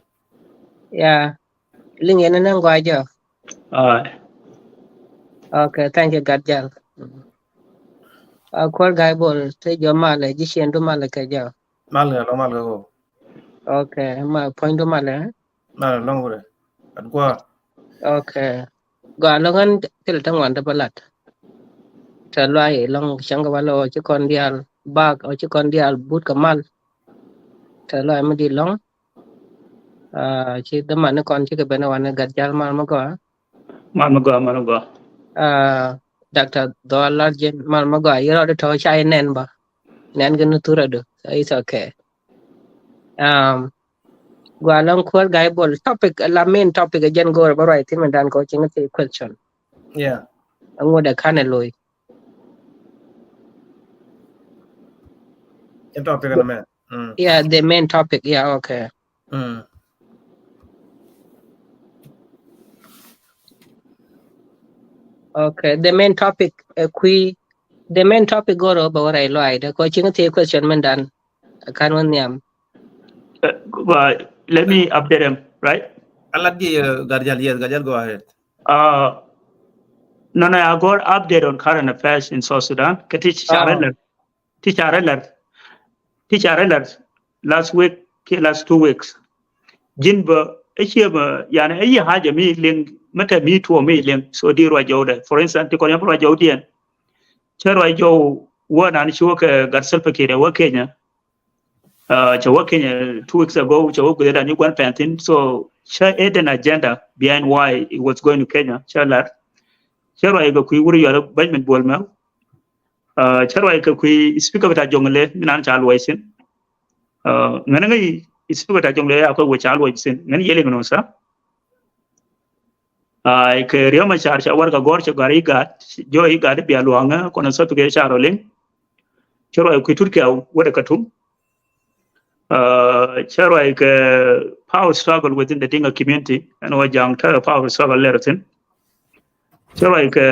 Yeah. Liŋ yɛn ni gua jɔ. Aye. Okay, thank you, Gat Jal. A kuäär Gai Bol, te jɔ malɛ, ji̱ ciɛn du malɛ kɛ jɔ. Malɛ lɔ malɛ kɛ kɔ. Okay, ma puɔ̱ny du malɛ. Malɛ lɔŋ wurɛ. At gua. Okay. Gua lɔŋ ɣän thil te ŋuan te bä lat. Te luay lɔŋ cäŋ kɛ bä lɔ ci kɔn dial bak, ɔ ci kɔn dial but kɛ mal. Te luay mi di lɔŋ. Ah, ci dämani kɔn cikɛ ben wanɛ Gat Jal, mal mi gɔaa. Mal mi gɔaa, mal mi gɔaa. Ah, Doctor Dhɔal Larjen, mal mi gɔaa. Yɛ rɔɔdɛ tɔ̱ ca yɛ nɛn bä. Nɛn kɛ ni thurɛ du. So it's okay. Um, gua lɔŋ kuäär Gai Bol. Topic, la main topic ɛ jɛn go̱o̱rɛ bä ruac thi̱n mi dan kɔ ci ŋä thi question. Yeah. Ɛŋu dɛ kanɛ lo̱i. Ɛn topic ɛn mɛ. Mm. Yeah, the main topic. Yeah, okay. Mm. Okay, the main topic, ɛ kui̱, the main topic go̱o̱rɛ bä wä rɛy luay dɛ kɔ ci ŋä thi question min dan. Ɛ kan wä nhiam. Uh, well, let me update him, right? Alat di, uh, Gat Jal, yes, Gat Jal, go ahead. Uh, nɔnɔ ya gɔr update on current affairs in South Sudan. Kɛ ti carɛ lɛr, ti carɛ lɛr, ti carɛ lɛr last week kiɛ last two weeks. Ji̱n bä ɛ ciɛ bä yani ɛ yi haja mi liŋ mɛ tɛ mi tuɔ mi liŋ. So di ruac jɔw dɛ. For instance, ti kɔn yam ruac jɔw diɛn. Cɛ ruac jɔw wä nan ci wä kɛ Gat Salva Kiir wä Kenya. Uh, cɛ wä Kenya two weeks ago, cɛ wä guidan ni guan pɛn thin. So cɛ hidden agenda behind why he was going to Kenya. Cɛ lar. Cɛ ruac kɛ kui̱ wuri yuɔr Benjamin Bol Mel. Uh, cɛ ruac kɛ kui̱ speaker bita Jonglei mi nan ca luɔc thin. Uh, ŋän ŋäc speaker bita Jonglei a kuɛ wä ca luɔc thin. Ŋän yɛ liŋ nɔ sa. Ai kɛ Riek Machar ca warɛgak gɔ̱r cɛ gɔ̱r IGAD, jɔ IGAD bia luaŋä kɔn sɔp kɛ ca rɔ liŋ. Cɛ ruac kui̱ tut kɛ wä dɛ Khartoum. Uh, cɛ ruac kɛ power struggle within the Dinka community. Ɛn wä jaŋ te power struggle lɛr thin. Cɛ ruac kɛ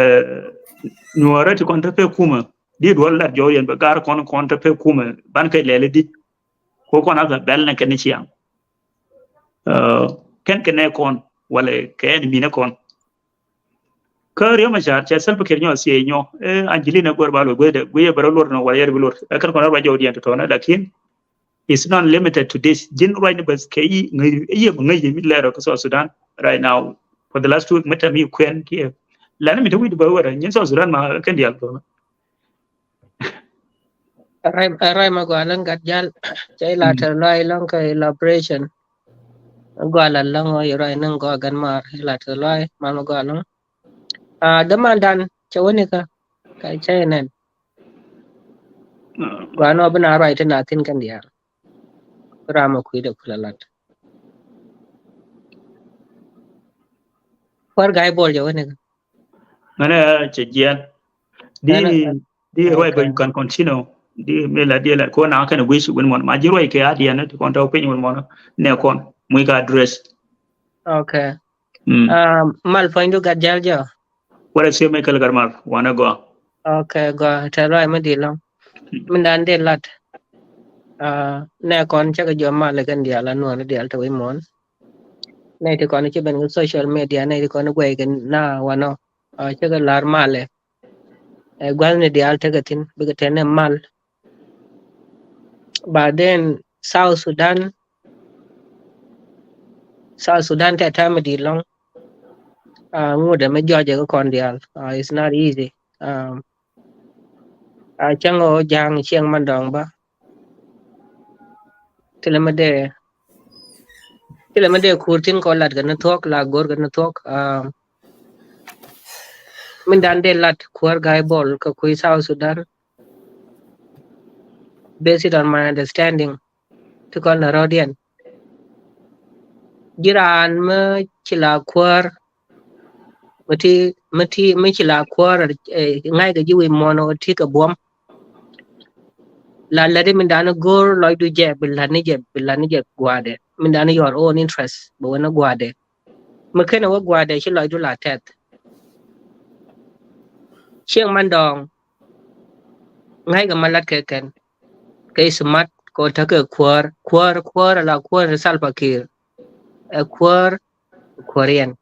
nuɔrɛ ti kɔn te pɛ kumɛ. Di duɔl lat jɔw yɛn bɛ gar kɔn kɔn te pɛ kumɛ ban kɛ lɛli di. Ko kɔn a bɛ bɛl nɛ kɛn ciaŋ. Uh, kɛn kɛ nɛ kɔn walɛ kɛ ɛn minɛ kɔn. Kä Riek Machar cɛ Salva Kiir nyɔ thiee nyɔ. Eh, Angelina gör ba lo guedɛ guiɛ bɛ rɔ luɔr nɔ walɛ yɛr bi luɔr. Eh, kɛn kɔn rɔ ba jɔw diɛn tɔtɔnɛ lakin it's not limited to this. Ji̱n ruacni bäth kɛ yi ŋäc yi mi lɛr ɔ kä South Sudan right now for the last two week mi tɛm yi kuɛn kiɛ. Lani mi te wi̱c bä wärä nyin South Sudan ma kɛn dial bä. Rai, rai ma gɔaa lɔŋ Gat Jal. Cɛ ila tɛ lɔy lɔŋ kɛ elaboration. Gɔaa la lɔŋ ɔ iruac niŋ gɔaa gan mar ila tɛ lɔy ma ma gɔaa lɔŋ. Ah, dämandan cɛ wä nikä kɛ cɛ nɛn. Gɔaa nɔ bi na ruac ti na thin kɛn diaal. Bi ram a kui̱dɛ kulɛ lat. Kuäär Gai Bol cɛ wä nikä. Ŋänɛ cɛ jiɛn. Di, di ruac bä you can continue. Di mi la di la ko na kɛn wi̱c win mɔn ma ji̱ ruac kɛ a diɛn ti kɔn tɔw piny win mɔn nɛ kɔn mui̱ ka address. Okay. Mm. Ah, mal puɔ̱nydu Gat Jal jɔ. Wala siɛ mi kɛl Gat Mar wanɛ gɔaa. Okay, gɔaa tɛ ruac mi di lɔŋ. Min dan di lat. Ah, nɛ kɔn cä kɛ jɔm malɛ kɛn diaal a nuɔn diaal te wi̱i̱ muɔ̱ɔ̱n. Nɛ ti kɔn ci ben kɛ social media, nɛ ti kɔn guɛy kɛ na wanɔ. Ah, cä kɛ la̱r malɛ. Ɛ gua̱thni diaal tekɛ thi̱n, bikɛ tɛn ɛ mal. But then South Sudan, South Sudan tɛ tɛm di̱i̱t lɔ̱ŋ. Ah, ŋut ɛmɛ jɔɔcɛ kɛ kɔn diaal. Ah, it's not easy. Um, ah, cäŋ ɣöö ja̱a̱ŋ cieŋ man dɔ̱ŋ bä. Thilɛ mi dee, thilɛ mi dee kuur thi̱n kɔ lat kɛ ni thuɔ̱k, la go̱r kɛ ni thuɔ̱k. Um, min dan dee lat kuäär Ga̱a̱y Bol kɛ kui̱ South Sudan. Based on my understanding, ti kɔn la rɔ̱diɛn. Ji̱ raan mi ci la kuäär, mi ti, mi ti, mi ci la kuäär, eh, ŋa̱ckɛ ji̱ wi̱i̱ muɔ̱ɔ̱n ɔ ti kɛ buɔ̱m. La lätdi min dan go̱r lɔcdu jɛ, bi la̱t ni jɛ, bi la̱t ni jɛ gua̱a̱dɛ. Min dan your own interest, bi wä ni gua̱a̱dɛ. Mi kenɛ wä gua̱a̱dɛ ci lɔcdu la tɛth. Cieŋ man dɔ̱ŋ, ŋa̱ckɛ ma lat kɛ kɛn. Kɛ smart kɛ ɣöö tekɛ kuäär, kuäär, kuäär ala kuäär ni Salva Kiir. Ɛ kuäär, kuäär yɛn.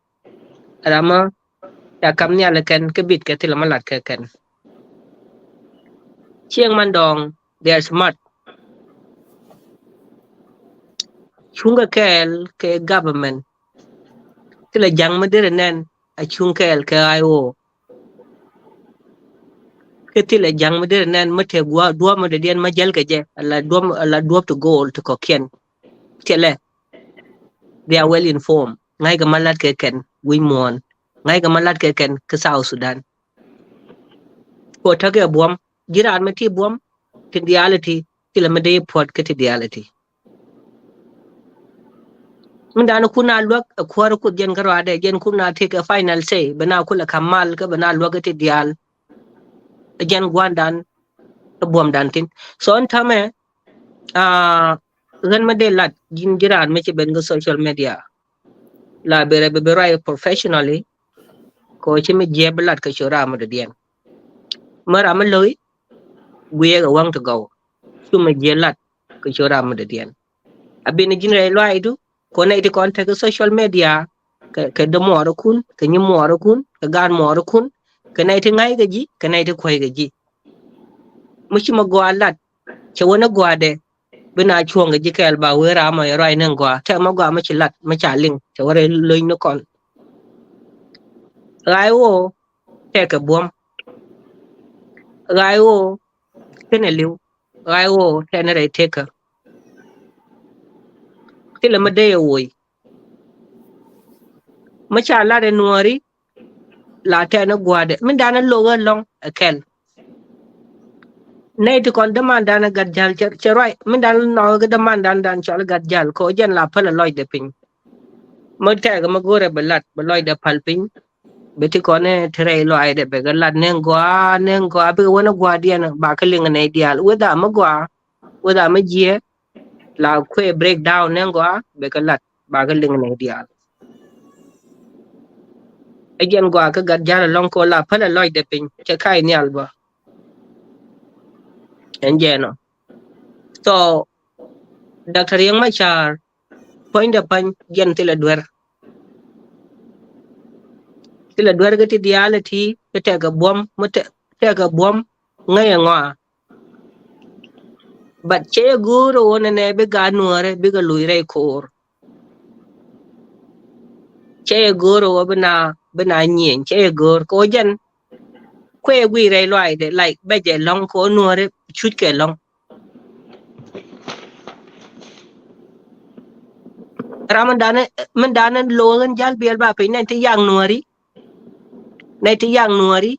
Ram mi ca kap nhial kɛn kä bit kɛ thilɛ mi lat kɛ kɛn. Cieŋ man dɔ̱ŋ, they are smart. Cuŋ kɛ kɛɛl kɛ government. Thilɛ ja̱ŋ mi derɛ nɛn a cuŋ kɛɛl kɛ I O. Kɛ thilɛ ja̱ŋ mi derɛ nɛn mi te gua̱a̱ duɔ̱ɔ̱p mi dɔ̱diɛn ma jäl kɛ jɛ, ala duɔ̱ɔ̱p, ala duɔ̱ɔ̱p ti go̱o̱l ti kɔ̱kiɛn. Thilɛ, they are well informed. Ŋa̱ckɛ ma lat kɛ kɛn wi̱i̱ muɔ̱ɔ̱n. Ŋa̱ckɛ ma lat kɛ kɛn kä South Sudan. Kɛ ɣöö tekɛ buɔ̱m, ji̱ raan mi ti buɔ̱m, ti diaal ti, thilɛ mi dee puɔ̱t kä ti diaal ti. Min dan kun a luäk ɛ kuäär Kuoth jɛn kä ruaadɛ, jɛn kun a tekɛ final say, bɛ na kulɛ ka̱m mal kä bɛ na luäk kä ti diaal. Ɛ jɛn gua̱ndan kä buɔ̱mdan thi̱n. So ɛn täämɛ, ah, ɣän mi dee lat ji̱n ji̱ raan mi ci ben kä social media. La bi rɛ bi bi ruac professionally. Kɛ ɣöö ci mi jiɛp bi lat kɛ ciöt ram mi dɔ̱diɛn. Mi ram mi lo̱c guiɛ kɛ wäŋ ti gɔw. Cu mi jiɛp lat kɛ ciöt ram mi dɔ̱diɛn. A bin ji̱n rɛy luaacdu, kɛ ɣöö nɛy ti kɔn tekɛ social media, kɛ, kɛ dämuɔɔrikun, kɛ nyimuɔɔrikun, kɛ gaatmuɔɔrikun, kɛ nɛy ti ŋa̱ckɛ ji̱, kɛ nɛy ti kuäckɛ ji̱. Mi ci mi gɔaa lat, cɛ wä ni gɔaadɛ, bi na cuɔ̱ŋ kɛ ji̱ kɛɛl ba wee ram mɔ yɛ ruac ni gɔaa. Tɛk mi gɔaa mi ci lat, mi ca liŋ, cɛ wä rɛy lo̱c ni kɔn. Ɣa̱c ɣöö tɛkɛ buɔ̱m. Ɣa̱c ɣöö kenɛ li̱w. Ɣa̱c ɣöö tɛn rɛy tekä. Thilɛ mi dee yɛ woc. Mi ca lat ɛ nuɔ̱ɔ̱ri, la tɛn ɛ gua̱a̱dɛ. Min dan ɛ lo̱k ɛ lɔ̱ŋ ɛ kɛl. Nɛy ti kɔn dämandan ɛ Gat Ja̱l cɛ, cɛ ruac. Min dan nɔɔk ɛ dämandan dan cɔl ɛ Gat Ja̱l, kɛ ɣöö jɛn la päl ɛ lɔcdɛ piny. Mi tɛk mi go̱rɛ bɛ lat, bɛ lɔcdɛ päl piny. Bɛ ti kɔn ɛ ti rɛy lɔaacdɛ bɛ kɛ lat ni gɔaa, ni gɔaa, bikɛ wä ni gua̱a̱diɛn, ba kɛ liŋ nɛy diaal. Whether mi gɔaa, whether mi jiɛ, la kuɛ breakdown ni gɔaa, bɛ kɛ lat, ba kɛ liŋ nɛy diaal. Ɛ jɛn gɔaa kä Gat Ja̱l ɛlɔ̱ŋ, kɛ ɣöö la päl ɛ lɔcdɛ piny, cɛ kac nhial bä. Ɛn jɛn ɔ. So, Doctor Riek Machar, puɔ̱nydɛ pa̱ny, jɛn thilɛ duer. Thilɛ duer kä ti diaal ɛ ti, kä tɛkɛ buɔ̱m, mi tɛ-, tɛkɛ buɔ̱m, ŋäc ɛ ŋɔaa. But cɛ yɛ go̱o̱r ɛ ɣöö nɛnɛ bi gaat nuäärɛ, bikɛ luc rɛy ko̱o̱r. Cɛ yɛ go̱o̱r ɛ ɣöö bi na, bi na nyieny, cɛ yɛ go̱o̱r kɛ ɣöö jɛn kuɛ guic rɛy luaacdɛ, like, bɛ jɛ lɔ̱ŋ kɛ ɣöö nuäärɛ cuc kɛ lɔ̱ŋ. Ram min danɛ, min danɛ lo̱k ɣän ja̱l biɛl ba piny, nɛy ti yak nuääri. Nɛy ti yak nuääri.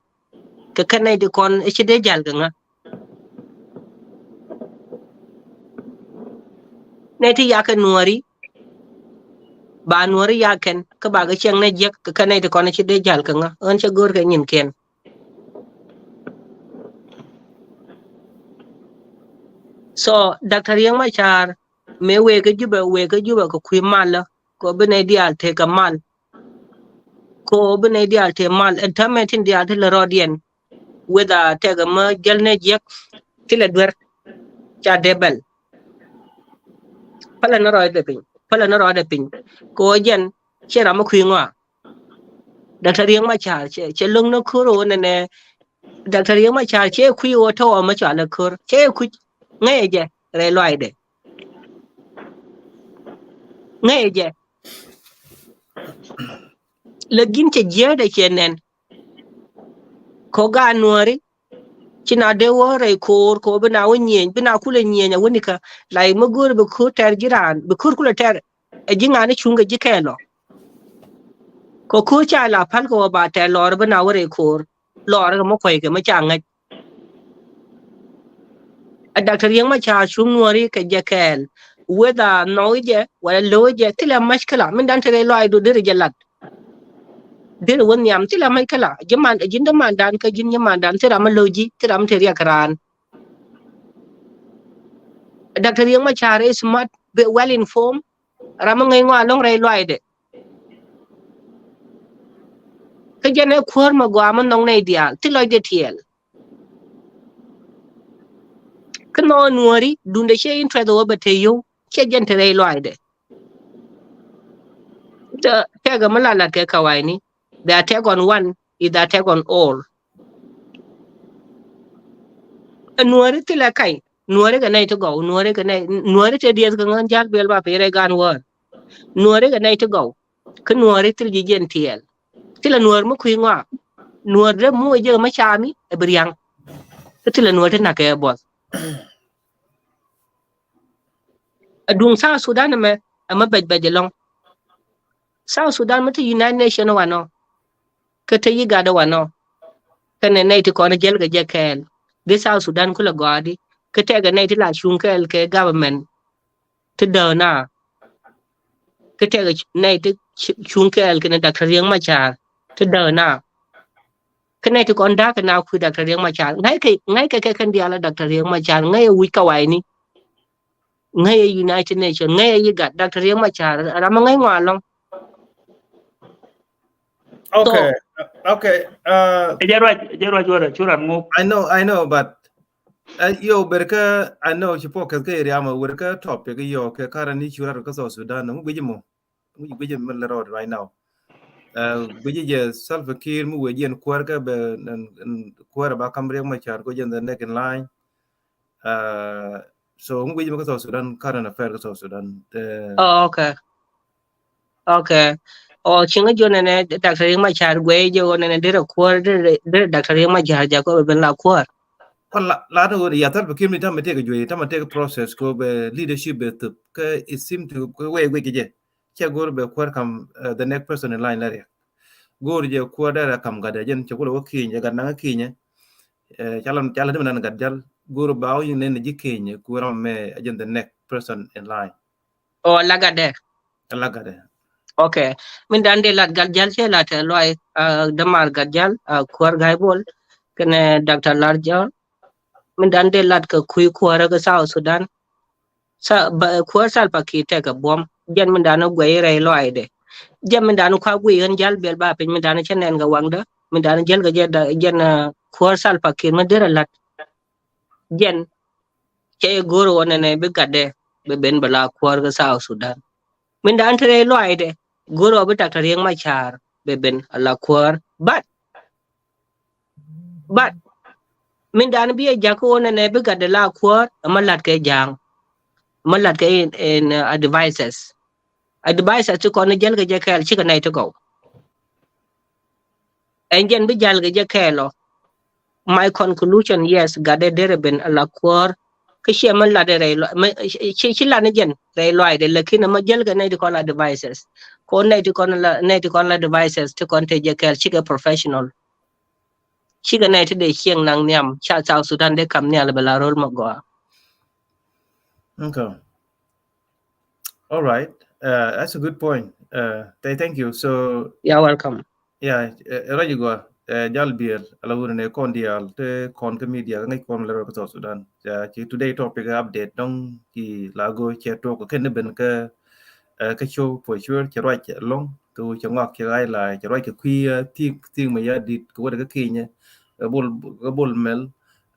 Kɛ kɛn nɛy ti kɔn i̱ ci dee ja̱l kɛ ŋa. Nɛy ti yak kɛ nuääri. Ba nuääri yak kɛn, kä ba kɛ cieŋ nɛ jiäk, kɛ kɛn nɛy ti kɔn i̱ ci dee ja̱l kɛ ŋa. Ɣän cɛ go̱o̱r kɛ nyinkiɛn. So, Doctor Riek Machar, mëë wëë kä Jubɛ, wëë kä Jubɛ kɛ kui̱ malä, kɛ ɣöö bi nɛy diaal tëëkɛ mal. Kɛ ɣöö bi nɛy diaal tëë mal. Ɛn täämɛ tin diaal ti lɛ rɔɔdiɛn. Whether tɛkɛ mä jäl nɛ jiäk, ti lɛ duer. Ca dee bɛl. Pälɛ ni rɔɔdɛ piny, pälɛ ni rɔɔdɛ piny. Kɛ ɣöö jɛn ciɛ ram mi kui̱ ŋɔa. Daktari Riek Machar cɛ, cɛ lo̱ŋ ni ko̱r ɣöö nɛnɛ Daktari Riek Machar cɛ kui̱ ɣöö tɔ̱ ɣɔw mi cɔalɛ ko̱r, cɛ kui̱. Ŋäcɛ jɛ rɛy lɔaacdɛ. Ŋäcɛ jɛ. Lɛ ji̱n cɛ jiääkdɛ cɛ nɛn. Kɛ ɣöö gaat Nuääri ci na dee wä rɛy ko̱r kɛ ɣöö bi na wä nyieny, bi na kulɛ nyieny a wä nikä. Like mi go̱o̱ri bi ko̱r tɛr ji̱ raan, bi ko̱r kulɛ tɛr. Ɛ ji̱ ŋa̱ni cuŋ kɛ ji̱ kɛɛl ɔ. Kɛ ko̱r ca la päl kɛ ɣöö ba tɛr lɔɔr bi na wä rɛy ko̱r. Lɔɔr kɛ mi kuɛykɛ mi ca ŋäc. Ɛ Daktari Riek Machar cuŋ Nuääri kɛ jɛ kɛɛl. Whether nhɔk jɛ wala lo̱k jɛ, thilɛ mushkila. Min dan te rɛy lɔaacdu derɛ jɛ lat. Derɛ wä nhiam, thilɛ mushkila. Ji̱ man, ji̱n dämandan kä ji̱n nyimandan, thil ram mi lo̱k ji̱, thil ram mi te riɛk raan. Daktari Riek Machar is smart, be well informed. Ram mi ŋäc ŋɔak ɛlɔ̱ŋ rɛy lɔaacdɛ. Kä jɛn ɛ kuäär mi gɔaa mi nhɔk nɛy diaal, thil lɔcdɛ tiɛɛl. Kä nhɔk Nuääri, duundɛ ciɛ interest ɣöö bɛ te yio̱w, ciɛ jɛn te rɛy lɔaacdɛ. Tɛ, tɛkɛ mi la lat kɛ kawaini, the attack on one is the attack on all. Ɛ Nuääri thilɛ kac, Nuääri kɛ nɛy ti gɔw, Nuääri kɛ nɛy, Nuääri te dieth kɛ ŋän jal biɛl ba piny rɛy gan wäär. Nuääri kɛ nɛy ti gɔw. Kä Nuääri thil ji̱ jiɛn tiɛɛl. Thilɛ Nuäär mi kui̱ ŋɔak. Nuäär dee muɔc jek mi cami ɛ bi ria̱ŋ. Kä thilɛ Nuäär ti na̱k kɛ buɔth. Ɛ duŋ South Sudan ɛmɛ, ɛmɛ bɛc bɛc ɛlɔ̱ŋ. South Sudan mi te United Nation wanɔ. Kä te IGAD wanɔ. Kɛnɛ nɛy ti kɔn jäl kɛ jɛ kɛɛl. Dee South Sudan kulɛ gɔaadi. Kä tɛkɛ nɛy ti la cuŋ kɛɛl kɛ government ti dääk na. Kä tɛkɛ nɛy ti cuŋ kɛɛl kɛnɛ Daktari Riek Machar ti dääk na. Kä nɛy ti kɔn da̱a̱k kɛ na kui̱ Daktari Riek Machar. Ŋäckɛ, ŋäckɛ kɛ kɛn diaal a Daktari Riek Machar. Ŋäcɛ wi̱c kawaini. Ŋäcɛ United Nation. Ŋäcɛ IGAD. Daktari Riek Machar ram mi ŋäc ŋɔak ɛlɔ̱ŋ. Okay. Okay. Uh, jɛ ruac, jɛ ruac wärä, cu ran ŋuk. I know, I know, but, uh, yo, ber kä, I know, ci focus kä area ma, wer kä topic yo, kɛ current issue rat kä South Sudan, ŋu guic mɔ? Ŋu guic mɔ lɛ rɔɔd right now? Uh, guic jɛ Salva Kiir mi wee jɛ ɛn kuäär kä bɛ, ɛn, ɛn kuäär ba kam Riek Machar ko jɛ in the next in line. Uh, so ŋu guic mɔ kä South Sudan, current affair kä South Sudan. Uh, oh, okay. Okay. Ɔ, cieŋ a jiɔn nɛnɛ Daktari Riek Machar guɛy jɛ ɣöö nɛnɛ derɛ kuäär, derɛ, derɛ Daktari Riek Machar jakä bɛ ben la kuäär. Kɔn la, la ni ɣöö ya Salva Kiir mi tamɛ tëëkɛ juey, tamɛ tëëkɛ process ko bɛ leadership bɛ thöp. Kä it seem to kɛ wee guic kɛ jɛ. Cɛ go̱o̱r bɛ kuäär kam, uh, the next person in line la Riek. Go̱o̱r jɛ kuäär derɛ kam gatdɛ jɛn cɛ kulɛ wä kinyɛ, gat naŋ kinyɛ. Eh, ca la, ca la ni mi nan gat jal. Go̱o̱r ba wä yin nɛn ji̱ kinyɛ kuäär mɛ a jɛn the next person in line. Ɔ, la gatdɛ. La gatdɛ. Okay. Min dan dee lat gat jal cɛ lat ɛ luay, uh, dämaar gat jal, uh, kuäär Ga̱a̱c Bol kɛnɛ Daktari Lar Jɔr. Min dan dee lat kɛ kui̱ kuäärä kä South Sudan. Sa, ba, kuäär Salva Kiir tɛkɛ buɔ̱m. Jɛn min dan guɛy rɛy lɔaacdɛ. Jɛn min dan kua guiy ɣän jal biɛl ba piny min dan cä nɛn kɛ waŋdä. Min dan jäl kɛ jɛ da, jɛn, uh, kuäär Salva Kiir mi derɛ la̱t. Jɛn cɛ go̱o̱r ɣöö nɛnɛ bi gatdɛ bɛ ben bɛ la kuäär kä South Sudan. Min dan te rɛy lɔaacdɛ go̱o̱r ɣöö bi Daktari Riek Machar bɛ ben a la kuäär. But, but min dan bi ɛ jakä ɣöö nɛnɛ bi gatdɛ la kuäär, ɛmɛ la̱t kɛ ja̱a̱ŋ. Ɛmɛ la̱t kɛ in, in, uh, advices. Advices ti kɔn jäl kɛ jɛ kɛɛl cikɛ nɛy ti gɔw. Ɛn jɛn bi jäl kɛ jɛ kɛɛl ɔ. My conclusion, yes, gatdɛ derɛ ben a la kuäär. Kä ciɛ mi latdɛ rɛy lɔac, mi, ci, ci lat ni jɛn rɛy lɔaacdɛ, lakin ɛmɛ jäl kɛ nɛy ti kɔn la advices. Kɔn nɛy ti kɔn la, nɛy ti kɔn la advices ti kɔn te jɛ kɛɛl cikɛ professional. Cikɛ nɛy ti dee cieŋ naŋ nhiam, ca South Sudan dee kam nhial bɛ la ro̱l mɛ gɔaa. Okay. All right. Uh, that's a good point. Uh, th-, thank you. So, you're welcome. Yeah, eh, rɔ̱c gɔaa, eh, jal biɛl, ala wuni ni kɔn diaal, te kɔn kä media, kä ŋäc kɔn lɛ rɔ kä South Sudan. Ya, ci today topic update dɔŋ, ci la go cɛ tuɔk, kɛ ni ben kä, eh, kä show for sure, cɛ ruac ɛlɔ̱ŋ, kɛ wu cɛ ŋɔak cɛ ɣa̱c la, cɛ ruac kɛ kui̱, eh, thiek, thiek mɛ ya dit, kɛ wä kä Kenya, eh, Bol, kɛ Bol Mel,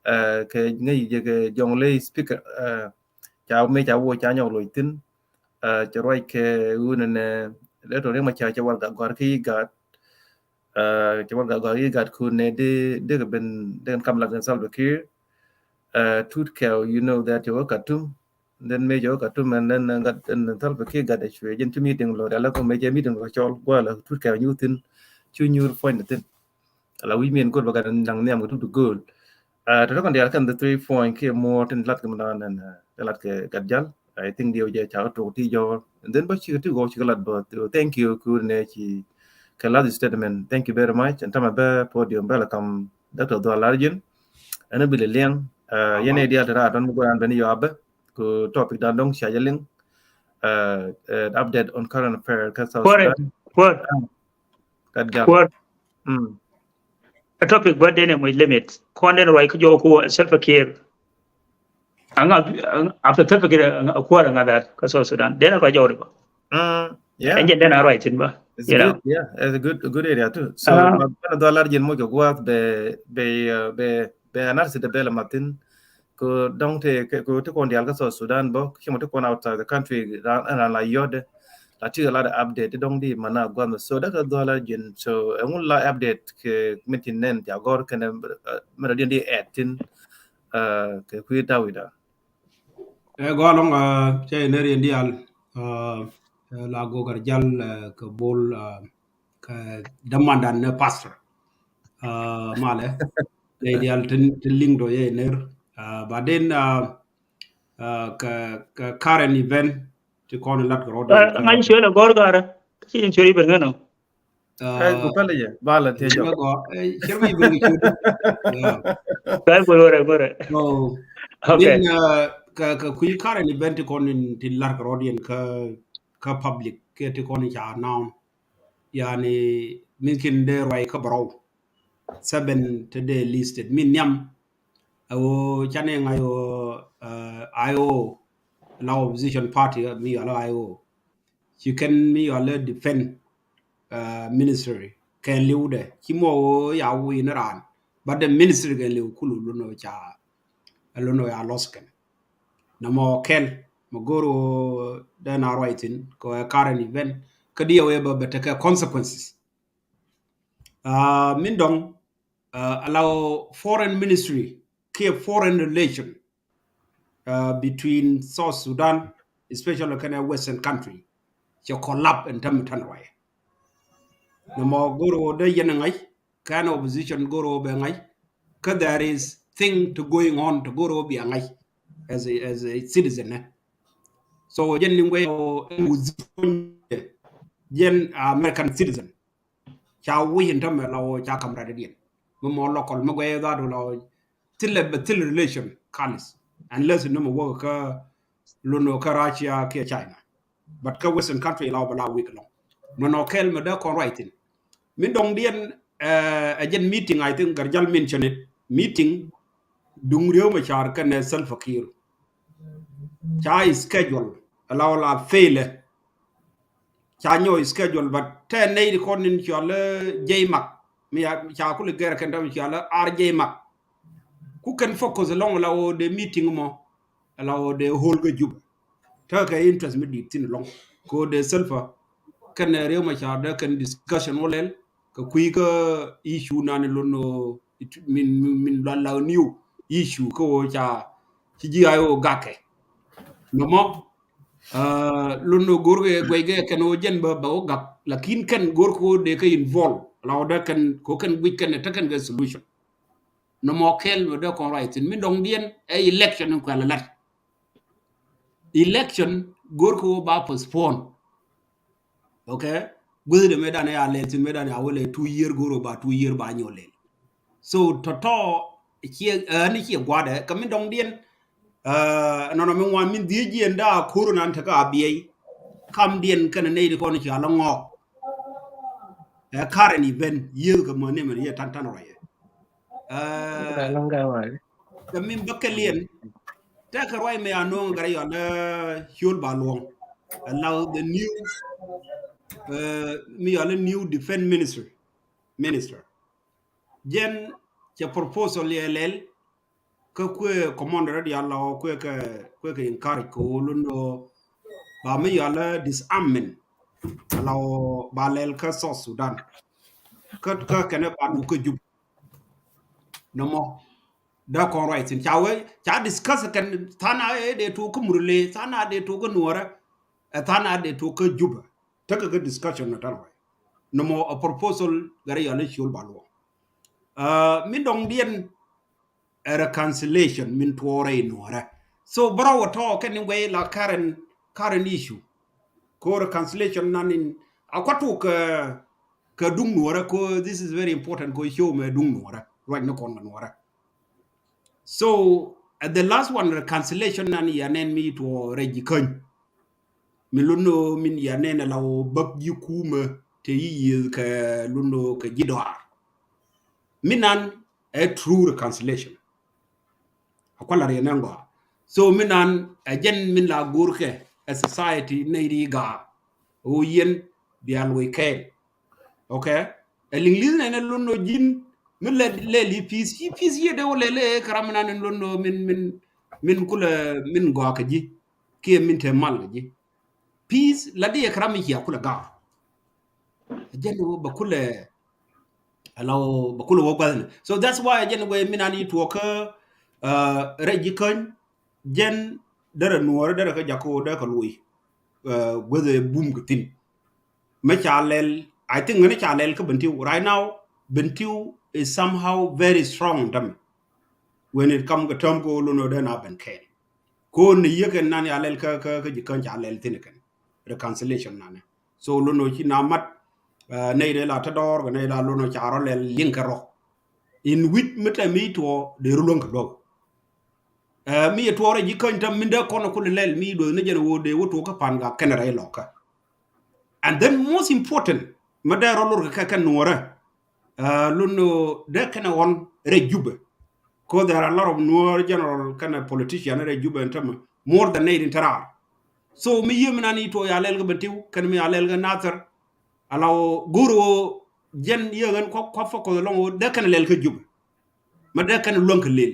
eh, kɛ ŋäc jɛ kɛ Jonglei speaker, eh, ca mëë ca wä ca nyɔk loc thi̱n, Cɛ ruac kɛ ɣöö nɛnɛ Doctor Riek Machar cɛ wal gat gɔ̱a̱r kä IGAD. Cɛ wal gat gɔ̱a̱r kä IGAD kun nɛ di di kɛ ben di kɛn kam lat kɛn Salva Kiir. Tut kɛw, you know that cɛ wä Khartoum. Then mëë cɛ wä Khartoum and then gat Salva Kiir gat ɛ cuɛ jɛn ci meeting lɔ rial kɔ mëë cɛ meeting lɔ cɔl gua̱a̱ la Tut kɛw nyuth thin. Cu nyuur puɔ̱ny ni thin. Ala wi̱c min go̱o̱r ba gat naŋ nhiam kɛ tut go̱o̱l. Tɔ̱ tɔ̱ kɔn diaal kɛn the three point kiɛ more tin lat kɛ mi dan and tin lat kɛ gat jal. I think diɛw jɛ ca kɛ tok ti jɔɔr. And then ba cikɛ ti gɔw cikɛ lat bä. Thank you kun nɛ ci kɛ last statement. Thank you very much. And tamɛ bɛ podium bɛ la kam Doctor Dhual Larjin. Ɛn bi lɛ liɛŋ. Yɛn ɛ diaal ti raar dɔn mi go̱o̱r an ben yɔ abɛ. Ku topic dan dɔŋ cia jɛ liŋ. Update on current affair kä South Sudan. Kuɔr. Gat jal. Kuɔr. Mm. A topic bä den ɛ muc limit. Kɔn den ruac kä jɔw ku Salva Kiir. Aŋa, after Salva Kiir, a kuɔr aŋa that kä South Sudan. Den a ruac jɔw ri bä. Mm, yeah. Ɛn jɛn den a ruac thin bä. It's good, yeah, it's a good, a good area too. So, uh, Doctor Larjin muc kɛ guath bɛ, bɛ, uh, bɛ, bɛ analysis de bɛ la mathin. Ku dɔŋ te ku te kɔn dial kä South Sudan bä, ki mɔ te kɔn outside the country ran ran la yɔde. La ti la update dɔŋ di mana guan. So Doctor Dhual Larjin, so ɛŋu la update kɛ meeting nɛn ti agɔr kɛnɛ mɛ di di ɛtin kɛ kui̱ Dawida. Ɛ gɔalɔŋ cɛ ner yɛn dial la gɔgɛr jal kɛ bol kɛ dämandan ni pastor. Malɛ nɛ dial ti liŋ dɔ yɛ ner. Baden kɛ, kɛ current event ti kɔn lat kɛ rɔdɔ. Ŋa̱c cuɛ lɛ gɔr garɛ ci in cuɛ iben ŋänɔ. Kɛ ku pɛlɛ yɛ ba la te jɔ. Cir mi iben kɛ cuɛ. Kɛ ku lorɛ gɔrɛ. Okay. Kɛ, kɛ kui̱ current event ti kɔn in ti lat kɛ rɔdɔ yɛn kɛ, kɛ public kɛ ti kɔn in ca announce. Yani min kin dee ruac kä bärɔw. Seven ti dee listed min nhiam. Ɛ ɣöö canɛ ŋa̱c ɣöö I O la opposition party mi yɔal I O. Ci kɛn mi yɔal defense ministry kɛn liwdɛ ci mɔ ɣöö ya wi̱i̱ ni raan. But the ministry kɛn liw kulu lunɔ ca, lunɔ ya lost kɛn. Nɔmɔ kɛl mɛ go̱r ɣöö dee na ruac thin kɛ current event kä diɛ wee bä bɛ tekɛ consequences. Min dɔŋ allow foreign ministry kiɛ foreign relation between South Sudan, especially kɛnɛ Western country, cɛ collapse in term tɛn ruac. Nɔmɔ go̱r ɣöö dee yɛn ŋa̱c kɛn opposition go̱r ɣöö bɛ ŋa̱c kä there is thing to going on to go̱r ɣöö bia ŋa̱c as a, as a citizen. So jɛn ni ŋuec jɛn American citizen. Ca wi̱i̱ in tämɛ la ɣöö ca kam rat diɛn mi mɔ local mi guɛy dhat la ɣöö thilɛ bɛ thil relation kalis unless ni mɔ wäk kä lun kä Russia kiɛ China. But kä Western country la ɣöö bɛ la wi̱i̱ kɛ lɔŋ. Mɛ nɔ kɛl mɛ dee kɔn ruac thin. Min dɔŋ diɛn ɛ jɛn meeting, I think Garjal mention it. Meeting duŋ Riek Machar kɛnɛ Salva Kiir. Ca schedule ala wala fail. Ca nyɔ schedule but tɛ nɛy di kɔn in cɔal J Mac. Mi ca kuli gɛr kɛn dɔm cɔal R J Mac. Ku kɛn focus alɔŋ ala wä de meeting mɔ ala wä de hold kä Juba. Tekɛ interest mi di̱i̱t thi̱n ɛlɔ̱ŋ kɛ ɣöö dee Salva kɛnɛ Riek Machar dee kɛn discussion wä lɛl kɛ kui̱ kä issue nani lon ɣöö min, min, min la, la new issue kä ɣöö ca ci ji̱ I O gakɛ. Nɔmɔ lon ɣöö go̱rkɛ guɛckɛ kɛn ɣöö jɛn bä, bä wä gak lakin kɛn go̱rkɛ ɣöö dee kɛ involve la ɣöö dee kɛn kɛ ɣöö kɛn guic kɛn ɛ te kɛn kɛ solution. Nɔmɔ kɛl mɛ dee kɔn ruac thin min dɔŋ diɛn ɛ election in kuɛl lat. Election go̱rkɛ wä ba postpone. Okay. Guäth de mëë dan ya lɛl thin mëë dan ya wä lɛl two year go̱r wä ba two year ba nyɔ lɛl. So tɔtɔ ciɛ ɛn ciɛ guadɛ kɛ min dɔŋ diɛn. Nɔnɔ min ŋuan min dhiec jiɛn da ko̱r nan tekɛ a biɛy. Kam diɛn kɛn nɛy di kɔn ci ala ŋɔk. Ɛ current event yieth kɛ mäni mɛn yɛ tan tan ruac. Kɛ min bä kɛ liɛn tɛkɛ ruac mɛ a no̱o̱ŋ gɛrɛ yɔl ciöl ba luɔ̱ŋ. Ɛ la the new mi yɔl new defense ministry, minister. Jɛn cɛ proposal yɛ lɛl kä kuɛ commander dial la ɣɔɔ kuɛ kɛ, kuɛ kɛ encourage kɛ ɣöö lun ɣöö ba mi yɔalɛ disarmament, ala wä ba lɛl kä South Sudan, kä kä kɛnɛ ba du kä Juba. Nɔmɔ dee kɔn ruac thin ca wee ca discuss kɛn tha̱a̱ŋ a dee tok kä Murle, tha̱a̱ŋ a dee tok kä Nuɔrɛ, ɛ tha̱a̱ŋ a dee tok kä Juba. Tekɛ kä discussion ni tɛn ruac. Nɔmɔ a proposal gɛrɛ yɔalɛ ciöl ba luɔ̱ŋ. Min dɔŋdiɛn ɛ reconciliation min tuɔɔrɛ in Nuɔrɛ. So bärɔw ɛ tɔ̱ kɛn ni guɛy la current, current issue. Ko reconciliation nan in a kua tok kɛ, kɛ duŋ Nuɔrɛ ko, this is very important ko show mɛ duŋ Nuɔrɛ. Ruac ni kɔn kɛ Nuɔrɛ. So at the last one, reconciliation nan ya nɛn mi tuɔɔrɛ ji̱ käny. Min lundɔ min ya nɛn ala wä bäk ji̱ kumä te yi yieth kɛ lundɔ kɛ ji̱ dɔaar. Min nan ɛ true reconciliation. A kua la riɛn ɛn gɔaa. So min nan ɛ jɛn min la go̱o̱rkɛ ɛ society nɛy ri gaar. Ɣöö yɛn bia luɔc kɛɛl. Okay. Ɛ liŋ li̱th nɛn ɛ lundɔ ji̱n mi lɛ lɛl yi peace, yi peace yiëë dee wä lɛl ɛ kɛ ram mi nan in lundɔ min, min, min kulɛ min gɔaa kɛ ji̱ kiɛ min te mal kɛ ji̱. Peace la di ɛ kɛ ram mi cia kulɛ gaar. Ɛ jɛn wä bɛ kulɛ, ala wä bɛ kulɛ wä gua̱thni. So that's why ɛ jɛn wä min nan yi tuɔɔkä rɛy ji̱ käny, jɛn derɛ Nuɔrɛ derɛ kä jakä wä derɛ kɛ luɔc guäth ɛ bum kɛ thi̱n. Mɛ ca lɛl, I think ŋäni ca lɛl kä Bentiu. Right now Bentiu is somehow very strong in tämɛ when it come kɛ term kɛ wä lundɔ dee na ben kɛɛl. Ko ni yek ɛn nan ya lɛl kä, kä, kä ji̱ käny ca lɛl thi̱n kɛn reconciliation nanɛ. So lundɔ ci na mat nɛy dee la te dɔɔr kɛ nɛy la lundɔ ca rɔ lɛl liŋ kɛ rɔ. In wi̱c mi te mi tuɔɔ dee ru luäŋ kɛ luäk. Mi yɛ tuɔɔrɛ ji̱ käny te min dee kɔn kulɛ lɛl mi duɔth ni jɛn wä dee wä tuɔɔk kä pan gak kɛn rɛy lɔkä. And then most important mi dee rɔ lor kɛ kɛ Nuɔrɛ. Lundɔ dee kɛn ɛ ɣɔn rɛy Jubɛ. Cause there are a lot of Nuɔr general kɛn ɛ politician rɛy Jubɛ in tämɛ more than nɛy in te raar. So mi yiëë mi nan yi tuɔɔk ya lɛl kä Bentiu kɛn mi ya lɛl kä Nathir. Ala wä go̱o̱r wä jɛn yiëë ɣän kua, kua focus alɔŋ wä dee kɛn ɛ lɛl kä Jubɛ. Ma dee kɛn luäŋ kɛ lel.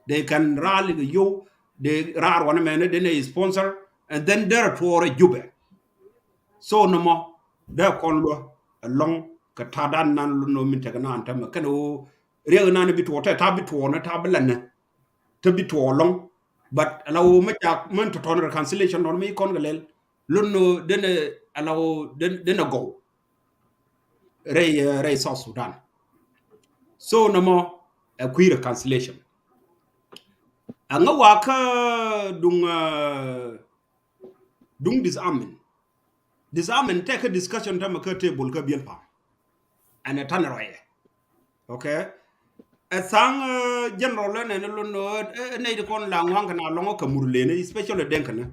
Dee kɛn raal kɛ yow, dee raar wanɛ mɛnɛ dee nɛ sponsor, and then derɛ tuɔɔrɛ Jubɛ. So nɔmɔ dee kɔn luä ɛlɔŋ kɛ ta̱a̱dan nan lundɔ min tekɛ nan tämɛ kɛn ɣöö riɛk nan bi tuɔɔk tɛ ta̱a̱ bi tuɔɔk ni ta̱a̱ bi lɛnɛ. Te bi tuɔɔk ɛlɔŋ. But ala ɣöö mɛ ca mɛn tɔ̱tɔ̱n reconciliation nɔn mi kɔn kɛ lɛl lundɔ denɛ ala ɣöö denɛ gɔw. Rɛy, rɛy South Sudan. So nɔmɔ ɛ kui̱ reconciliation. Aŋa wakä duŋ, duŋ disarmament. Disarmament tekɛ discussion tämɛ kä table kä Biɛl Pam. Ɛn ɛ tanɛ rɔyɛ. Okay. Ɛ thaŋ general ɛn ɛ lundɔ ɛ nɛy ti kɔn la ŋuaŋ kɛn a lɔŋ kä Murlenä, especially Dɛŋkänä.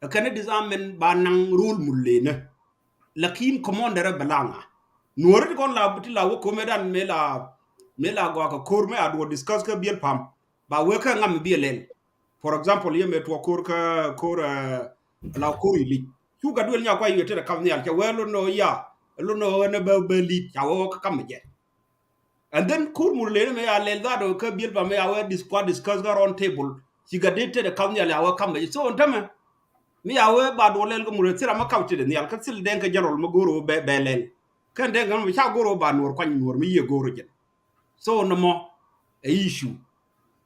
Ɛ kɛn ɛ disarmament ba naŋ role Murlenä. Lakin commander ɛ bɛ la ŋa. Nuɔri ti kɔn la ti la wä komedan mëë la, mëë la gɔaa kɛ ko̱r mëë a duɔ discuss kä Biɛl Pam. Ba wee kä ŋam bi lɛl. For example yɛ mëë tuɔ ko̱r kä ko̱r la ko̱r ilic. Cu gat duel nya kua yue tetɛ kam nhial cɛ wee lundɔ ya lundɔ ɣän ɛ bɛ bɛ li̱t ca wee kä kam jɛ. And then ko̱r Murlenä mëë ya lɛl that ɔ kä Biɛl Pam mëë ya wee dis-, kua discuss kä round table. Ci gat dee tetɛ kam nhial ya wee kam jɛ. So ɛn tämɛ mi ya wee ba duɔ lɛl kä Murlenä thil ram mi kap tetɛ nhial kä thil Dɛŋkɛ general mi go̱o̱r wee bɛ, bɛ lɛl. Kɛn Dɛŋkɛ mi ca go̱o̱r wee ba Nuɔr kuany Nuɔr mi yiëë go̱o̱r jɛn. So nɔmɔ ɛ issue.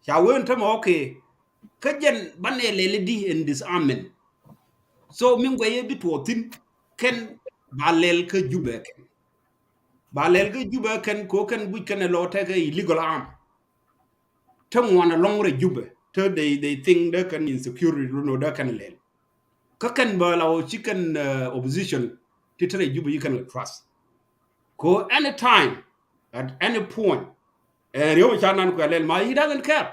Ca wee ɛn tämɛ okay. Kä jɛn banɛ lɛl di in disarmament. So min guɛy ɛ bi tuɔɔk thi̱n kɛn ba lɛl kä Jubɛ kɛn. Ba lɛl kä Jubɛ kɛn ko kɛn guic kɛn ɛ lɔ tekɛ illegal arm. Te ŋuan ɛlɔŋ rɛy Jubɛ te they, they think dee kɛn insecurity lundɔ dee kɛn lɛl. Kä kɛn bä la wä ci kɛn opposition ti te rɛy Jubɛ yi kɛn kɛ trust. Ko anytime, at any point, ɛ riɛw ca nan kuɛ lɛl ma he doesn't care.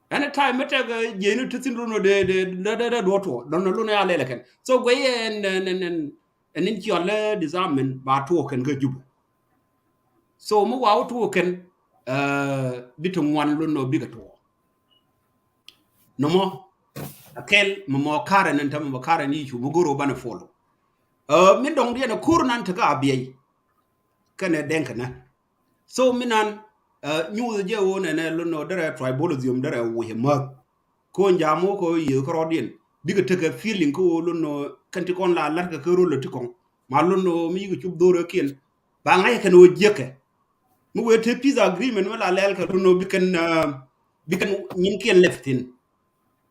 Anytime mi tɛk jiɛni ti thin lundɔ dee, dee, dee, dee duɔ tuɔ dɔn lundɔ ya lɛl kɛn. So guɛy ɛn, ɛn, ɛn, ɛn, ɛn in ciɔl lɛ disarmament ba tuɔ kɛn kä Jubɛ. So mi wa wä tuɔ kɛn bi ti ŋuan lundɔ bikɛ tuɔ. Nɔmɔ a kɛl mɛ mɔ karɛ ni tämɛ mɛ karɛ ni cu mɛ go̱r wä banɛ follow. Min dɔŋ diɛn a ko̱r nan tekä a biɛy kɛnɛ Dɛŋkänä. So min nan nyuuth jɛ wä nɛnɛ lundɔ derɛ tribalism derɛ wi̱c ɛ mäth. Ko jam wä ko yiëë kärɔɔdiɛn bikɛ tekɛ feeling kä ɣöö lon nɔ kɛn ti kɔn la la̱t kɛ kä rol ti kɔŋ. Ma lon nɔ mi yikɛ cup dhorɛ kiɛn ba ŋa̱c kɛn ɣöö jiäkɛ. Mi wëë te peace agreement mi la lɛl kɛ lon nɔ bikɛn, bikɛn nyin kiɛn lɛp thin.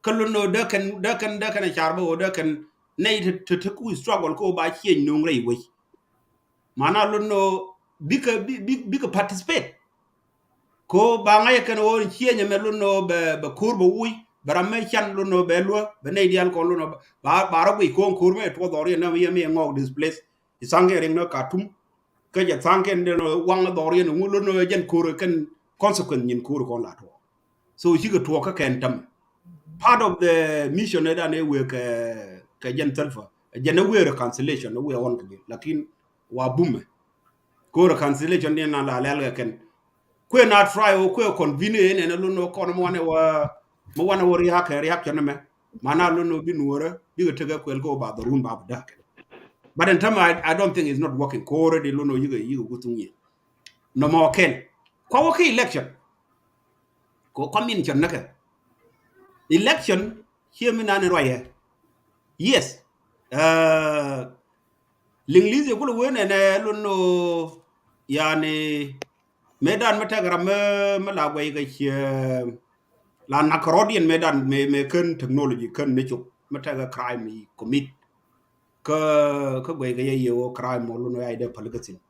Kä lon nɔ dee kɛn, dee kɛn, dee kɛn a car bä ɣöö dee kɛn nɛy te, te, te ku struggle kä ɣöö ba cieny no̱o̱ŋ rɛy wec. Mana lon nɔ bikɛ, bi, bi, bikɛ participate. Ko ba ŋa̱c kɛn ɣöö cieny ɛmɛ lon nɔ bɛ, bɛ ko̱r bɛ wuc, bɛ ram mɛ can lon nɔ bɛ luä, bɛ nɛy diaal kɔn lon nɔ ba, ba rɔ guic ko̱o̱ŋ ko̱r mɛ tuɔth dhɔriɛn nɛ mi yɛ mi yɛ ŋɔɔk displace. I thaŋ kɛn riɛŋ nɔ Khartoum. Kä jɛ thaŋ kɛn den waŋ dhɔriɛn ŋu lon nɔ jɛn ko̱r kɛn consequence nyin ko̱r kɔn la tuɔɔk. So cikɛ tuɔɔk kä kɛn tämɛ. Part of the mission ɛ dan ɛ wëë kɛ, kɛ jɛn Salva. Jɛn ɛ wëë reconciliation, ɛ wëë ɣɔn kɛ jɛ. Lakin wa bumɛ. Ko reconciliation ni na la lɛl kɛ kɛn. Kuɛ na try o kuɛ convene ɛn ɛn lon nɔ kɔn mɔ wanɛ wa, mɔ wanɛ wa react, reaction mɛ. Mana lon nɔ bi nuɔrɛ, bikɛ tekɛ kuɛl kɛ o ba dhɔrun ba bi dak. But in term, I, I don't think it's not working. Ko already lon nɔ yikɛ, yikɛ guthung yɛ. Nɔmɔ kɛl. Kua wä kä election. Ko kua min cɔn näkɛ. Election, ciɛ mi nani ruayɛ. Yes. Uh, Liŋlithi kulɛ wen ɛnɛ lon nɔ, yani, mëëdan mi tɛk ram mi, mi la guɛy kɛ ciɛ, la nak rɔdiɛn mëëdan mi, mi kän technology kän ni cop mi tɛk crime i commit. Kä, kä guɛy kɛ yɛ yɛ wä crime mɔ lon nɔ ya idɛ päl kä thin.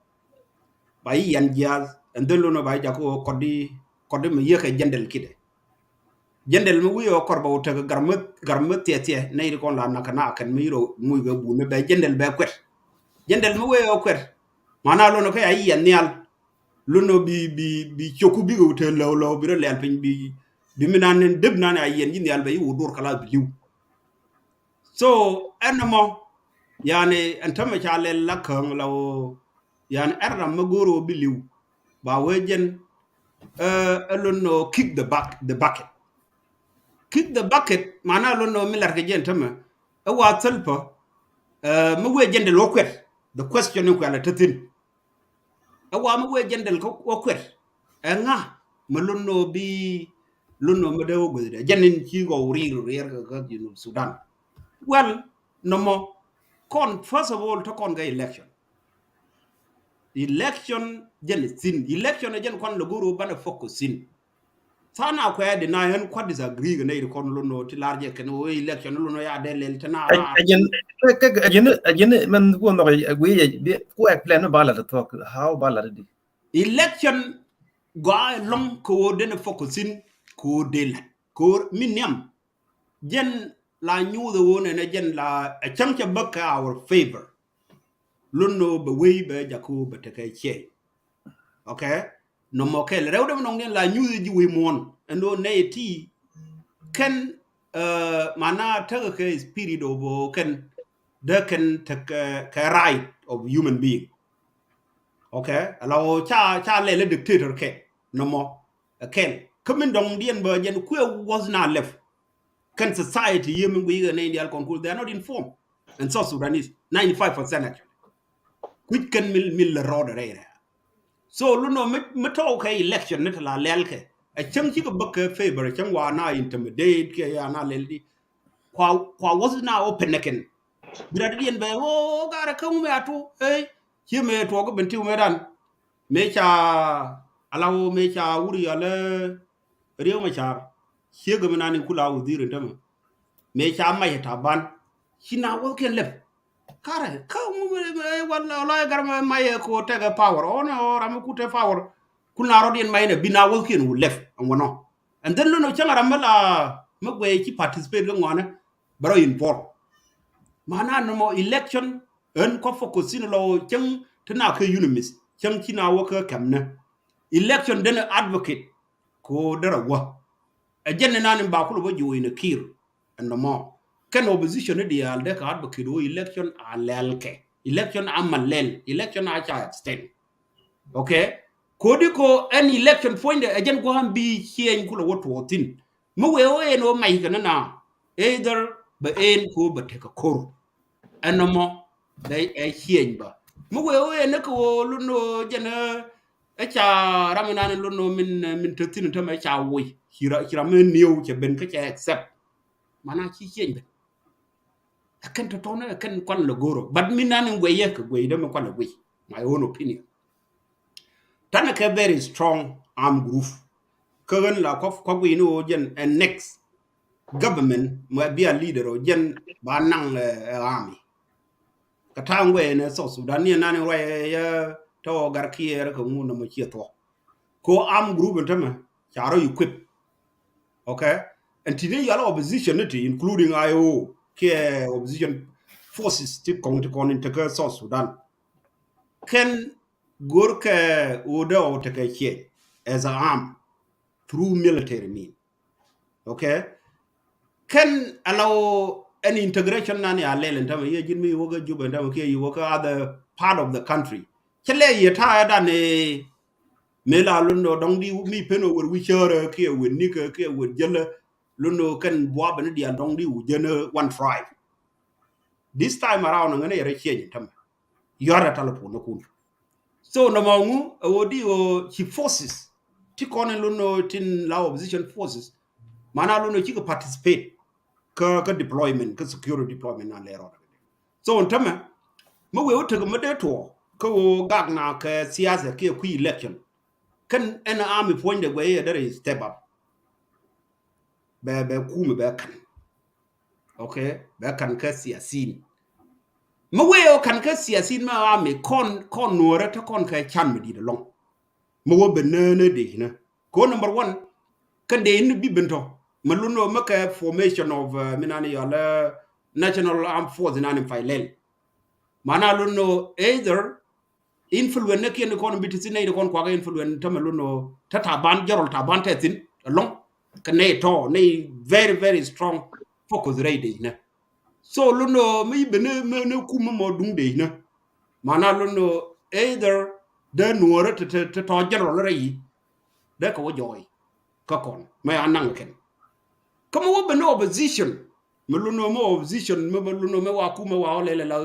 Ba yi yan jiath, and then lon nɔ ba yi jakä wä kɔdi, kɔdi mi yɛ kɛ jɛndɛl kidɛ. Jɛndɛl mi wi̱i̱ ɔ kɔr bɛ wä tekɛ gar mi, gar mi thiɛ thiɛ, nɛ yiri kɔn la nak kɛ na kɛn mi yiro muc kɛ bun mi bɛ jɛndɛl bɛ kuɛt. Jɛndɛl mi wi̱i̱ ɔ kuɛt. Mana lon nɔ kɛ a yiɛn nhial. Lon nɔ bi, bi, bi coku bikɛ wä te lɛw lɛw, bi rɔ lɛl piny, bi, bi mi nan dep nan a yiɛn ji̱ nhial bɛ yi wä dur kala bi liw. So, ɛn mɔ, yani, ɛn tämɛ ca lɛl la käŋ la wä, yani, ɛn ram mi go̱o̱r wä bi liw. Ba wee jɛn, eh, ɛ lon nɔ kick the back, the bucket. Kick the bucket, mana lon nɔ mi lar kɛ jɛn tämɛ. Ɛ wa Salva, eh, mi wee jɛn dɛl wä kuɛt. The question in kuɛl ɛ te thin. Ɛ wa mi wee jɛn dɛl kä wä kuɛt. Ɛ ŋa mi lon nɔ bi, lon nɔ mi dee wä gueth dɛ. Jɛn in ci gɔw riɛr, riɛr kɛ, kɛ Junub Sudan. Well, nɔmɔ, kɔn, first of all, te kɔn kɛ election. Election jɛn thin. Election jɛn kɔn lɛ go̱o̱r wä banɛ focus thin. Tha̱a̱ŋ na kuɛ deny ɣän kua disagree kɛ nɛy ti kɔn lon nɔ ti lar jɛ kɛn wä election lon nɔ ya dee lɛl te na. Ɛ jɛn, kɛ, kɛ, ɛ jɛn, ɛ jɛn mɛn ku nhɔk ɛ guiy ɛ bi ku explain ba la te thuɔk, how ba la te di. Election gɔaa ɛlɔ̱ŋ kɛ wä den focus in kɛ wä dee la kɛ wä mi niam. Jɛn la nyuuth ɛ wä nɛnɛ jɛn la ɛ cäŋ cɛ bäk kɛ our favor. Lon nɔ bɛ wei bɛ jaku bɛ tekɛ ciey. Okay. Nɔmɔ kɛl rɛw dee mi nɔŋ diɛn la nyuuth ji̱ wei muɔ̱n. Ɛn do̱ nɛy ti kɛn, eh, mana tekɛ kɛ spirit of, eh, kɛn dee kɛn tekɛ, kɛ right of human being. Okay. Ala wä ca, ca lɛl dictator kɛ nɔmɔ. Ɛ kɛl. Kä min dɔŋ diɛn bä jɛn kuɛ was na left. Kɛn society yie min guiy kɛ nɛy dial kɔn kul, they are not informed. And South Sudanese, ninety-five percent actually. Kui̱c kɛn mil, mil lɛ rɔɔdɛ rɛy rɛy. So, lu nɔ mi, mi tɔw kɛ election ni te la lɛl kɛ. Ɛ cäŋ cikɛ bäk kɛ favor, ɛ cäŋ wa na intimidate kɛ ya na lɛl di. Kua, kua was na open nɛ kɛn. Bi rat diɛn bɛ, o, garɛ kä ŋumɛ atu, ey, ci mɛ tuɔk ben ti wumɛ dan. Mëë ca, ala wä mëë ca wuri alɛ Riek Machar. Ciek mi nani kula wudhir in tämɛ. Mëë ca mac Taban. Ci na wäthkiɛn lɛp. Karɛ, kä ŋu mi, mi, wala, wala gar mi mac ko tekɛ power. Ɔnɛ ɔ ram mi ku te power. Kul na rɔdiɛn mac nɛ bi na wäthkiɛn wu lɛp. Ɛn wä nɔ. And then lon ɔ cäŋ ram mi la, mi guɛy ci participate kɛ ŋuanɛ. Bɛ rɔ involve. Mana nɔmɔ election, ɣän kɔ focus in lɔ cäŋ ti na kɛ unanimous, cäŋ ci na wä kä kɛmnɛ. Election den advocate, ko derɛ wä. Ɛ jɛn ni nan in ba kulɛ bä ji̱ wä in a Kiir, ɛn nɔmɔ. Kɛn opposition ni diaal dee kɛ advocate wä election a lɛl kɛ. Election a ma lɛl, election a ca extend. Okay? Kodi ko ɛn election puɔ̱nydɛ ɛ jɛn gua̱a̱m bi ciɛny kulɛ wä tuɔɔk thi̱n. Mi wee wä ɛn wä mac kɛ ni na, either bɛ ɛn ko bɛ tekɛ ko̱r. Ɛn nɔmɔ bɛ ɛ ciɛny bä. Mi wee wä ɛn ni kɛ wä lun wä jɛn ɛ ca ram inan lun wä min, min te thi̱n tämɛ ca woc. Ci ra, ci ram mi niw cɛ ben kä cɛ accept. Mana ci ciɛny ben. Ɛ kɛn tɔ̱tɔ̱nɛ, ɛ kɛn kuan lɛ go̱o̱rä. But mi nan in guɛyɛ kɛ guɛy dee mi kuan lɛ guɛy. My own opinion. Tanɛ kɛ very strong arm group. Kä ɣän la kua, kua guiy ni ɣöö jɛn ɛ next government mɛ bi a leader ɔ jɛn ba naŋ, eh, eh, army. Kɛ ta̱a̱ ŋuɛ ɛn ɛ South Sudan ni ɛn nan in ruac, eh, yɛ tɔ̱ ɣɔɔ Gar Kiir kɛ ŋu nɔmɔ ciɛ thuɔ̱k. Kɛ ɣöö arm group ɛn tämɛ ca rɔ equip. Okay? Ɛn ti ni yal opposition ni ti, including I O, kiɛ opposition forces ti kɔŋ ti kɔn in tekä South Sudan. Kɛn go̱rkɛ ɣöö dee ɣɔw tekɛ ciɛ as a arm through military mean. Okay? Kɛn ala ɣöö ɛn integration nan ya lɛl ɛn tämɛ, yɛ ji̱n mi yi wä kä Juba ɛn tämɛ kiɛ yi wä kä other part of the country. Cɛ lɛ yɛ ta̱a̱ ɛ dan ɛ mëë la lundɔ dɔ̱ŋ di mi pen ɣöö wër wi̱cärä kiɛ wër nikä kiɛ wër jälä, lundɔ kɛn buabä ni diaal dɔ̱ŋ di wä jänä one tribe. This time around ŋänä yɛ rɛ change tämɛ. Yɔ̱a̱rɛ telephone ni kun. So nɔmɔ ŋu ɛ ɣöö di ɣöö ci forces ti kɔn in lundɔ tin la opposition forces. Mana lundɔ cikɛ participate kä, kä deployment, kä security deployment nan lɛ rɔɔdɛ. So ɛn tämɛ mi wëë wä tekɛ mi dee tuɔɔ kä ɣöö gak na kɛ siasa kiɛ kui̱ election. Kɛn ɛn army puɔ̱nydɛ guɛy yɛ derɛ step up. Bɛ, bɛ kumɛ bɛ ka̱n. Okay, bɛ ka̱n kä siasin. Mi wëë ɣä ka̱n kä siasin mɛ army kɔn, kɔn nuɔrä te kɔn kɛ can mi di̱i̱t ɛlɔ̱ŋ. Mi wä ben nä, nä dee nä. Ko number one, kɛn dee ni bi ben tɔ. Mi lundɔ mi kɛ formation of, uh, mi nani yɔl, uh, National Armed Force nani pay lɛl. Mana lundɔ either influence ni kiɛn kɔn bi ti thin nɛy ti kɔn kuakä influence tämɛ lundɔ te Taban, General Taban te thin ɛlɔ̱ŋ. Kɛ nɛy tɔ, nɛy very, very strong focus rɛy dee nä. So lundɔ mi ben ni, mi, ni kum mi mɔ duŋ dee nä. Mana lundɔ either dee nuɔrä te, te, te tɔ general rɛy yi. Dee kɛ wä jɔɔy. Kä kɔn. Mɛ a naŋ kɛn. Kä mi wä ben ni opposition. Mi lundɔ mi opposition, mi, mi lundɔ mi wa kum mi wa wä lɛl la,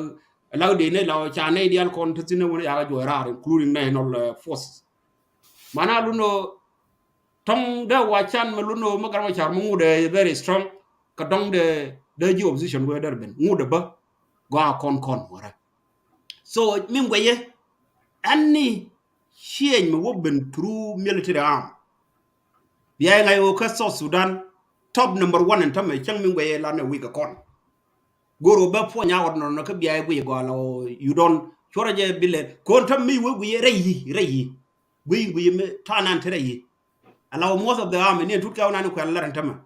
la dee nä la ca nɛy diaal kɔn te thin nä wä ni yakä juɔy raar, including national, uh, forces. Mana lundɔ tɔŋ dee wa can mi lundɔ mi Gat Macar mi ŋut dee very strong. Kä dɔŋ dee, dee ji̱ opposition wee dee ben ŋut dee bä. Gɔaa kɔn kɔn wärä. So min guɛyɛ, any change mi wä ben through military arm. Bia ŋa̱c wä kä South Sudan, top number one ɛn tämɛ cäŋ min guɛyɛ lan ɛ wi̱i̱ kɛ kɔn. Go̱r wä bä puɔ̱ny a ɣɔt nɔnɔ kä bia ɛ guiy gɔaa la wä, you don't, cuɔrɛ jɛ bilɛ. Kɔn tämɛ mi wä guiy rɛy yi, rɛy yi. Guiy, guiy mi ta̱a̱ nan ti rɛy yi. Ala wä most of the army ni ɛn tut kɛ wä nan kuɛ lɛr ɛn tämɛ.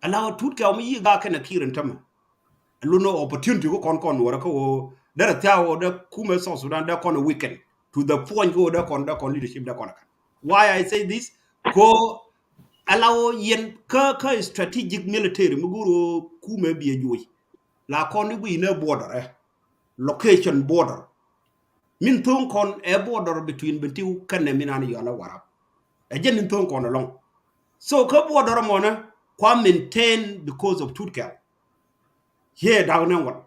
Ala wä tut kɛ wä mi yi ga kɛn a Kiir ɛn tämɛ. Lundɔ opportunity kä kɔn kɔn wärä kä wä derɛ thia̱a̱ wä dee kumɛ South Sudan dee kɔn weaken to the point kä wä dee kɔn, dee kɔn leadership dee kɔn a kan. Why I say this? Ko ala wä yɛn kä, kä strategic military mi go̱r wä kumɛ biɛ juɔy. La kɔn i̱ guiy ni border, eh. Location border. Min tho̱o̱ŋ kɔn ɛ border between Bentiu kɛnɛ min an yɔl ɛ Warap. Ɛ jɛn in tho̱o̱ŋ kɔn ɛlɔ̱ŋ. So kä border mɔnɛ kua maintain because of tut kɛl. Ciɛ dak nɛ ŋuɔt.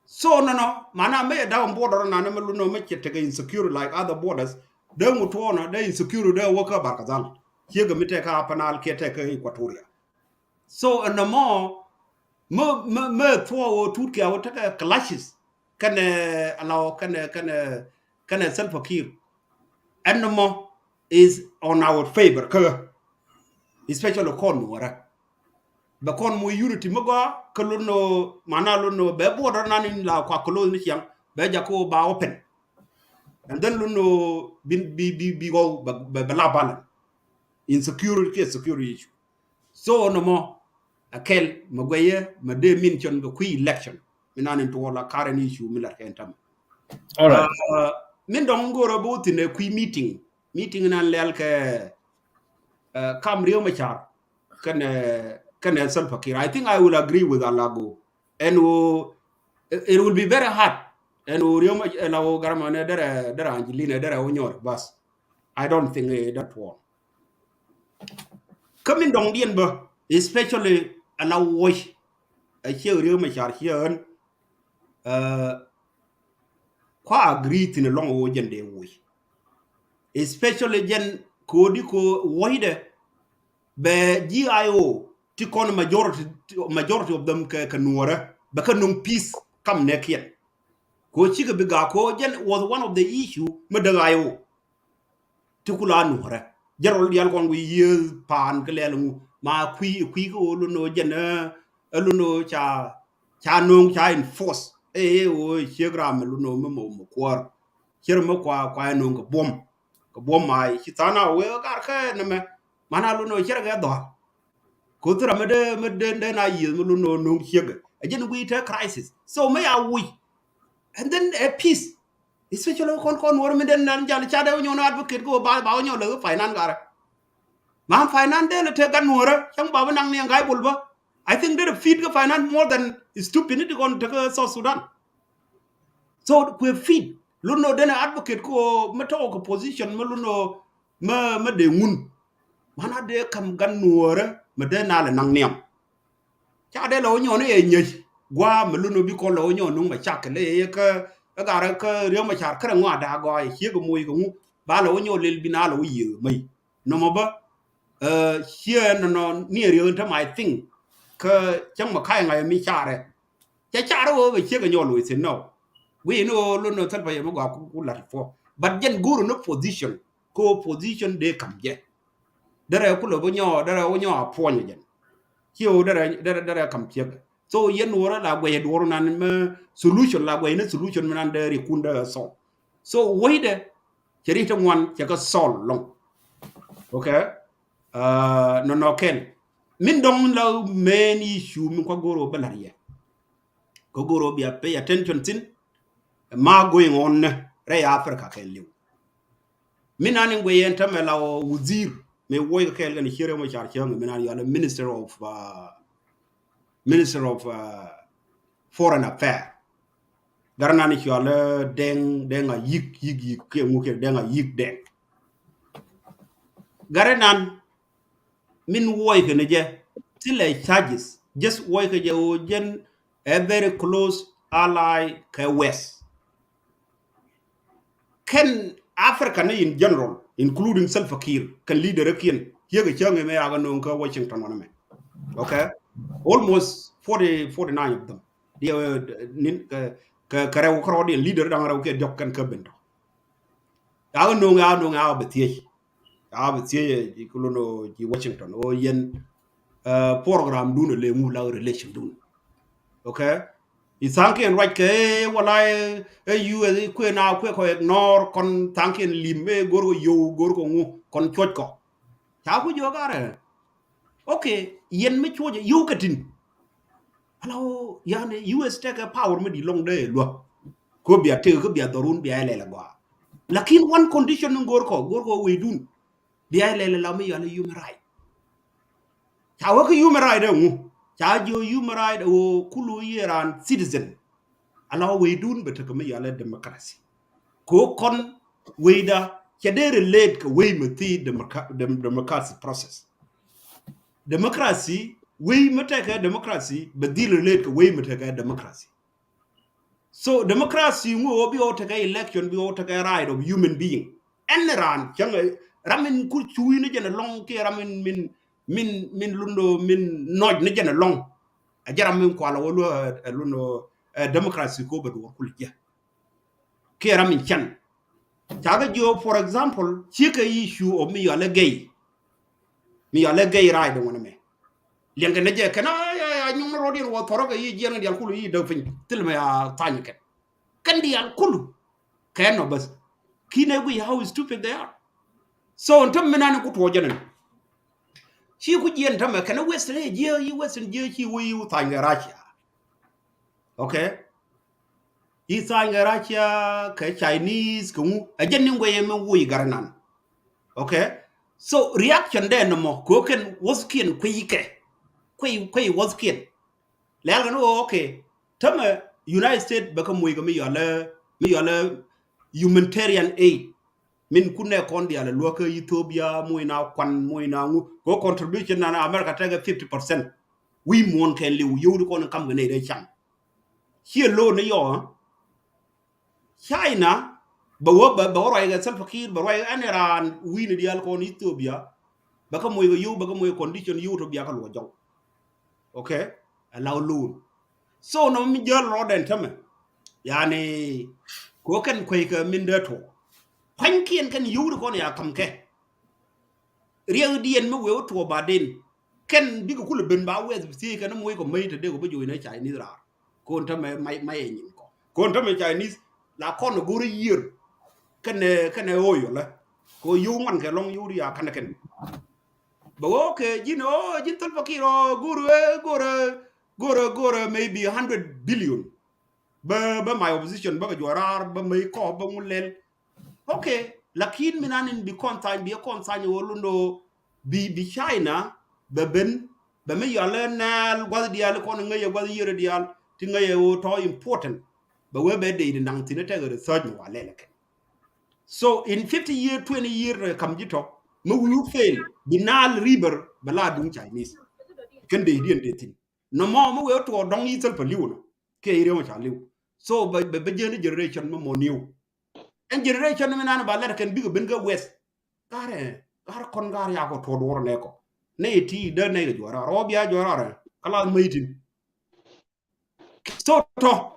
So nɔnɔ, mana mi ɛ dak border nanɛ mi lunɔ mi cɛ tekɛ insecure like other borders. Dee ŋut tuɔɔnɔ, dee insecure dee wä kä Barkazal. Ciɛ kɛ mi tekɛ Upper Nile kiɛ tekɛ Equatoria. So ɛn nɔmɔ, mɛ, mɛ, mɛ thuɔɔ wä tut kɛ wä tekɛ clashes. Kɛnɛ, eh, Alao, kɛnɛ, kɛnɛ, kɛnɛ Salva Kiir. Ɛn nɔmɔ is on our favor kä, especially kɔn nuɔrɛ. Bɛ kɔn mu unity mi gɔaa kä lundɔ, mana lundɔ bɛ border nan in la kua close ni ciaŋ, bɛ jakä ba open. And then lundɔ bi, bi, bi, bi gɔw bɛ, bɛ, bɛ la balance. Insecurity kiɛ security issue. So nɔmɔ a kɛl mɛ guɛyɛ mɛ dee min cɔn kɛ kui̱ election. Mi nan in tuɔɔl a current issue mi lat kɛ in tämɛ. All right. Uh, min dɔŋ go̱rä both in a kui̱ meeting. Meeting nan lɛl kɛ, uh, kam Riek Machar kɛnɛ, kɛnɛ Salva Kiir. I think I will agree with Alago. Ɛn ɣöö it, it will be very hard. Ɛn ɣöö Riek Machar, Alago garma nɛ derɛ, derɛ Angelina, derɛ wä nyɔr bas. I don't think, eh, that one. Kä min dɔŋdiɛn bä, especially ala woc, a ciɛ Riek Machar ciɛ ɣän, uh, kua agree thi̱n ɛlɔŋ wä jɛn dee woc. Especially jɛn ko̱di ko woc dɛ bɛ G I O ti kɔn majority, majority of them kɛ, kɛ nuɔrɛ. bɛ kä nuŋ peace kam nɛ kiɛn. Ko cikɛ bi gak ko jɛn was one of the issue mi däk a yo. Ti kula nuɔrɛ jɛn rɔl dial kɔn ku yieth paan kä lɛl ŋu ma kui kui kä wä luno jɛn ɛ luno ca ca noŋ ca enforce ɛ ɛ wä ciek ram mi luno mi mɔ mɔ kuɔr. Cier mi kua kua ɛ noŋ kɛ buɔm kɛ buɔm ma ci than a wee gar kɛ nɛmɛ. Mana luno cier kɛ dhɔr. Ko thira mi de mi de de na yieth mi luno noŋ ciek ɛ jɛn wi̱i̱ te crisis so mi ya wi̱i̱. And then a peace. Especially kɔn kɔn nuɔrɛ mi den nan jal ca dee wä nyɔn advocate ko ba ba wä nyɔn lɛ finance garɛ. Ma finance dee lɛ te gan nuɔrɛ cɛŋ ba wä naŋ ni ŋa̱c bol bä. I think dee feed kä finance more than stupidity kɔn te kä South Sudan. So kuɛ feed luno den advocate ko mi tɔk kɛ position mi luno mi mi dee ŋun. Mana dee kam gan nuɔrɛ mi dee na lɛ naŋ niam. Ca dee lɛ wä nyɔn iɛ nyäc gua̱a̱ mi lun wä bi kɔn lɛ wä nyɔn nuŋ mɛ cak kɛ lɛ yɛ kä ɛ garɛ kä riäm mɛ car kärɛ ŋɔa da̱a̱ gɔaa yɛ ciek moc kɛ ŋu ba lɛ wä nyɔn lel bi na lɛ wä yiëë mäc. Nɔmɔ bä ciɛ nɔnɔ ni riäk in tämɛ I think kä cäŋ mɛ ka̱c ŋa̱c mi carɛ. Cɛ carɛ wä bɛ ciek kɛ nyɔl wec thin nɔ. Guic ni wä lun nɔ thäl pa yɛ mi gɔaa ku lat puɔ but jɛn go̱o̱r ni position. Ko position dee kam jɛ. Derɛ kulɛ bi nyɔ derɛ wä nyɔ a puɔnyɛ jɛn. Ci wä derɛ derɛ derɛ kam ciek. So yɛn wä rɛ la guɛy duɔr nan mɛ solution la guɛy ni solution mi nan derɛ kun derɛ solve. So wä idɛ cɛ ri te ŋuan cɛ kɛ solve lɔŋ. Okay. Nɔ nɔ kɛn min dɔŋ la main issue min kua go̱r wä bä lar yɛ. Kä go̱r wä bia pay attention thin. Ma going on rɛ Africa kɛn liw. Min an in guɛ yɛn tämɛ la wä wudhir mi wuɔy kɛ kɛɛl kɛn cier ɛmɔ car cäŋ min an yɔalɛ minister of minister of foreign affair. Gar nan in cɔalɛ Deng Deng a yik yik yik kiɛ ŋu kiɛ Deng a yik Deng. Gar nan min wuɔy kɛ ni jɛ thilɛ charges just wuɔy kɛ jɛ wä jɛn a very close ally kɛ West. Kɛn Africa ni in general including Salva Kiir kɛn leader kiɛn hiek cäŋ mɛ yakä noŋ kä Washington wanɛ mɛ. Okay. Almost forty forty nine of them. Diɛ nin kɛ kɛ rɛw kärɔɔdiɛn leader daŋ rɛw kiɛ diɔk kɛn kä ben tɔ. Yakä noŋ yakä noŋ yakä bɛ thiec. Yakä bɛ thiec ɛ kulun ɔ ji̱ Washington ɔ yɛn program dun ɛ lɛ ŋu la relation dun. Okay. I thaŋkiɛn ruac kɛ wala ɛ U S kuɛ na kuɛ kɔ ignore kɔn thaŋkiɛn lim ɛ go̱r kɔ yow go̱r kɔ ŋu kɔn cuɔc kɔ. Ca ku jiɔ garɛ. Okay. Yɛn mi cuɔc ɛ yow kɛ tin. Ala wä yani U S tekɛ power mi di lɔŋ dee luä. Ko bia tek ko bia dhɔrun bia ilɛl agɔaa. Lakin one condition ni go̱r kɔ go̱r kɔ weydun. Bia ilɛl la mi yɔal human right. Ca wä kä human right ɛ ŋu ca jiɔ human right ɛ wä kulu yɛ ran citizen. Ala wä weydun bɛ tek mi yɔal democracy. Ko kɔn weyda cɛ dee relate kɛ wey mi thi democracy process. Democracy wey mi tekɛ democracy bɛ dhil relate kɛ wey mi tekɛ democracy. So democracy ŋu wä bi wä tekɛ election bi wä tekɛ right of human being. Ɛn ran cäŋ ram in kur cuy ni jɛn ɛlɔŋ kiɛ ram in min min min lundo min nɔc ni jɛn ɛlɔŋ. A jɛ ram min kual wä luɔ ɛ lundo ɛ democracy ko bɛ duɔr kul jɛ. Kiɛ ram in can. Ca kɛ jiɔ for example ci kɛ issue of mi yɔal ɛ gay. Mi yɔal ɛ gay right ŋuɔnɛ mɛ. Liɛŋkɛ ni jɛ kɛn a nyuŋ ni rɔɔdiɛn wä thɔrɔ kɛ yi jiɛn kɛ dial kulu yi däk piny thil mɛ a thany kɛn. Kɛn dial kulu kɛn nɔ bäth. Ki nɛ guic how stupid they are. So n täm mi nan ku tuɔɔk jɛn ɛn. Ci ku jiɛn tämɛ kɛn western jiɛ yi western jiɛ ci wä yi wä thany kɛ Russia. Okay. Yi tha̱a̱ny kɛ Russia kɛ Chinese kɛ ŋu ɛ jɛn ni ŋuɛyɛ mɛ wuɔy gat nan. Okay. So reaction dɛ nɔmɔ kɛ ɣöö kɛn wäthkiɛn kuiy kɛ kuiy kuiy wäthkiɛn. Lɛl kɛn ɣöö okay tämɛ United States bɛ kɛ muc kɛ mi yɔlɛ mi yɔlɛ humanitarian aid. Min kun nɛ kɔn dial luäk kä Ethiopia muc na kuan muc na ŋu kɛ ɣöö contribution nan America tekɛ fifty percent. Wi̱i̱ muɔ̱ɔ̱n kɛn liw yio̱w di kɔn in kam kɛ nɛy dee can. Ciɛ lo̱o̱n ni yɔ China bɛ wä bɛ wä ruac kɛ Salva Kiir bɛ ruac kɛ ɛn raan wi̱i̱ni diaal kɔn Ethiopia. Bɛ kä moc kɛ yio̱w bɛ kä moc kɛ condition yio̱w tɔ bia kä luɔ jɔw. Okay. Ɛ law lo̱o̱n. So nɔmɔ mi jäl rɔɔdɛn tämɛ. Yani, ko kɛn kueckɛ min dee tuɔk. Pua̱nykiɛn kɛn yio̱w di kɔn ya ka̱m kɛ. Riɛkdiɛn mi wee wä tuɔk baden. Kɛn bikɛ kulɛ ben ba wɛth bi thiec kɛn moc kɔ mec te dee kɔ bi joc ni Chinese raar. Kon tämɛ may, may ɛ nyin kɔ. Kon tämɛ Chinese la kɔn go̱r yiër. Kɛn, kɛn ɛ oil lɛ. Ko yio̱w ŋuan kɛ lɔŋ yio̱w di ya ka̱n kɛn. Bɛ wä, okay, ji̱n, oh, ji̱n Salva Kiir, oh, go̱r, eh, go̱r, eh, go̱r, eh, go̱r, eh, maybe a hundred billion. Bä, bä my opposition, bä kɛ juɔraar, bä mec kɔ, bä ŋu lɛl. Okay, lakin mi nan in bi kɔn thany, bi kɔn thany wä lundɔ, bi, bi China, bɛ ben, bɛ mi yɔal ɛ nɛɛl gua̱th diaal, kɔn ŋäc ɛ gua̱th yiër diaal, ti ŋäc ɛ wä tɔ important. Bɛ wee bɛ dee di naŋ thin ɛ tɛk research mi wa lɛl ɛ kɛn. So in fifty year, twenty year, eh, kam ji̱ tɔ, mi wi̱i̱ wä fail, bi Nile River bɛ la duŋ Chinese. Kɛn dee diɛn dee thin. Nɔmɔ mi wee tuɔɔk dɔŋ yi̱ Salva li̱w nɔ. Kiɛ yi̱ riɛw ca li̱w. So bɛ, bɛ, bɛ jɛn generation mi mɔ niw. Ɛn generation mi nan ba lɛt kɛn bikɛ ben kɛ west. Garɛ, garɛ kɔn garɛ yakɔ tuɔɔk duɔr nɛ kɔ. Nɛ ti dee nɛ kɛ juɔra. Rɔ bia juɔra rɛ. Kala maitin. So tɔ.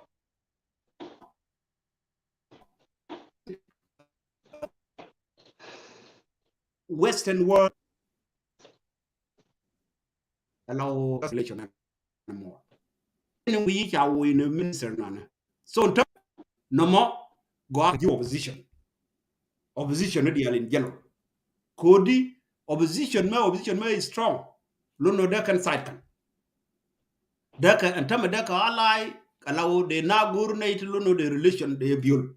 Western world. Allow translation anymore. Ni wi̱i̱ ca woc ni minister nɔnɛ. So ntä nɔmɔ gɔaa ji̱ opposition. Opposition ni diaal in general. Kodi opposition mɛ, opposition mɛ is strong. Lo̱n nɔ dee kɛn side kan. Dee kɛ ɛn tämɛ dee kɛ ally, allow dee na go̱r nɛy ti lo̱n nɔ dee relation dee biol.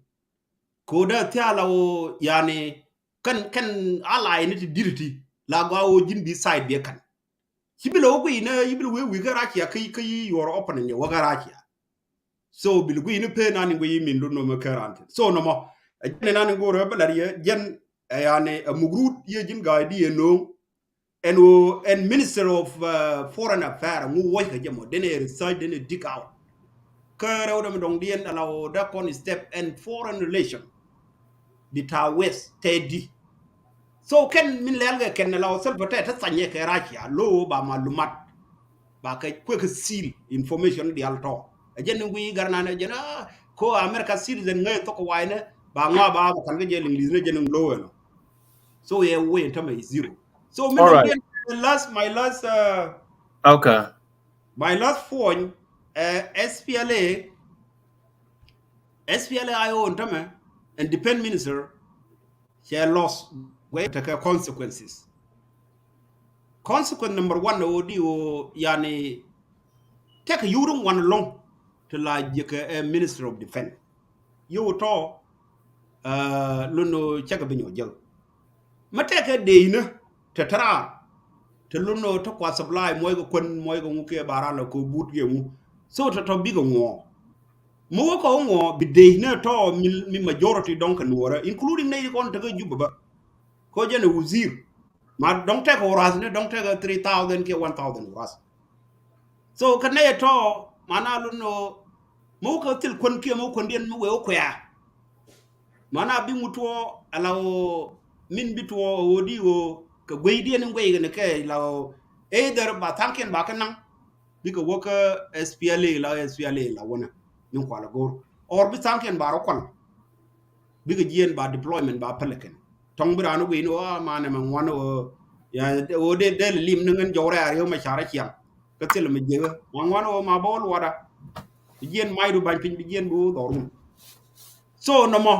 Kodi a thia̱a̱ allow yani kɛn, kɛn ally ni ti di̱t ti la gɔaa wä ji̱n bi side biɛ kan. Ci bi lɛ wä guiy ni, yi bi lɛ wee wi̱i̱ kä Russia kä, kä yi your opponent yɛ wä kä Russia. So bi lɛ guiy ni pee nani guiy yi min lun nɔmɔ kä ran tin. So nɔmɔ, ɛ jɛn nani go̱rɛ bä lar yɛ, jɛn, ɛ yani, ɛ mugrut yɛ ji̱n ga̱a̱y di yɛ no̱o̱ŋ. Ɛn ɣöö ɛn Minister of, uh, Foreign Affairs, ŋu wuɔc kɛ jɛ mɔ, den ɛ research, den ɛ dig out. Kä rɛw dämi dɔŋdiɛn ala ɣöö dee kɔn step ɛn foreign relation bi ta̱a̱ west tɛɛdi. So kɛn min lɛl kɛ kɛn ala ɣöö Salva tɛɛ te thanyɛ kɛ Russia, lo̱o̱ ba malumat. Ba kɛ kuek kɛ seal information diaal tɔ. Ɛ jɛn ni wi̱i̱ gar nan ɛ jɛn, ah, ko America citizen ŋäc thok kɛ wa̱i̱ nɛ, ba ŋɔa ba kan kɛ jɛ English nɛ jɛn ni lo̱o̱ ɛnɔ. So yɛ wee in tämɛ is zero. So min again, the last, my last, uh, okay, my last point, uh, S P L A, S P L A I O in tämɛ, and defense minister, cɛ loss, guɛ tekɛ consequences. Consequence number one ɛ wä di wä, yani, tekɛ yio̱w ri ŋuan lɔ̱ŋ ti la jiɛkɛ, eh, Minister of Defense. Yio̱w tɔ, eh, lo̱n nɔ cakɛ bi nyɔk jäk. Mä tekɛ dee inä tɛ tɛraar. Tɛ lo̱n nɔ tɛ kua supply muɔc kɛ kuän, muɔc kɛ ŋu kiɛ baran la kɛ but kiɛ ŋu. So tɛ tɔ bikɛ ŋuɔ. Mi wä kɔ ŋuɔ bi dee inä tɔ mi, mi majority dɔŋ kɛ nuɔrä, including nɛ ikɔn tekɛ Juba bä. Ko jɛn ɛ wuzir. Ma dɔŋ tekɛ wurath ni dɔŋ tekɛ three thousand kiɛ one thousand wurath. So kä nɛy tɔ mana lun ɔ mi wä kä thil kuän kiɛ mi wä kuändiɛn mi wee wä kuɛ̈ɛ̈. Mana bi ŋut tuɔ ala ɣöö min bi tuɔ ɣöö di ɣöö kɛ gueydiɛn in guey kɛn kɛ la ɣöö either ba tha̱a̱ŋkiɛn ba kɛ naŋ bikɛ wä kä S P L A la S P L A la wänä min kual a go̱r or bi tha̱a̱ŋkiɛn ba rɔ kual. Bikɛ jiɛn ba deployment ba päl kɛn. Tɔŋ bi raan wee ni ɣöö a manɛ mɛ ŋuan ɣöö ya ɣöö dee dee lim ni ŋän jɔwrɛ a riɛw mɛ carɛ ciaŋ. Kä thilɛ mɛ jiɛkä ma ŋuan ɣöö ma bä wä luɔta. Bi jiɛn macdu ba̱ny piny bi jiɛn bi wä dhɔr wun. So nɔmɔ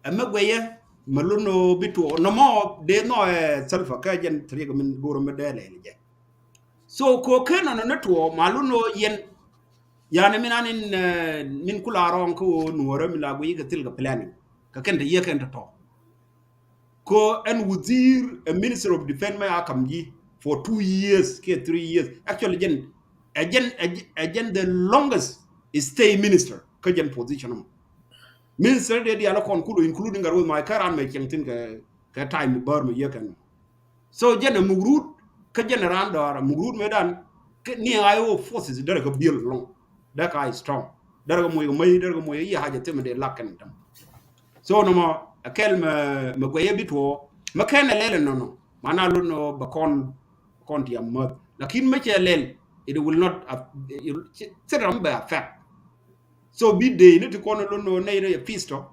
ɛmɛ guɛyɛ mɛ lun ɣöö bi tuɔɔk nɔmɔ dee nhɔɔɛ Salva kä jɛn ti riɛk min go̱o̱r mɛ dee lɛl jɛ. So ko ken nɔnɔ ni tuɔɔk ma lun ɣöö yɛn yani min an in, eh, min kula rɔɔŋ kä ɣöö nuɔrä mi la guiy kɛ thil kɛ planning kɛ kɛn te yiëë kɛn tɔ̱tɔ̱. Ko ɛn wudhiir ɛ Minister of Defense mɛ a kam ji̱ for two years kiɛ three years. Actually jɛn ɛ jɛn ɛ jɛn the longest stay minister kä jɛn position mɔ. Minister dee diaal kɔn kulu including Gatwec Mac kä raan mɛ cieŋ thin kɛ, kɛ time bär mɛ yiëë kɛn. So jɛn ɛ mugrut kä jɛn ɛ raan dɔaar ɛ mugrut mëë dan kä ni I O forces derɛ kɛ biɛl lɔŋ. Derɛ kɛ strong. Derɛ kɛ moc kɛ mäc derɛ kɛ moc kɛ yiëë haja thimɛ dee lak kɛn täm. So nɔmɔ ɛ kɛl mɛ, mɛ guɛyɛ bi tuɔɔ mɛ kɛn ɛ lɛl ɛ nɔnɔ. Mana lot nɔ bɛ kɔn, kɔn tiam mäth. Lakin mɛ cɛ lɛl It will not, uh, it, it, it will be affect. So bi dee ni ti kɔn lun nɔ nɛy rɛ pistol.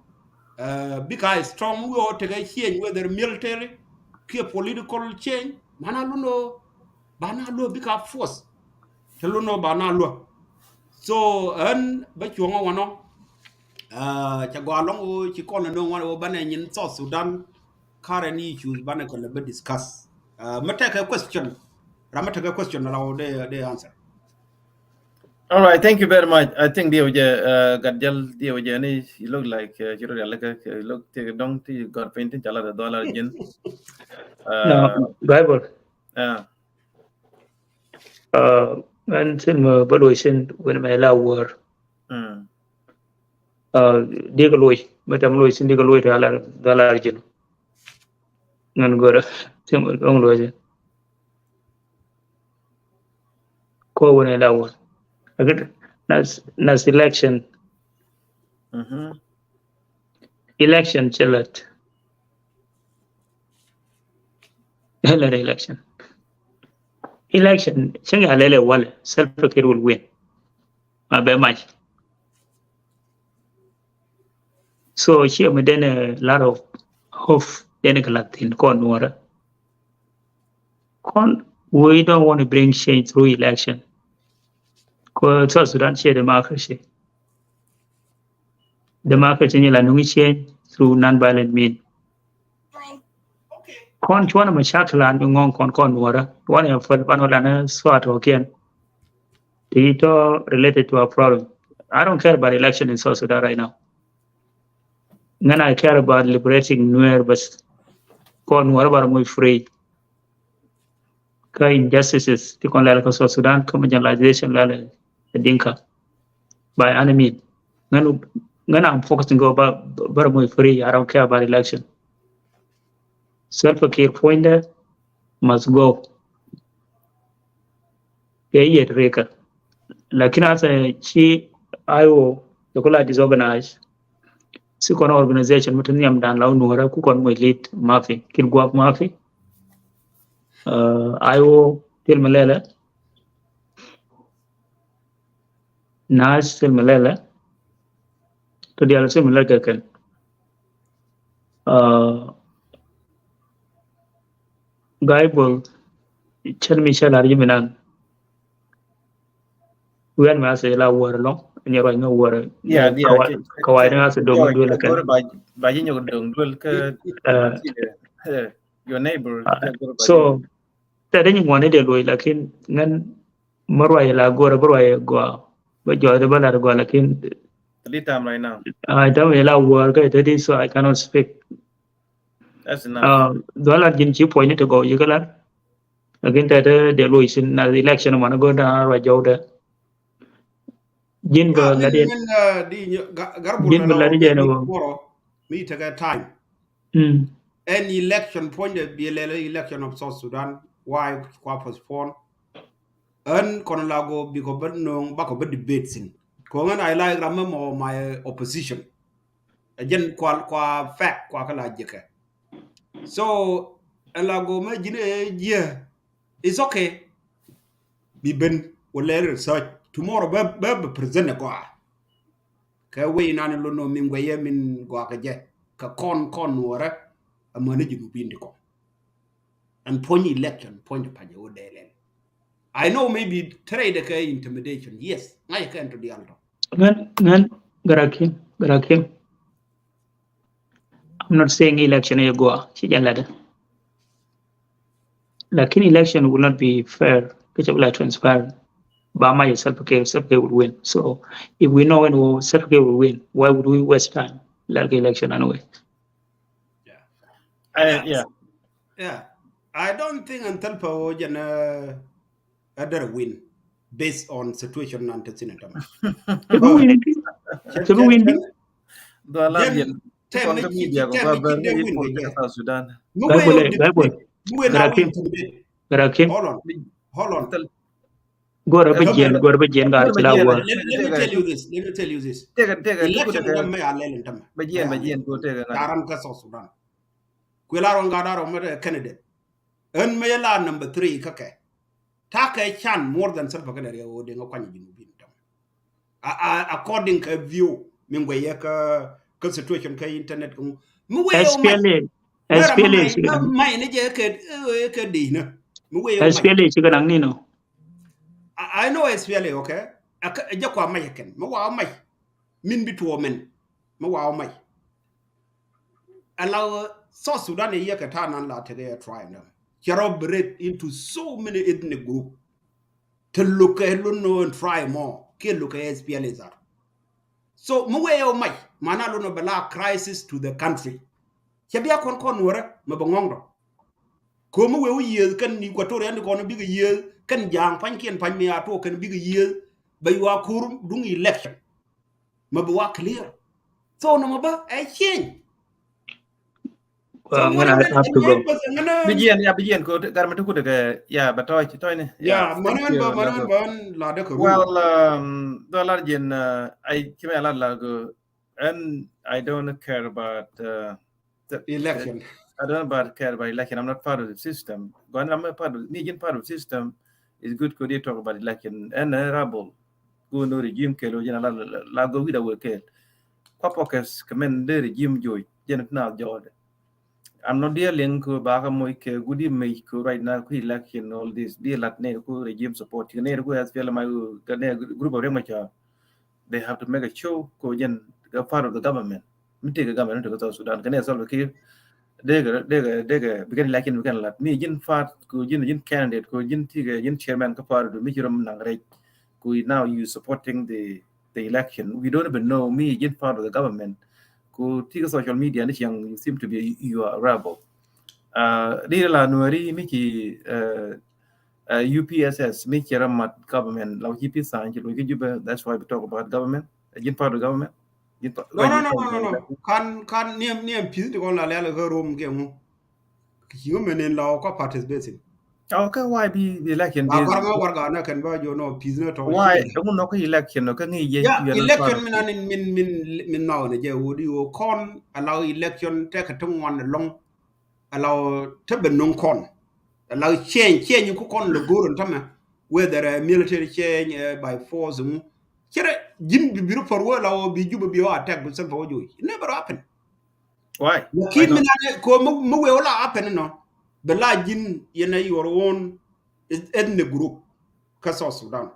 Uh, bika strong, wä tekɛ change, whether military kiɛ political change, banɛ lun nɔ, banɛ luɔ bika force. Te lun nɔ banɛ luɔ. So ɛn bä cuɔŋä wanɔ. Uh, cɛ gɔaa lɔŋ wä ci kɔn lɛ nɔ wanɔ wä banɛ nyin South Sudan current issues banɛ kɛ lɛ bä discuss. Uh, mɛ tekɛ question. Ram mɛ tekɛ question la wä dee, dee answer. All right, thank you very much. I think diɛ wä jɛ, uh, gat jɛl diɛ wä jɛ ni, you look like, uh, you look like, uh, you look, tëë dɔŋ ti gɔr piny ti cala dɔlar jin. No, uh, Bible. Yeah. Uh, and sin mɛ bä luɔi sin wen mɛ la wär. Mm. Uh, diɛ kɛ luɔi, mɛ tam luɔi sin diɛ kɛ luɔi ti ala dɔlar jin. Ŋän gɔrä, tim ɔŋ luɔcɛ. Kɔ wunɛ la wun. Akit nas, nas election. Mm-hmm. Election cɛ lät. Lät election. Election cɛ ŋa lɛlɛ walɛ. Salva Kiir will win. Ma bɛ mac. So ciɛ mi den a lot of hope den kɛ la thin kɔn nuɔrä. Kɔn, we don't want to bring change through election. Kɔ South Sudan ciɛ democracy. Democracy ni la nungi change through non-violent mean. Kɔn cuɔn mashakil an bi ŋɔŋ kɔn kɔn nuɔrä. Wan ya fal ban wala na suat hokian. Ti tɔ related to our problem. I don't care about election in South Sudan right now. Ŋän I care about liberating Nuer bas. Kɔn nuɔrä bara muy free. Kä injustices ti kɔn lɛl kä South Sudan kä marginalization lɛl Dinka by any mean. Ŋän, ŋän I'm focusing go ba, bara muy free. I don't care about election. Salva Kiir puɔ̱nydɛ must go. Kɛ yet rika. Lakin asa ci I O, the kula disorganized. Si kɔn organization mi ti nhiam dan la wä nuɔrä ku kɔn moc lead mafi, kil guak mafi. Uh, I O til mi lɛlɛ. Nas til mi lɛlɛ. Ti dial til mi lɛlɛ kɛ kɛn. Uh, Guy Bull, cɛn mi cɛ lar jimi nan. Wian mi ase la wär lɔŋ, ni ruac ni wär. Yeah, yeah, kawai, kawai ni ase dong duel kɛn. Ba, ba ji nyok dong duel kɛ, uh, your neighbor. Uh, so, tɛ dee nyi ŋuani dee luɔi, lakin ŋän mɛ ruac la gɔr, bɛ ruac gɔa, bɛ jɔɔth bɛ lat gɔa, lakin. This time right now. I don't la wär kɛ tɛ di, so I cannot speak. That's enough. Uh, dɔlar jin ci puɔ̱ny ni ti gɔw yi kɛ lat. Lakin tɛ tɛ dee luɔi sin na election man go dan ruac jɔw dɛ. Jin bä la di, jin bä la di jɛ ni wä. Mi tekɛ time. Mm. Ɛn election puɔ̱nydɛ bi lɛl election of South Sudan. Why kua postpone? Ɛn kɔn la go bi kɔ bä no̱o̱ŋ ba kɔ bä debate sin. Kɔŋ ɛn I like ram mɛ mɔ my opposition. Ɛ jɛn kua, kua fact kua kä la jekɛ. So ɛn la go mɛ ji̱n ɛ jiɛ. It's okay. Bi ben wä lɛ research tomorrow bɛ, bɛ, bɛ present ɛ gɔaa. Kɛ wei nan lo no min guɛyɛ min gɔaa kɛ jɛ kɛ kɔn, kɔn nuɔrɛ. Amäni Junubin ti kɔn. And puɔ̱ny election, puɔ̱ny ti pacɛ wä dee lɛl. I know maybe trade kɛ intimidation. Yes, ŋa̱c kɛ ɛn to dial tɔ. Ŋän, ŋän, Garakim, Garakim. I'm not saying election ɛ gua, ci jɛ ladɛ. Lakin election will not be fair. Kɛ cɛ bi la transparent. Ba ma yɛ Salva Kiir, Salva Kiir will win. So if we know when Salva Kiir will win, why would we waste time? Like election anyway. Yeah. I, yeah. Yeah. I don't think until pa wo jɛn, uh, a dara win based on situation nan te thin tama. Te bi win. Te bi win. Dɔlar yɛn. Tɛm ni ci, tɛm ni ci de win kɛ jɛ. South Sudan. Bible, Bible. Garakim. Garakim. Hold on. Hold on. Gɔr bɛ jiɛn, gɔr bɛ jiɛn gar ci la wä. Let, let me tell you this. Let me tell you this. Election ni mɛ a lɛl in tama. Bɛ jiɛn, bɛ jiɛn ko tɛgɛ. Daram ka South Sudan. Kuɛ la rɔn ga daram mɛ candidate. Ɛn mɛ la number three ka kɛ. Ta̱a̱ kɛ can more than Salva kɛnɛ Riek Odiŋ kä kuany Junubin tɔŋ. A, a, according kɛ view mi ŋuɛ yɛ kä, kä situation kä internet kä ŋu. Mi wee yɛ wä mac. S P L A, Nɛ ram S P L A mac, ci kɛ naŋ. Mac ni jɛ kɛ, kɛ dee nä. Mi wee yɛ wä mac. S P L A ci kɛ naŋ ni nɔ. I, I know S P L A, okay? A kɛ, jɛ kua mac kɛn. Mi wa mac. Min bi tuɔ mɛn. Mi wa mac. Ala South Sudan yɛ kɛ ta̱a̱ nan la tekɛ yɛ tribe nä. Cɛ rɔ break into so many ethnic group. Te lo̱k kɛ lun nɔ in tribe mɔ kiɛ lo̱k kɛ S P L A zat. So mi wee yɛ wä mac, mana lun nɔ bɛ la crisis to the country. Cɛ bia kɔn kɔn Nuärä mɛ bɛ ŋɔŋ dɔ. Ko mi wee wä yiëëth kɛn Equatoria ni kɔn bikɛ yiëëth kɛn ja̱a̱ŋ pa̱nykiɛn pa̱ny mi a tuɔɔk kɛn bikɛ yiëëth bɛ yua kur duŋ election. Mɛ bi wa clear. So nɔmɔ bä ɛ change. Well, I'm gonna have to go. Bi jiɛn, ya, bi jiɛn ko gar mi tukut kɛ, ya, bɛ tɔc, tɔc ni. Ya, mɛ nɛn bä, mɛ nɛn bä, la dɛ kɛ ru. Well, um, dɔ lar jiɛn, uh, I, ci mɛ lar la go, and I don't care about, uh, the election. I don't about care about election. I'm not part of the system. Gɔn, I'm a part of, mi ji̱n part of the system. It's good ko di talk about election. And, uh, rabble. Go no regime kɛl wä ji̱n a la, la, la go wida wä kɛl. Kua focus kɛ mɛn dee regime jo̱o̱c, jɛn ti na jɔɔdɛ. I'm not dealing ko ba ka moc kɛ gudi mec ko right now ko election, all this. Di lat ne ko regime support, ne ko S P L M I O, ne group of Riek Machar. They have to make a show ko jɛn a part of the government. Mi tekɛ government, mi tekɛ South Sudan. Kɛ nɛ Salva Kiir. Dee kɛ, dee kɛ, dee kɛ, bi kɛn election, bi kɛn lat. Mi ji̱n part, ko ji̱n, ji̱n candidate, ko ji̱n tekɛ, ji̱n chairman kä part du, mi ci rom naŋ rɛc. Ko now you supporting the, the election. We don't even know, mi ji̱n part of the government. Ko tekɛ social media ni ciaŋ, you seem to be, you are a rebel. Uh, di la Nuäri mi ci, uh, uh, U P S S, mi ci ram mat government, la ci peace sign, ci lo ki Juba, that's why we talk about government. Ji̱n part of government. Ji̱n pa-, no, no, no, no, no. Kan, kan niɛm, niɛm peace ti kɔn la lɛl kä Rome kɛ ŋu. Ki ci ŋu menen la ko participation. Okay, why bi, bi election? Ba bi kɔr ŋa warga na kɛn ba jo no peace no to. Why? Ŋu no ko election no ka ŋi je. Ya, election min an min, min, min na ne je wodi wo kɔn ala election te ka tong wan long. Ala te ben nong kɔn. Ala change, change ku kɔn le goron tama. Whether a military change, uh, by force, ŋu. Chere ji̱n bi biru por wo la wo bi Juba bi wo attack bi Salva wo joi. Never happen. Why? Lakin mi nane ko mi, mi wee wä la happen nɔ. Bɛ la ji̱n yɛn a your own eth-, ethnic group kä South Sudan.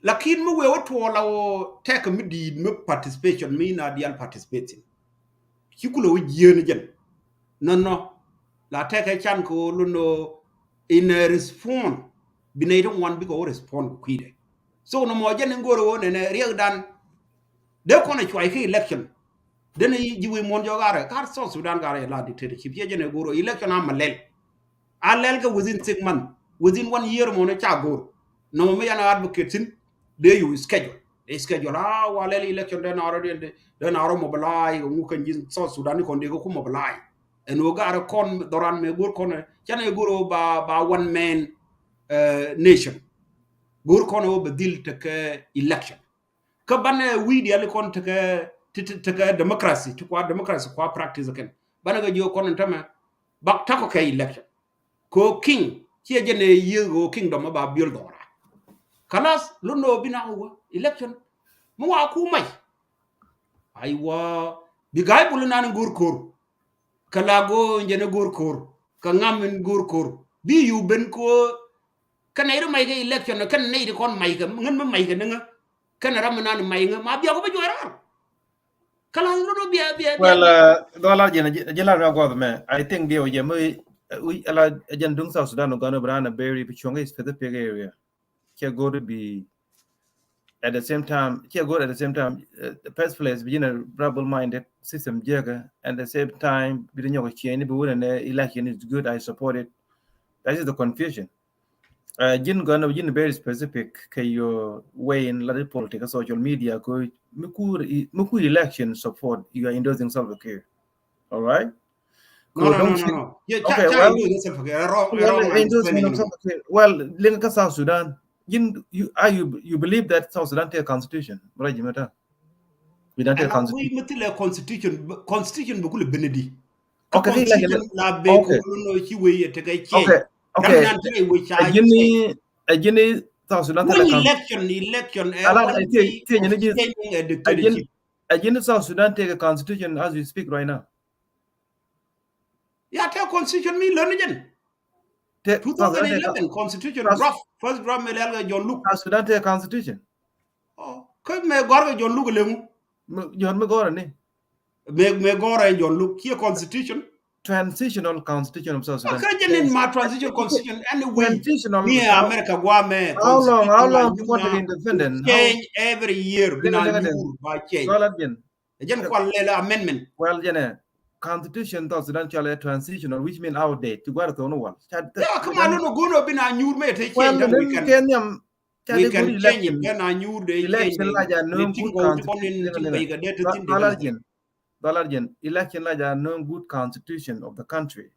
Lakin mi wee wä tuɔ la wä tɛk mi di̱i̱t mi participation mi na dial participation. Ci kulɛ wä jieen jɛn. Nɔ nɔ. La tɛk ɛ can ko lun nɔ in a respond. Bi nɛy ti ŋuan bikɛ wä respond kui̱dɛ. So nɔ mɔ jɛn in go̱o̱r wä nɛnɛ riɛkdan. Dee kɔn ɛ cuay kä election. Dee ni ji̱ wi̱i̱ muɔ̱n jɔk arɛ kar South Sudan kar ɛ la dictatorship. Ciɛ jɛn ɛ go̱o̱r election a malɛl. A lɛl kɛ within six months, within one year mɔnɛ ca go̱o̱r. Nɔmɔ mi yan advocate thin, dee you schedule. Dee schedule, ah, wa lɛl election dee na rɔ, dee, dee na rɔ mobilize, ŋu kɛn ji̱n South Sudan ni kɔn dee kɛ ku mobilize. Ɛn wä garɛ kɔn dhɔran mɛ go̱o̱r kɔn, canɛ go̱o̱r ba, ba one man, uh, nation. Go̱o̱r kɔn wä bɛ dhil tekɛ election. Kä banɛ wi̱i̱ diali kɔn tekɛ, te-, te-, tekɛ democracy, ti kua democracy kua practice kɛn. Banɛ kɛ jiö kɔn in tämɛ, bak takɔ kɛ election. Ko king, ciɛ jɛ nɛ yiëë ko kingdom ba biöl dhɔra. Kalas, lun nɔ bi na wä election. Mi wa ku mac. Ai wa, bi ga̱a̱c bul nan go̱o̱r ko̱o̱r. Kɛ la go̱o̱r in jɛ ni go̱o̱r ko̱o̱r. Kɛ ŋam in go̱o̱r ko̱o̱r. Bi yu ben ko, kɛ nɛy ri mac kɛ election, kɛ nɛy ri kɔn mac kɛ, ŋän mi mac kɛ ni ŋä. Kɛn ram mi nan mac ŋä ma biak bä juɔc raar. Kalas, lun bia, bia, bia. Well, uh, dhɔla jin, jin la na guɔth mɛ. I think diɛ wä jɛ mi, uh, wi ala jɛn duŋ South Sudan gɔn bran a very bi cuɔŋ specific area. Cɛ go̱r bi at the same time, cɛ go̱r at the same time, uh, the first place bi jin a rebel minded system jɛkɛ, and the same time bi di nyɔk ciɛ ni bi wun ne election is good, I support it. That is the confusion. Uh, jin gɔn, jin very specific kɛ your way in la di politics, social media, ko mi ku, mi ku election support, you are endorsing Salva Kiir. All right? No, no, no, no, no. Yeah, okay, well, endorsing Salva Kiir. Wrong, well, wrong endorsing understanding. Salva Kiir. Well, lin ka South Sudan. Jin, you, are you, you believe that South Sudan take a constitution? Bra jimeta. We don't take a constitution. Constitution, constitution bukule benedi. Okay, constitution la be ko no ci we ye te ka change. Okay, okay. Jini, Ɛ ji̱n i̱ South Sudan thilɛ constitution. Election, election, ɛ ji̱n i̱ South Sudan tëëkɛ constitution as we speak right now? Ya tëë constitution mi lön ni jɛn. Two thousand eleven constitution draft, first draft mi lɛl kɛ John Luk. South Sudan tëëkɛ constitution. Kä mɛ gɔr kɛ John Luk leŋu. John mi gɔr ni. Mɛ, mɛ gɔr ɛ John Luk kiɛ constitution. Transitional constitution of South Sudan. Kä jɛn in ma transitional constitution anyway. Transitional. Ni America gua mɛ. How long, how long before the independence? Change every year. Bina nyur ba change. Ɛ jɛn kual lɛl amendment. Well, jɛn ɛ constitution South Sudan cɔalɛ transitional, which mean outdated. Ti guar thon wal. Ya kama lono gono bina nyur mɛ te change. We can change it. Election la ja nööŋ good constitution. Election la ja nööŋ good constitution of the country.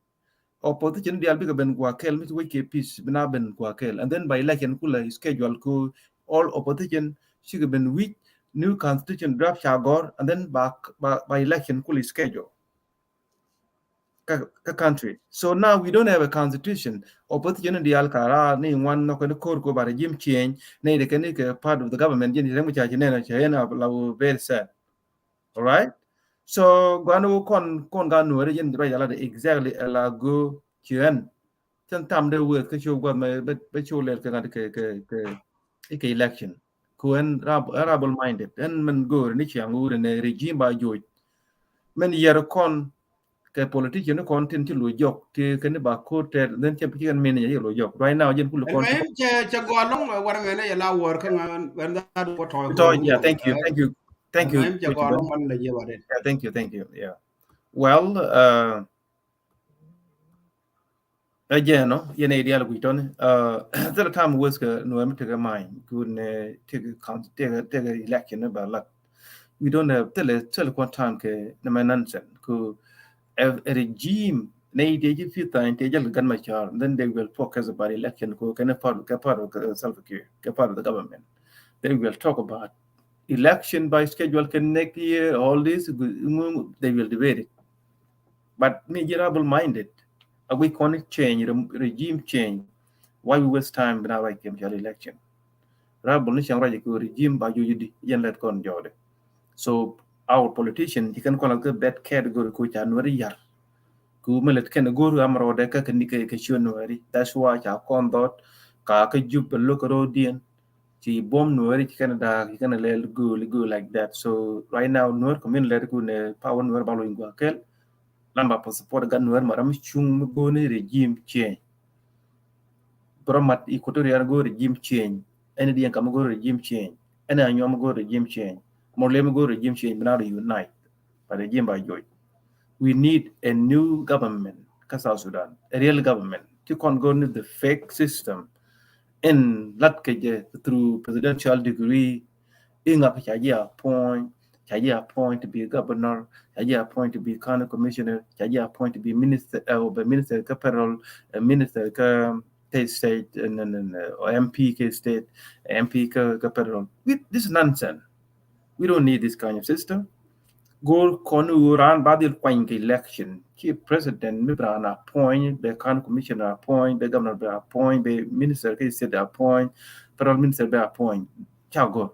Opposition dial bikɛ ben gua kɛl mi ci wec kɛ peace bina ben gua kɛl, and then by election kula schedule ko all opposition cikɛ ben wec new constitution draft ca gɔr, and then ba, ba, ba election kula schedule. Kä, kä country. So now we don't have a constitution. Opposition dial kara ni ŋuan nɔ kɛn kor ko ba regime change. Ni de kɛn kɛ part of the government jin rɛm ca ci nɛn ca yɛn a la very sad. All right. So guan wo kɔn, kɔn ga nuɔri jin right ala de exactly ala go ci ɛn. Cɛn tam de weth kä ci guath mɛ bɛ, bɛ ci lɛl kɛ ŋa̱t kɛ, kɛ, kɛ, kɛ election. Ku ɛn rab-, ɛn rabble minded. Ɛn mɛn go̱o̱ri ni ciaŋ wuri ni regime ba joc. Mɛn yɛr kɔn kɛ politician kɔn tin ci lo jɔk ti kɛ ni ba ko̱r tɛt, then cɛ pi̱ci kɛn min yɛ lo jɔk. Right now jɛn kulu kɔn. Cɛ, cɛ gɔa lɔŋ wɛr mɛn yɛ la wɛr kä ŋa̱n wɛn that what tɔy. Tɔy, yeah, thank you, thank you, thank you. Cɛ gɔa lɔŋ wɛn la yɛ wɛr. Yeah, thank you, thank you, yeah. Well, uh, Ɛ jɛn ɔ, yɛn ɛ diaal guic tɔni. Thilɛ time waste kɛ nuɔr mi tekɛ many kun tekɛ, tekɛ, tekɛ election ni ba lat. We don't have, thilɛ, thilɛ kuɔn time kɛ ni mɛ nonsense. Ku a regime ni dee ji̱ fi thany tɛ jɛl kɛ Gan Machar, then they will focus about election ku kɛn part, kɛ part of Salva Kiir, kɛ part of the government. They will talk about election by schedule kɛ next year, all this, they will debate it. But mi ji̱ rabble minded, a wi̱c kɔn change, re-, regime change. Why we waste time bina ruac kɛ mi cɔal election? Rabble ni cäŋ ruac kɛ regime ba juju di, yɛn lɛt kɔn jɔɔdɛ. So our politician, ci kɛn kɔn la kɛ bad category ko ca nuɔri yar. Ku mi lɛt kɛn go̱o̱r am rɔɔdɛ kä kɛ ni kɛ, kɛ ciö nuɔri. That's why ca kɔn dhɔt ka kɛ jup bɛ lo̱k rɔɔdiɛn. Ci buɔ̱m nuɔri ci kɛn da̱a̱k, ci kɛn lɛl go̱o̱l, go̱o̱l like that. So right now nuɔr community lɛt ku nɛ power nuɔr ba lo̱ny gua kɛl. Lamba pa support gat nuɔr ma ram cuŋ mi go̱o̱ni regime change. Bro mat Equatoria go̱o̱ regime change. Ɛn diɛn kam go̱o̱ regime change. Ɛn anyuam go̱o̱ regime change. Mɔlem go̱o̱ regime change. Bina unite. But regime ba joc. We need a new government kä South Sudan, a real government. Ci kɔn go̱o̱r ni the fake system in lat kɛ jɛ through presidential decree. Iŋa kɛ ca ji̱ appoint, ca ji̱ appoint to be governor, ca ji̱ appoint to be county commissioner, ca ji̱ appoint to be minister, uh, minister kä federal, uh, minister kä state, and then, uh, M P kä state, M P kä, kä federal. We, this is nonsense. We don't need this kind of system. Go̱o̱r kɔn wu raan ba dhil kuany kɛ election. Ci president mi bi raan appoint, bɛ county commissioner appoint, bɛ governor bɛ appoint, bɛ minister kä state appoint, federal minister bɛ appoint. Ca go̱o̱r.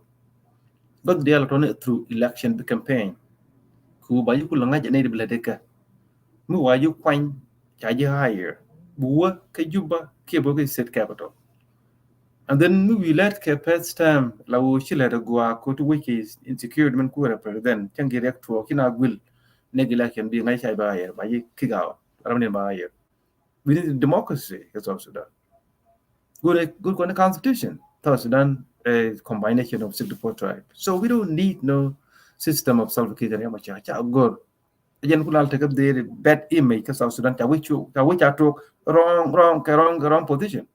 Bä dial tɔni through election bi campaign. Ku ba yi kul ŋa̱c ni di bi lɛ dikɛ. Mi wa yi kuany ca ji̱ hire. Bi wä kä Juba kiɛ bä kä state capital. And then mi wi lɛt kɛ first time la wo ci lɛt a gua ko ti wec kɛ insecurity min ku represent cäŋ gi rɛk tuɔɔk ci na guil. Nɛ gi election bi ŋa̱c ca ba hire, ba yi kick out. Ram ni ba hire. We need democracy in South Sudan. Good, good constitution. South Sudan, a combination of sixty-four tribes. So we don't need no system of Salva Kiir and Riek Machar. Ca gor. Again, kulal take up the bad image of South Sudan. Ca wichu, ca wichu talk wrong, wrong, wrong, wrong position.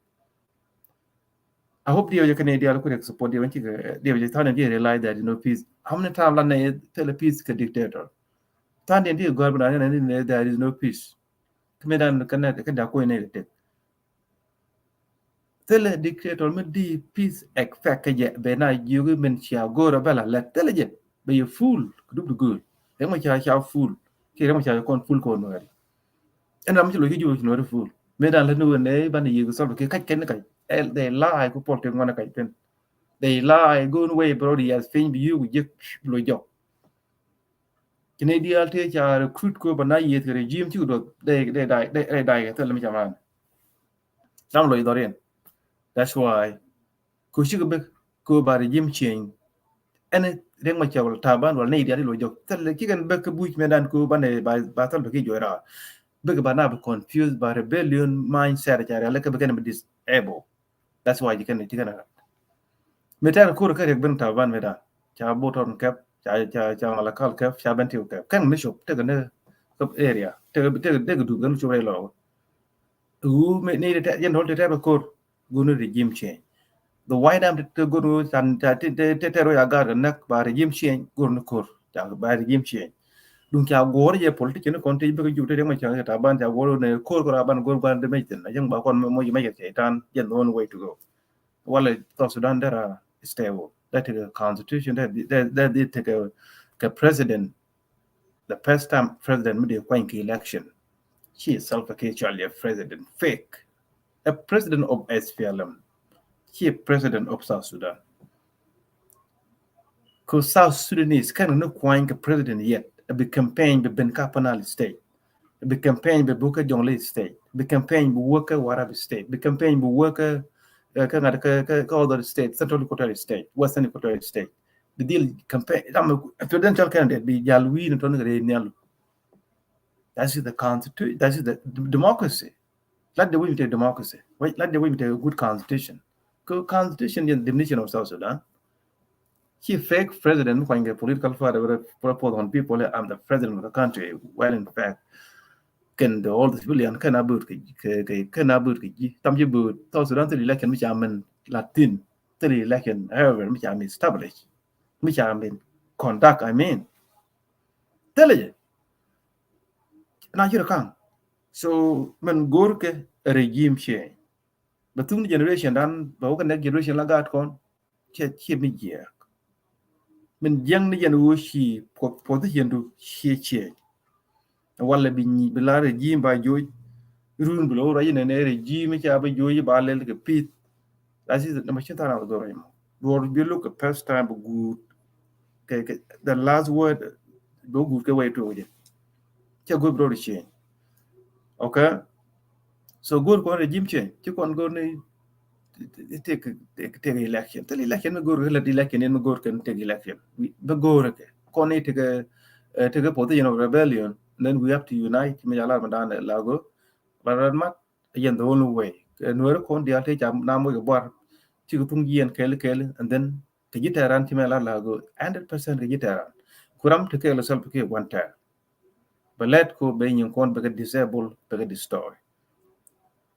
I hope diɛ jɛ kɛn dial ku rek support diɛ wɛn cikɛ diɛ jɛ than diɛ realize that is no peace. How many times la nɛ tell a peace kɛ dictator? Than diɛ diɛ gɔr bina nɛ nɛ there is no peace. Kɛ mi dan kɛ nɛ kɛ da kuɔy nɛ kɛ tek. Thilɛ dictator mi di peace expect kɛ jɛ bɛ na jiök min cia go̱o̱r a bɛ la lɛt thilɛ jɛ bɛ yɛ fool kɛ dup di go̱o̱r. Rɛŋ ma cia cia fool. Ci rɛŋ ma cia kɔn fool kɔn wɛri. Ɛn ram ci lo̱c kä Juba ci nuɔri fool. Mëë dan lät ni wen ɛ banɛ yiëë kɛ Salva Kiir kac kɛn ni kac. They lie ku politics ŋuan kac thin. They lie, go away, bro, di yɛth piny bi yuk ji̱ lo jɔk. Ci ni diaal tëë ca recruit ko ba na yieth kɛ regime ci ku duɔth dee dee dai dee dai kɛ thil mi ca man. Ram lo idhɔriɛn. That's why ko ci kɛ bek ko ba regime change. Ɛn Riek Machar wala Taban wala ni diaal lo jɔk thil ci kɛn bek kɛ buc mɛ dan ko ba ne ba ba thil bek ki jɔra. Bek ba na bi confused ba rebellion mindset ca rial kɛ bek kɛn bi disable. That's why you can you can. Mi tɛr kur kɛ Riek ben Taban mi dan ca Button kɛp ca ca ca Malakal kɛp ca Bentiu kɛp kɛn mi cop tekɛ ni kɛp area tekɛ tekɛ tekɛ dup kɛn cop rɛ lɔ. Wu mi ni tɛ jɛn dol tɛ tɛ bɛ kur guni regime change. The white arm tɛ guni tan ta tɛ tɛ tɛ ro ya gar kɛ nak ba regime change guni kur ca ba regime change. Duŋ ca guɔr jɛ politician kɔn ti bikɛ juk ti dee ma ca ta ban ca guɔr ne kor kor a ban guɔr guan de mectin a jɛŋ ba kɔn mo ji mecɛ cɛ tan jɛn the only way to go. Wala South Sudan dera stable. That is a constitution that that that they take a, a president. The first time president mi de kwan ki election. She is self a president fake. A president of S P L M. She a president of South Sudan. Ko South Sudanese kɛn ni kuany kɛ president yet. A bi campaign bi ben ka Upper Nile State. A bi campaign bi bukɛ Jonglei State. Bi campaign bi wä kɛ Warrap State. Bi campaign bi wä kɛ kɛ ŋa̱t kɛ kɛ other state, Central Equatoria State, Western Equatoria State. Bi dhil campaign ram presidential candidate bi jal wi̱i̱ ni tɔn kɛ rɛy nhial. That is the constitution. That is the democracy. Lat de wi̱i̱ mi te democracy. Lat de wi̱i̱ mi te good constitution. Ko constitution is the definition of South Sudan. Ci fake president mi kuany kɛ political party wala propose on people, I'm the president of the country. Well, in fact, kɛn the all the civilian kɛn a bööt kɛ kɛ kɛn a bööt kɛ ji̱ tam ji̱ bööt South Sudan thil election mi ca min latin thil election however mi ca min establish mi ca min conduct I mean thil jɛ na ci rɛ kaŋ. So min go̱o̱r kɛ regime change. Bɛ thuk ni generation dan bɛ wä kɛ next generation la gaat kɔn. Ciɛ ciɛ mi jiɛɛk. Min jiɛŋ ni jɛn wä ci position du ciɛ ciɛ. Wala bi nyi bi la regime ba joc. Run bi lo rɔ yi nɛ nɛ regime ca bi joc ba lɛl kɛ pith. That is the machine tana dɔrɔ yi mɔ. Duɔr bi look a first time bi guut. Kɛ kɛ the last word bi guut kɛ way to jɛ. Cɛ go̱o̱r bi rɔ di change. Okay. So go̱o̱r kɔn regime change ci kɔn go̱o̱r ni take take election. Thil election mi go̱o̱r kɛ lät election in mi go̱o̱r kɛn take election. Bi go̱o̱r kɛ kɔn ni take take position of rebellion. Then we have to unite. Mi jalar mi dan lago. But rat mat again the only way. Nuɛri kɔn dial te ca na moc kɛ buar. Ci kɛ thuŋ jiɛn kɛli kɛli and then kɛ ji̱ tɛran ci mɛ la lago hundred percent kɛ ji̱ tɛran. Kuram te kɛ lɛ Salva Kiir one time. Bɛ lɛt ko bɛ nyin kɔn bɛ kɛ disable bɛ kɛ destroy.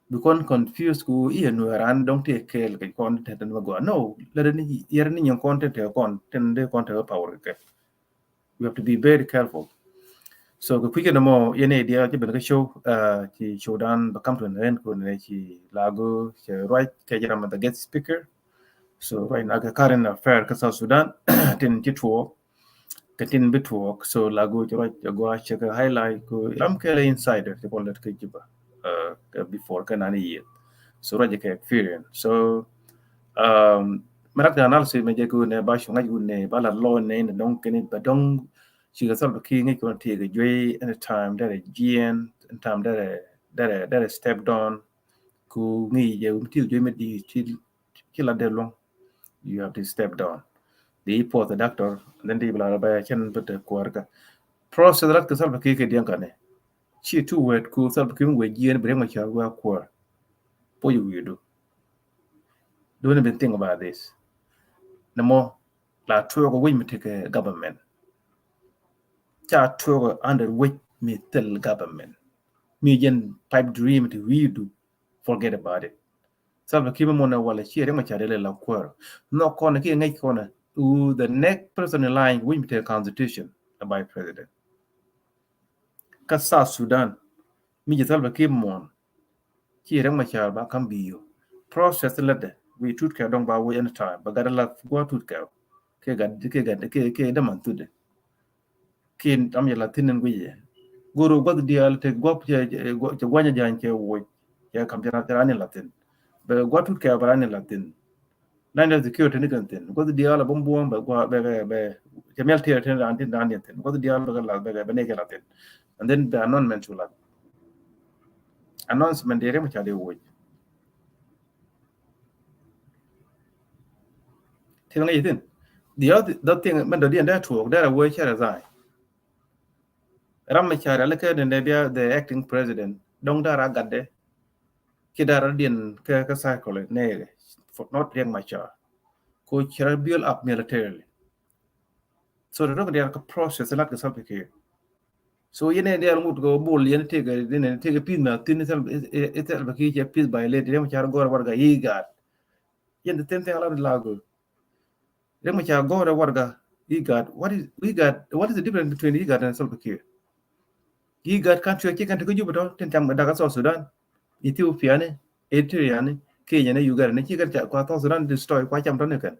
Bi kɔn confuse ku iɛ nuɛran dɔŋ ti kɛɛl kɛ kɔn tɛ tɛ nuɛ gua no lɛ ni yɛr ni nyin kɔn tɛ tɛ kɔn tɛ ni kɔn tɛ power kɛ. We have to be very careful. So kɛ kui̱ kɛ nɔmɔ yɛn idiɛ ci ben kɛ show ci show dan bɛ kam to an end ko ne ci lago cɛ ruac kɛ jɛ ram the guest speaker. So right now kɛ current affair kɛ South Sudan tin ci tuɔɔk. Kɛ tin bi tuɔɔk so la go̱o̱c ruac a gɔaa cɛ kɛ highlight ko ram kɛlɛ insider ti kɔn lɛt kɛ jiba kɛ before kɛ nani yieth. So ruac kɛ experience so mi rak kɛ analysis mɛ jɛ kɛ wunɛ ba cu ŋac wunɛ ba la lɔ nɛ in dɔŋ kɛn ba dɔŋ ci kɛ Salva Kiir ŋic kɔn ti kɛ juey anytime derɛ jiɛn anytime derɛ derɛ derɛ step down. Ku ŋic jɛ wum ti kɛ juey mɛ di ti ci la dee luɔ̱ŋ. You have to step down. Di puɔth a doctor then di bila ba cɛn bä te kuäär kä process rat kɛ Salva Kiir kɛ diɛn kani. Ci tu wet ku Salva Kiir wee jiɛn bi riɛŋ ma cɔal wee kuäär. Puɔc wi̱i̱du. Don't even think about this. Nɛ mɔ la tuɔɔk wi̱c mi tekɛ government. Ca tuɔɔk under wi̱c mi thil government. Mi jɛn pipe dream ti wi̱i̱du. Forget about it. Salva Kiir mi mɔnɛ wala ci riɛŋ ma ca dee lɛ la kuäär. Nhɔk kɔnɛ ki ŋäc kɔnɛ. Who the next person in line wi̱c mi tekɛ constitution a vice president. Kä South Sudan mi jɛ Salva Kiir muɔ̱ɔ̱n. Ci riɛŋ ma ca ba kam bi yo process lätdɛ wi̱i̱ tut kɛ dɔŋ ba wi̱i̱ anytime ba gat la gua tut kɛ. Kɛ gat kɛ gat kɛ kɛ däman thutdɛ. Kiɛ tam yɛ la thin in guiyɛ. Go̱o̱r guath diaal te guath cɛ guanyɛ ja̱ny cɛ woc cɛ kam cɛ ran in la thin. Bɛ gua̱ tut kɛ bɛ ran ni la thin. National security ni kɛn thin. Gua̱ diaal a bum buɔ̱m bɛ gua̱ bɛ bɛ bɛ cɛ mial tier tin ran tin ran ni thin. Gua̱ diaal bɛ kɛ la bɛ bɛ ne kɛ la thin. And then the announcement chu la. Announcement de rem cha de wuc. Tin ngi thin. The other the thing, mɛn dɔ diɛn dee tuɔɔk dee ra wee cɛ resign. Ram mi cari alɛ kɛ ni nɛ bia the acting president dɔŋ dara gatdɛ. Ki dara diɛn kɛ kɛ cycle nɛ kɛ for not Riek Machar. Ko cɛ ra build up militarily. So the rok diɛn kɛ process lat kɛ Salva Kiir. So yɛn ni diɛn ŋut kɛ bol yɛn tëkɛ ni tëkɛ peace na thin Salva Kiir cɛ peace violate Riek Machar gɔr warga IGAD. Yɛn the same thing a lat lagu. Riek Machar gɔrɛ warga IGAD. What is IGAD? What is the difference between IGAD and Salva Kiir? IGAD country ci kan ti kä Juba tɔ tin cam daga South Sudan, Ethiopia ni, Eritrea ni, Kenya ni, Uganda ni ci kan ca kua South Sudan destroy kua cam tɔ ni kan.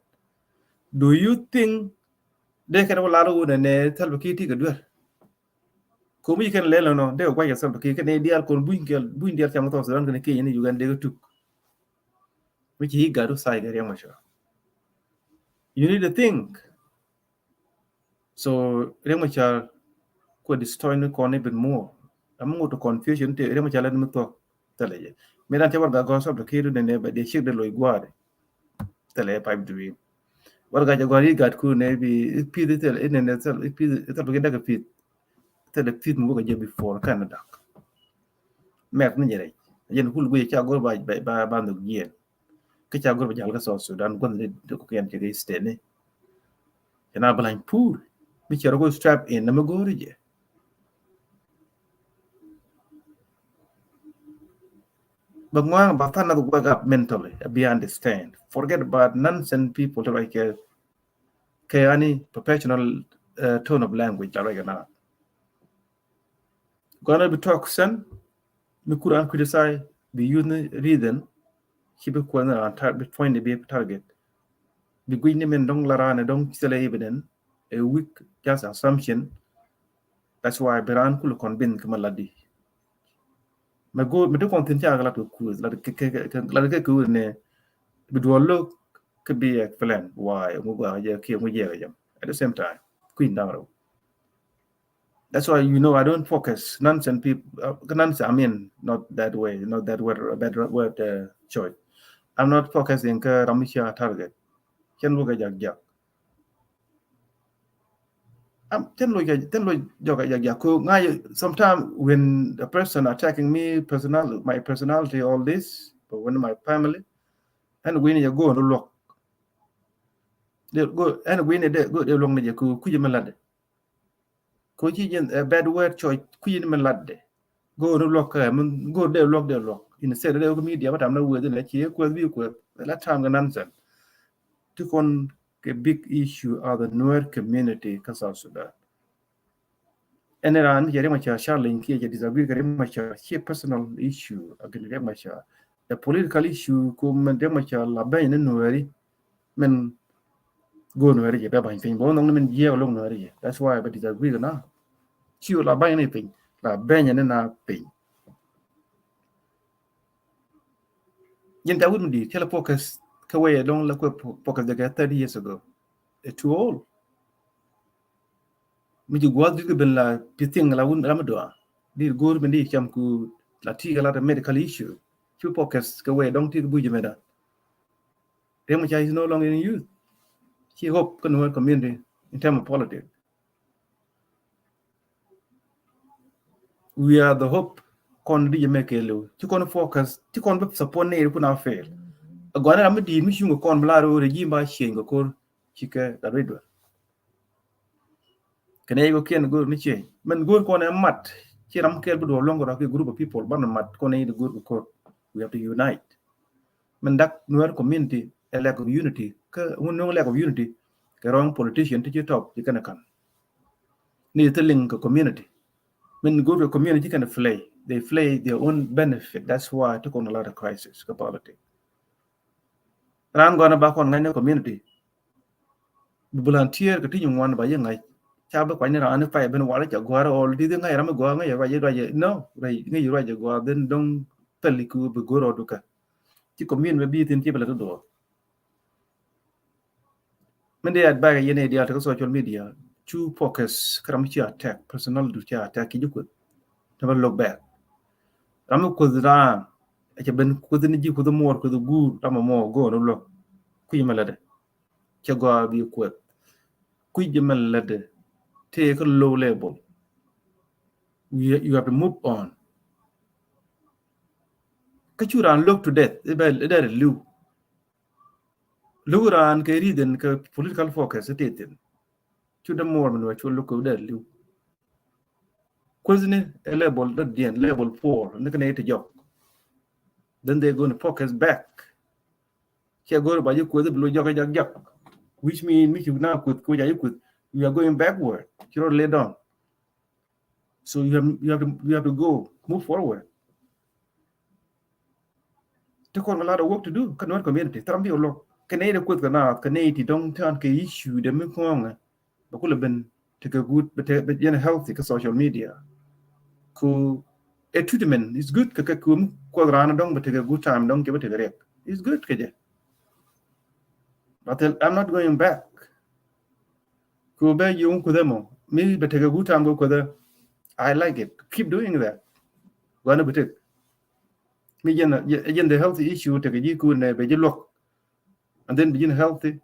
Do you think de kan wala ru ne ne Salva Kiir ti ka duer? Ko mi kɛn lɛl nɔ de guac kɛ Salva Kiir kɛn diaal kon buny kɛl buny diaal cam South Sudan kɛn Kenya ni Uganda de tuk. Which he got to side Riek Machar. You need to think. So Riek Machar ko destroy ni kɔn even more. Am ngot confusion te Riek Machar lɛ ni mi thok. Thɛlɛ jɛ. Mi dan cɛ warga gɔs of the kid ne ne bɛ de shik de loy guare. Thɛlɛ pipe dream. Warga jɛ gɔri gat ku ne bi pith thɛlɛ ne ne thɛlɛ pith thɛlɛ bi dak pith. Thɛlɛ pith mu ko jɛ before kan dak. Mɛk ni jɛ rɛy. Jɛ ni kul gui ca gor ba ba ba nduk jien. Kä ca gor ba jal ka South Sudan gon ni de ko kian cɛ ke state ni. Cɛ na blind pool. Mi cɛ ro ko strap in na mi gori jɛ. But ŋuan ba than na wake up mentally, I be understand. Forget about nonsense people to like uh, kɛ any professional uh, tone of language la rɛy na. Gonna be talk sen mi kura an criticize bi use ni reason. Ci bi kuan ran tar bi point bi target. Bi guic ni men dong la ran dong ci le evident a weak just assumption. That's why bi ran kulu convince kama ladi. Ma go mi dukon tin ca la to ku la ke ke la ke ku ne bi dual lo ke bi explain why mu ga je ke mu je ga jam. At the same time, kuin dang ro. That's why you know I don't focus nonsense people. Uh, nonsense, I mean, not that way, not that word, bad word uh, choice. I'm not focusing ke ramisha target. Ken lu ga jak jak. Am ten lo ja ten lo joka ja ja ko ngai. Sometimes when a person attacking me personal, my personality, all this, but when my family, and when you go to look, they go and when they go they look ni ko kuji melade. Ko ci jen a bad word choice kuji melade. Go to look, mun go de look de look. Instead de media but I'm not with the ci ko bi ko la time ga nonsense. Ti kon ke big issue are the Nuer community ka South Sudan. Ɛn ran mi cɛ Riek Machar challenge kiɛ cɛ disagree kɛ Riek Machar ci personal issue against Riek Machar. The political issue ko mɛn Riek Machar la bɛny ni Nueri mɛn go Nueri jɛ bɛ bany piny bɔ nɔŋ ni mɛn jiɛ lok Nueri jɛ. That's why bɛ disagree kɛ na. Ci la bany ni piny la bɛny ni na piny. Yin ta wut mi di kɛlɛ focus kɛ wɛyɛ dɔŋ la kuɛ focus dɛ kɛ thirty years ago. It's too old. Mi ji guath di kɛ ben la pi thing la wun ram dua di goor mi di cam ku la ti kɛ la medical issue. Ci focus kɛ wɛyɛ dɔŋ ti kɛ buji mɛ da. Riek Machar is no longer in youth. Ci hope kɛ Nuer community in term of politics. We are the hope. Kɔn di jɛ mɛ kɛ lew ci kɔn focus ci kɔn bi support ni ri kun a fail. A gɔn ram mi di mi cuŋ kɔn bi la ro regime ba change kɛ kor ci kɛ la ri dwar. Kɛn ɛ yiko kiɛn goor ni change mɛn goor kɔn ɛ mat ci ram kɛl bi duɔ luɔŋ kɛ rɔ ki group of people ban mat kɔn ɛ yidi goor kɛ kor. We have to unite. Min dak Nuer community a lack of unity. Kä wun nöŋ lack of unity kɛ wrong politician ti ci top ci kɛn kan. Ni thiliŋ kɛ community. Min go to community kɛn play. They play their own benefit. That's why ti kɔn a lot of crisis kɛ politics. Ran gɔna ba kɔn ŋa̱ny ni community. Bi volunteer kɛ ti nyin wan ba yɛ ŋa̱c. Ca bi kuany ni ran ni pay ben wal ca guar all di di ŋa̱c ram mi guar ŋa̱c ruac ruac no ruac ŋa̱c ruac guar then dong pɛl ku bi goor ɔ dukä. Ci community mɛ bi thin ci bɛ lɛ ti duɔth. Min dee advice yɛn i̱ diaal ti kä social media, cu focus kä ram ci attack, personal du ci attack ki ji̱ Kuoth. Never look back. Ram mi Kuoth raan, ɛ cɛ ben Kuoth ni ji̱ Kuoth muɔɔr Kuoth guur, ram mɔ mɔ go̱o̱r ni luɔk. Kui̱ mɛ lätdɛ. Cɛ gɔaa bi Kuoth. Kui̱ jɛ mɛ lätdɛ. Tëë kä low level. You, you have to move on. Kä cu raan look to death, i̱ bɛ, i̱ dee liw. Look raan kɛ reason kɛ political focus i̱ tëë thin. Cu dee muɔɔr min wä cu look kɛ dee liw. Kuoth ni ɛ level dee diɛn, level four, ni kɛ nɛ i̱ ti jɔk. Then they gonna focus back. Cɛ go̱r ba ji̱ Kuoth i̱ bi lo̱c jɔk i̱ jak jak. Which mean mi ci na Kuoth, Kuoth ca ji̱ Kuoth, you are going backward. Ci rɔ lay down. So you have, you have to, you have to go, move forward. Ti kɔn kɛ lot of work to do kä Nuer community. Thil ram bi wä luɔk kɛ nɛy ti Kuoth kɛ naath, kɛ nɛy ti dɔ̱ŋ tɛ̈n kɛ issue dee mi kɔŋɛ. Bɛ kulɛ ben tekɛ good, bɛ tekɛ, bɛ jɛn healthy kä social media. Ku ɛ treatment is good kɛ kɛ ku mi Kuoth raan dɔ̱ŋ bɛ tekɛ good time dɔ̱ŋ kɛ bɛ tekɛ riɛk. It's good kɛ jɛ. But I'm not going back. Ku bɛ ji̱ wun Kuoth ɛmɔ mi bɛ tekɛ good time kɛ Kuoth ɛ. I like it. Keep doing that. Gua̱n bɛ tek mi jɛn, jɛn the healthy issue tekɛ ji̱ ku nɛ bɛ ji̱ luɔk. And then bi ji̱n healthy.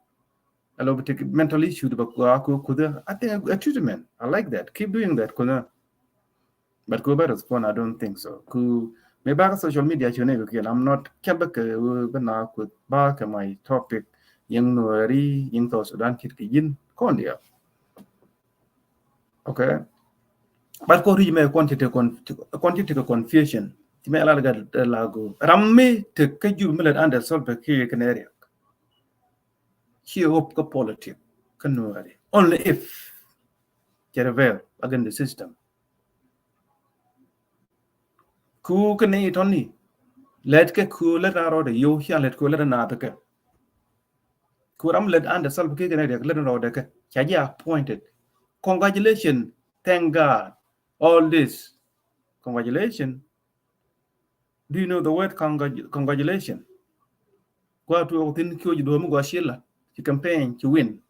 Alo bi tek mental issue ti ba kua ku Kuoth ɛ. I think a, a treatment. I like that. Keep doing that, Kuoth ɛ. But ku bɛ respond, I don't think so. Ku mi ba kä social media cu nɛ kɛ kiɛn, I'm not, kɛ bä kɛ, bä na ku ba kɛ my topic. Yɛn Nuɛri, yɛn South Sudan kit kɛ ji̱n kɔn diɛ. Okay. But kɔ ri̱c mɛ kɔn ti te kɔn, kɔn ti te kɛ confusion. Ti mɛ la ga la go. Ram mi te kä Jubɛ mi lɛ under Salva Kiir kɛ nɛ riɛk. Ci hope kä politic kä Nuɛri. Only if cɛ rebel against the system. Ku kɛ ni tɔni lɛt kɛ ku lɛt na rɔɔdɛ yow, cia lɛt ku lɛt na thikɛ. Ku ram lɛt under Salva Kiir kɛ nɛ riɛk lɛt na rɔɔdɛ kɛ. Ca ji̱ appointed. Congratulations. Thank God. All this. Congratulations. Do you know the word congratu-, congratulations? Gua tuɔɔk thin kiɔ ji̱ duɔ̱ɔ̱m mi gua ciɛ lat, ci campaign, ci win.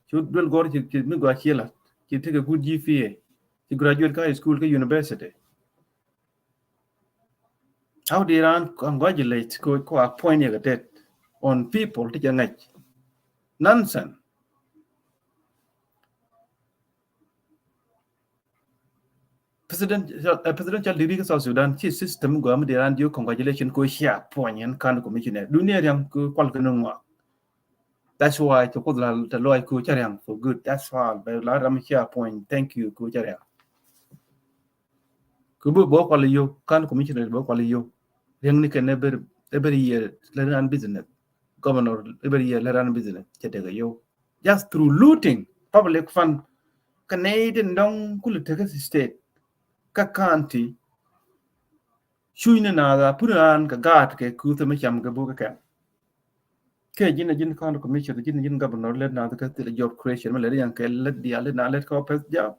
Ci duel gɔr ci, ci mi gua ciɛ lat, ci tekɛ good G P A, ci graduate kä high school kä university. How did raan congratulate kɔ, kɔ appoint yɛ kɛ tet on people ti cɛ ŋäc? Nonsense. President, eh, presidential degree kä South Sudan, ci system gua mi dee raan jiök congratulation ko cia appoint yɛn county commissioner. Dunia riaŋ ko kual kɛ ni ŋuak. That's why to Kuoth la te lɔc ko ca riaŋ for good. That's why bɛ la ram cia appoint, thank you ko ca riaŋ. Ku bi bä kual yo, county commissioner bä kual yo. Riaŋ ni kɛn every, every year lɛ run business. Governor every year lɛ run business. Cɛ tekɛ yo. Just through looting public fund. Kä nɛy tin dɔ̱ŋ kulɛ tekɛ state kä county. Cuc ni naath a put raan kɛ gaat kɛ kuth mi cam kɛ buk kɛ kɛn. Kɛ ji̱n a ji̱n county commissioner, ji̱n a ji̱n governor, lät naath kä thil job creation mi lät yan kɛ lät diaal, lät naath lät kä office job.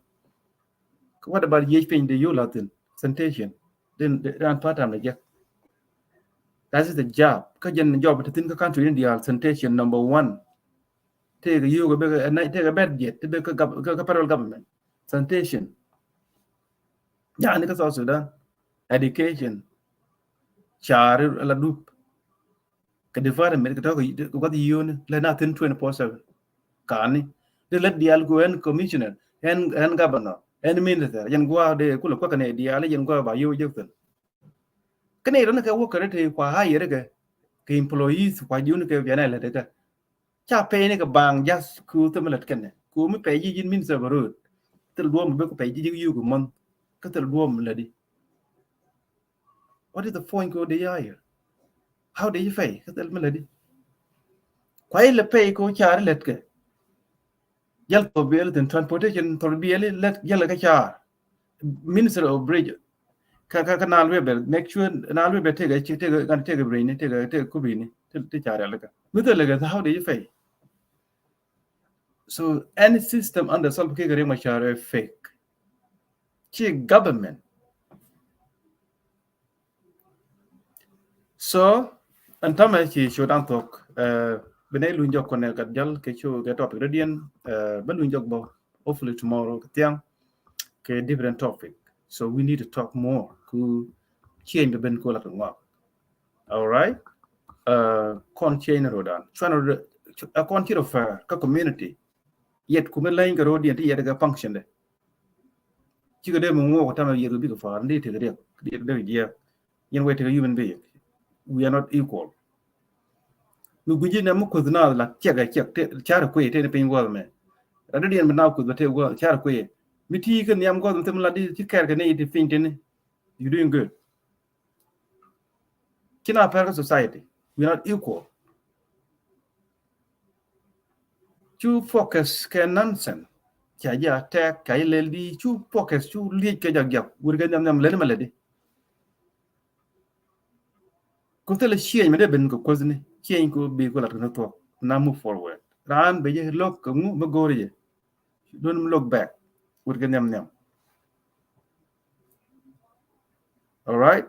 What about yiec piny di yo̱ la thin? Sanitation. Din, din, raan part time ni jek. That is the job. Kä jɛn job ti thin kä country ni diaal, sanitation number one. Tëëkɛ yio̱o̱k a bek a, tëëkɛ budget ti bek kä gov-, kä, kä federal government. Sanitation. Yani kä South Sudan. Education. Caari la dup. Kɛ department kɛ tɔ̱ kɛ gua̱th yio̱o̱ni lɛ na thin twenty four seven. Kani di lät diaal ku ɛn commissioner, ɛn, ɛn governor, ɛn minister, yɛn gua̱a̱ dee kulɛ kuäkɛ nɛ diaal, yɛn gua̱a̱ ba yio̱o̱ jek thin. Kä nɛ rɔni kɛ worker ti kua hire kɛ, kɛ employees kua jiuni kɛ bianɛ lɛ dee kɛ. Ca pay ni kɛ baŋ just ku thim lät kɛnɛ. Ku mi pay ji̱ ji̱n minister bä road. Thil duɔ̱ɔ̱m bä ku pay ji̱ ji̱ yuk month. Kä thil duɔ̱ɔ̱m lät di. What is the point ko dee ya yɛ? How did you pay? Kä thil mi lät di. Kua ilɛ pay ko car ilät kɛ. Jal thop biɛli thin transportation, thop biɛli lät jal kä car. Minister of bridge. Kä, kä, kä naal webɛ, make sure naal webɛ tëkɛ, tëkɛ, tëkɛ bridge ni, tëkɛ, tëkɛ kubini, tëkɛ, tëkɛ car ilɛ kä. Mi thil lɛ kɛ, how did you pay? So any system under Salva Kiir Riek Machar is fake. Ci government. So Ɛn täämɛ ci show dan thuɔ̱k. Bi nɛy luny jɔk kɔnɛ gat jäl kɛ show kɛ topic rɔ̱diɛn. Bä luny jɔk bä hopefully tomorrow kɛ thiaŋ kɛ different topic. So we need to talk more ku change bɛ ben ku lat kɛ ŋɔak. All right. Kɔn change ni rodan cuan rɔ, kɔn ci rɔ fɛr kä community. Yet ku mi leny kɛ rɔ̱diɛn ti yet kɛ function de. Cikɛ dee mi ŋuɔk täämɛ yet kɛ bikɛ far ni tekɛ riɛk, yet kɛ dee jiɛk. Yɛn wee tekɛ human being. We are not equal. Mi gui̱ci nɛ mi kuth na la ciɛk ɛ ciɛk carɛ kuiy teni piny guɔth mɛ. Rɛdɛ diɛn bi na kuth bɛ tee guɔth carɛ kuiy. Mi ti kɛ nhiam guɔth mi thim la di ci kɛɛr kɛ ni ti piny teni. You doing good. Ci na pɛr kɛ society. We are not equal. Cu focus kɛ nonsense. Ca jɛ attack, ca jɛ lɛl di, cu focus, cu liec kɛ jak jak. Wur kɛ nhiam nhiam lɛl mɛ lɛl di. Ku thilɛ change mɛ dee ben kɛ kuothni. Change ku bi ku lat kɛ ni thuɔk. Na move forward. Raan bɛ jɛ look kɛ ŋu mɛ go̱o̱ri jɛ. Don't look back. Wur kɛ nhiam nhiam. All right.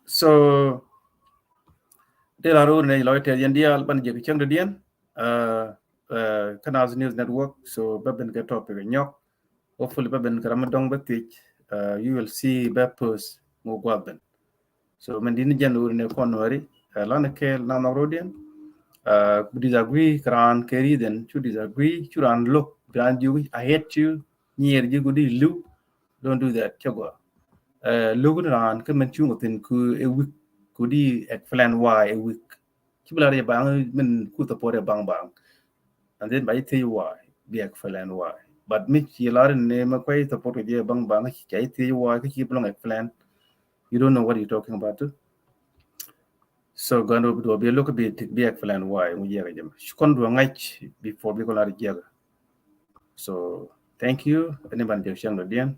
So dee la ro̱o̱ri nɛ lɔc tɛth yɛn diaal ban jɛ kɛ cäŋ dɔ̱diɛn. Kä Naath News Network. So bä ben kɛ topic nyɔk. Hopefully bä ben kɛ ram dɔŋ bä thiec. You will see bä post ŋu guath ben. So mɛn di̱t ni jɛn wuri ni kɔn wari lan kɛɛl na nhɔk rodiɛn. Bi disagree kɛ raan kɛ reason, cu disagree, cu raan look bi raan jiök I hate you, nyier ji̱ gudi liw. Don't do that. Cɛ gua look ni raan kä mɛn cuŋ kɛ thin ku ɛ weak, ku di explain why ɛ weak. Ci bi lar yɛ baŋ min ku support yɛ baŋ baŋ. And then ba yi thiec why, bi explain why. But mi ci lar ni ma kuay support kɛ jɛ baŋ baŋ, ci ca yi thiec why, kä ci bi lɔŋ explain. You don't know what you talking about too. So gɔn du bi look bi bi explain why mu jɛ kɛ jɛ ma. Ci kɔn du ŋa̱c before bi kɔn lar jɛ kɛ. So thank you. Ɛn ni ban jɛ cäŋ dɔ̱diɛn.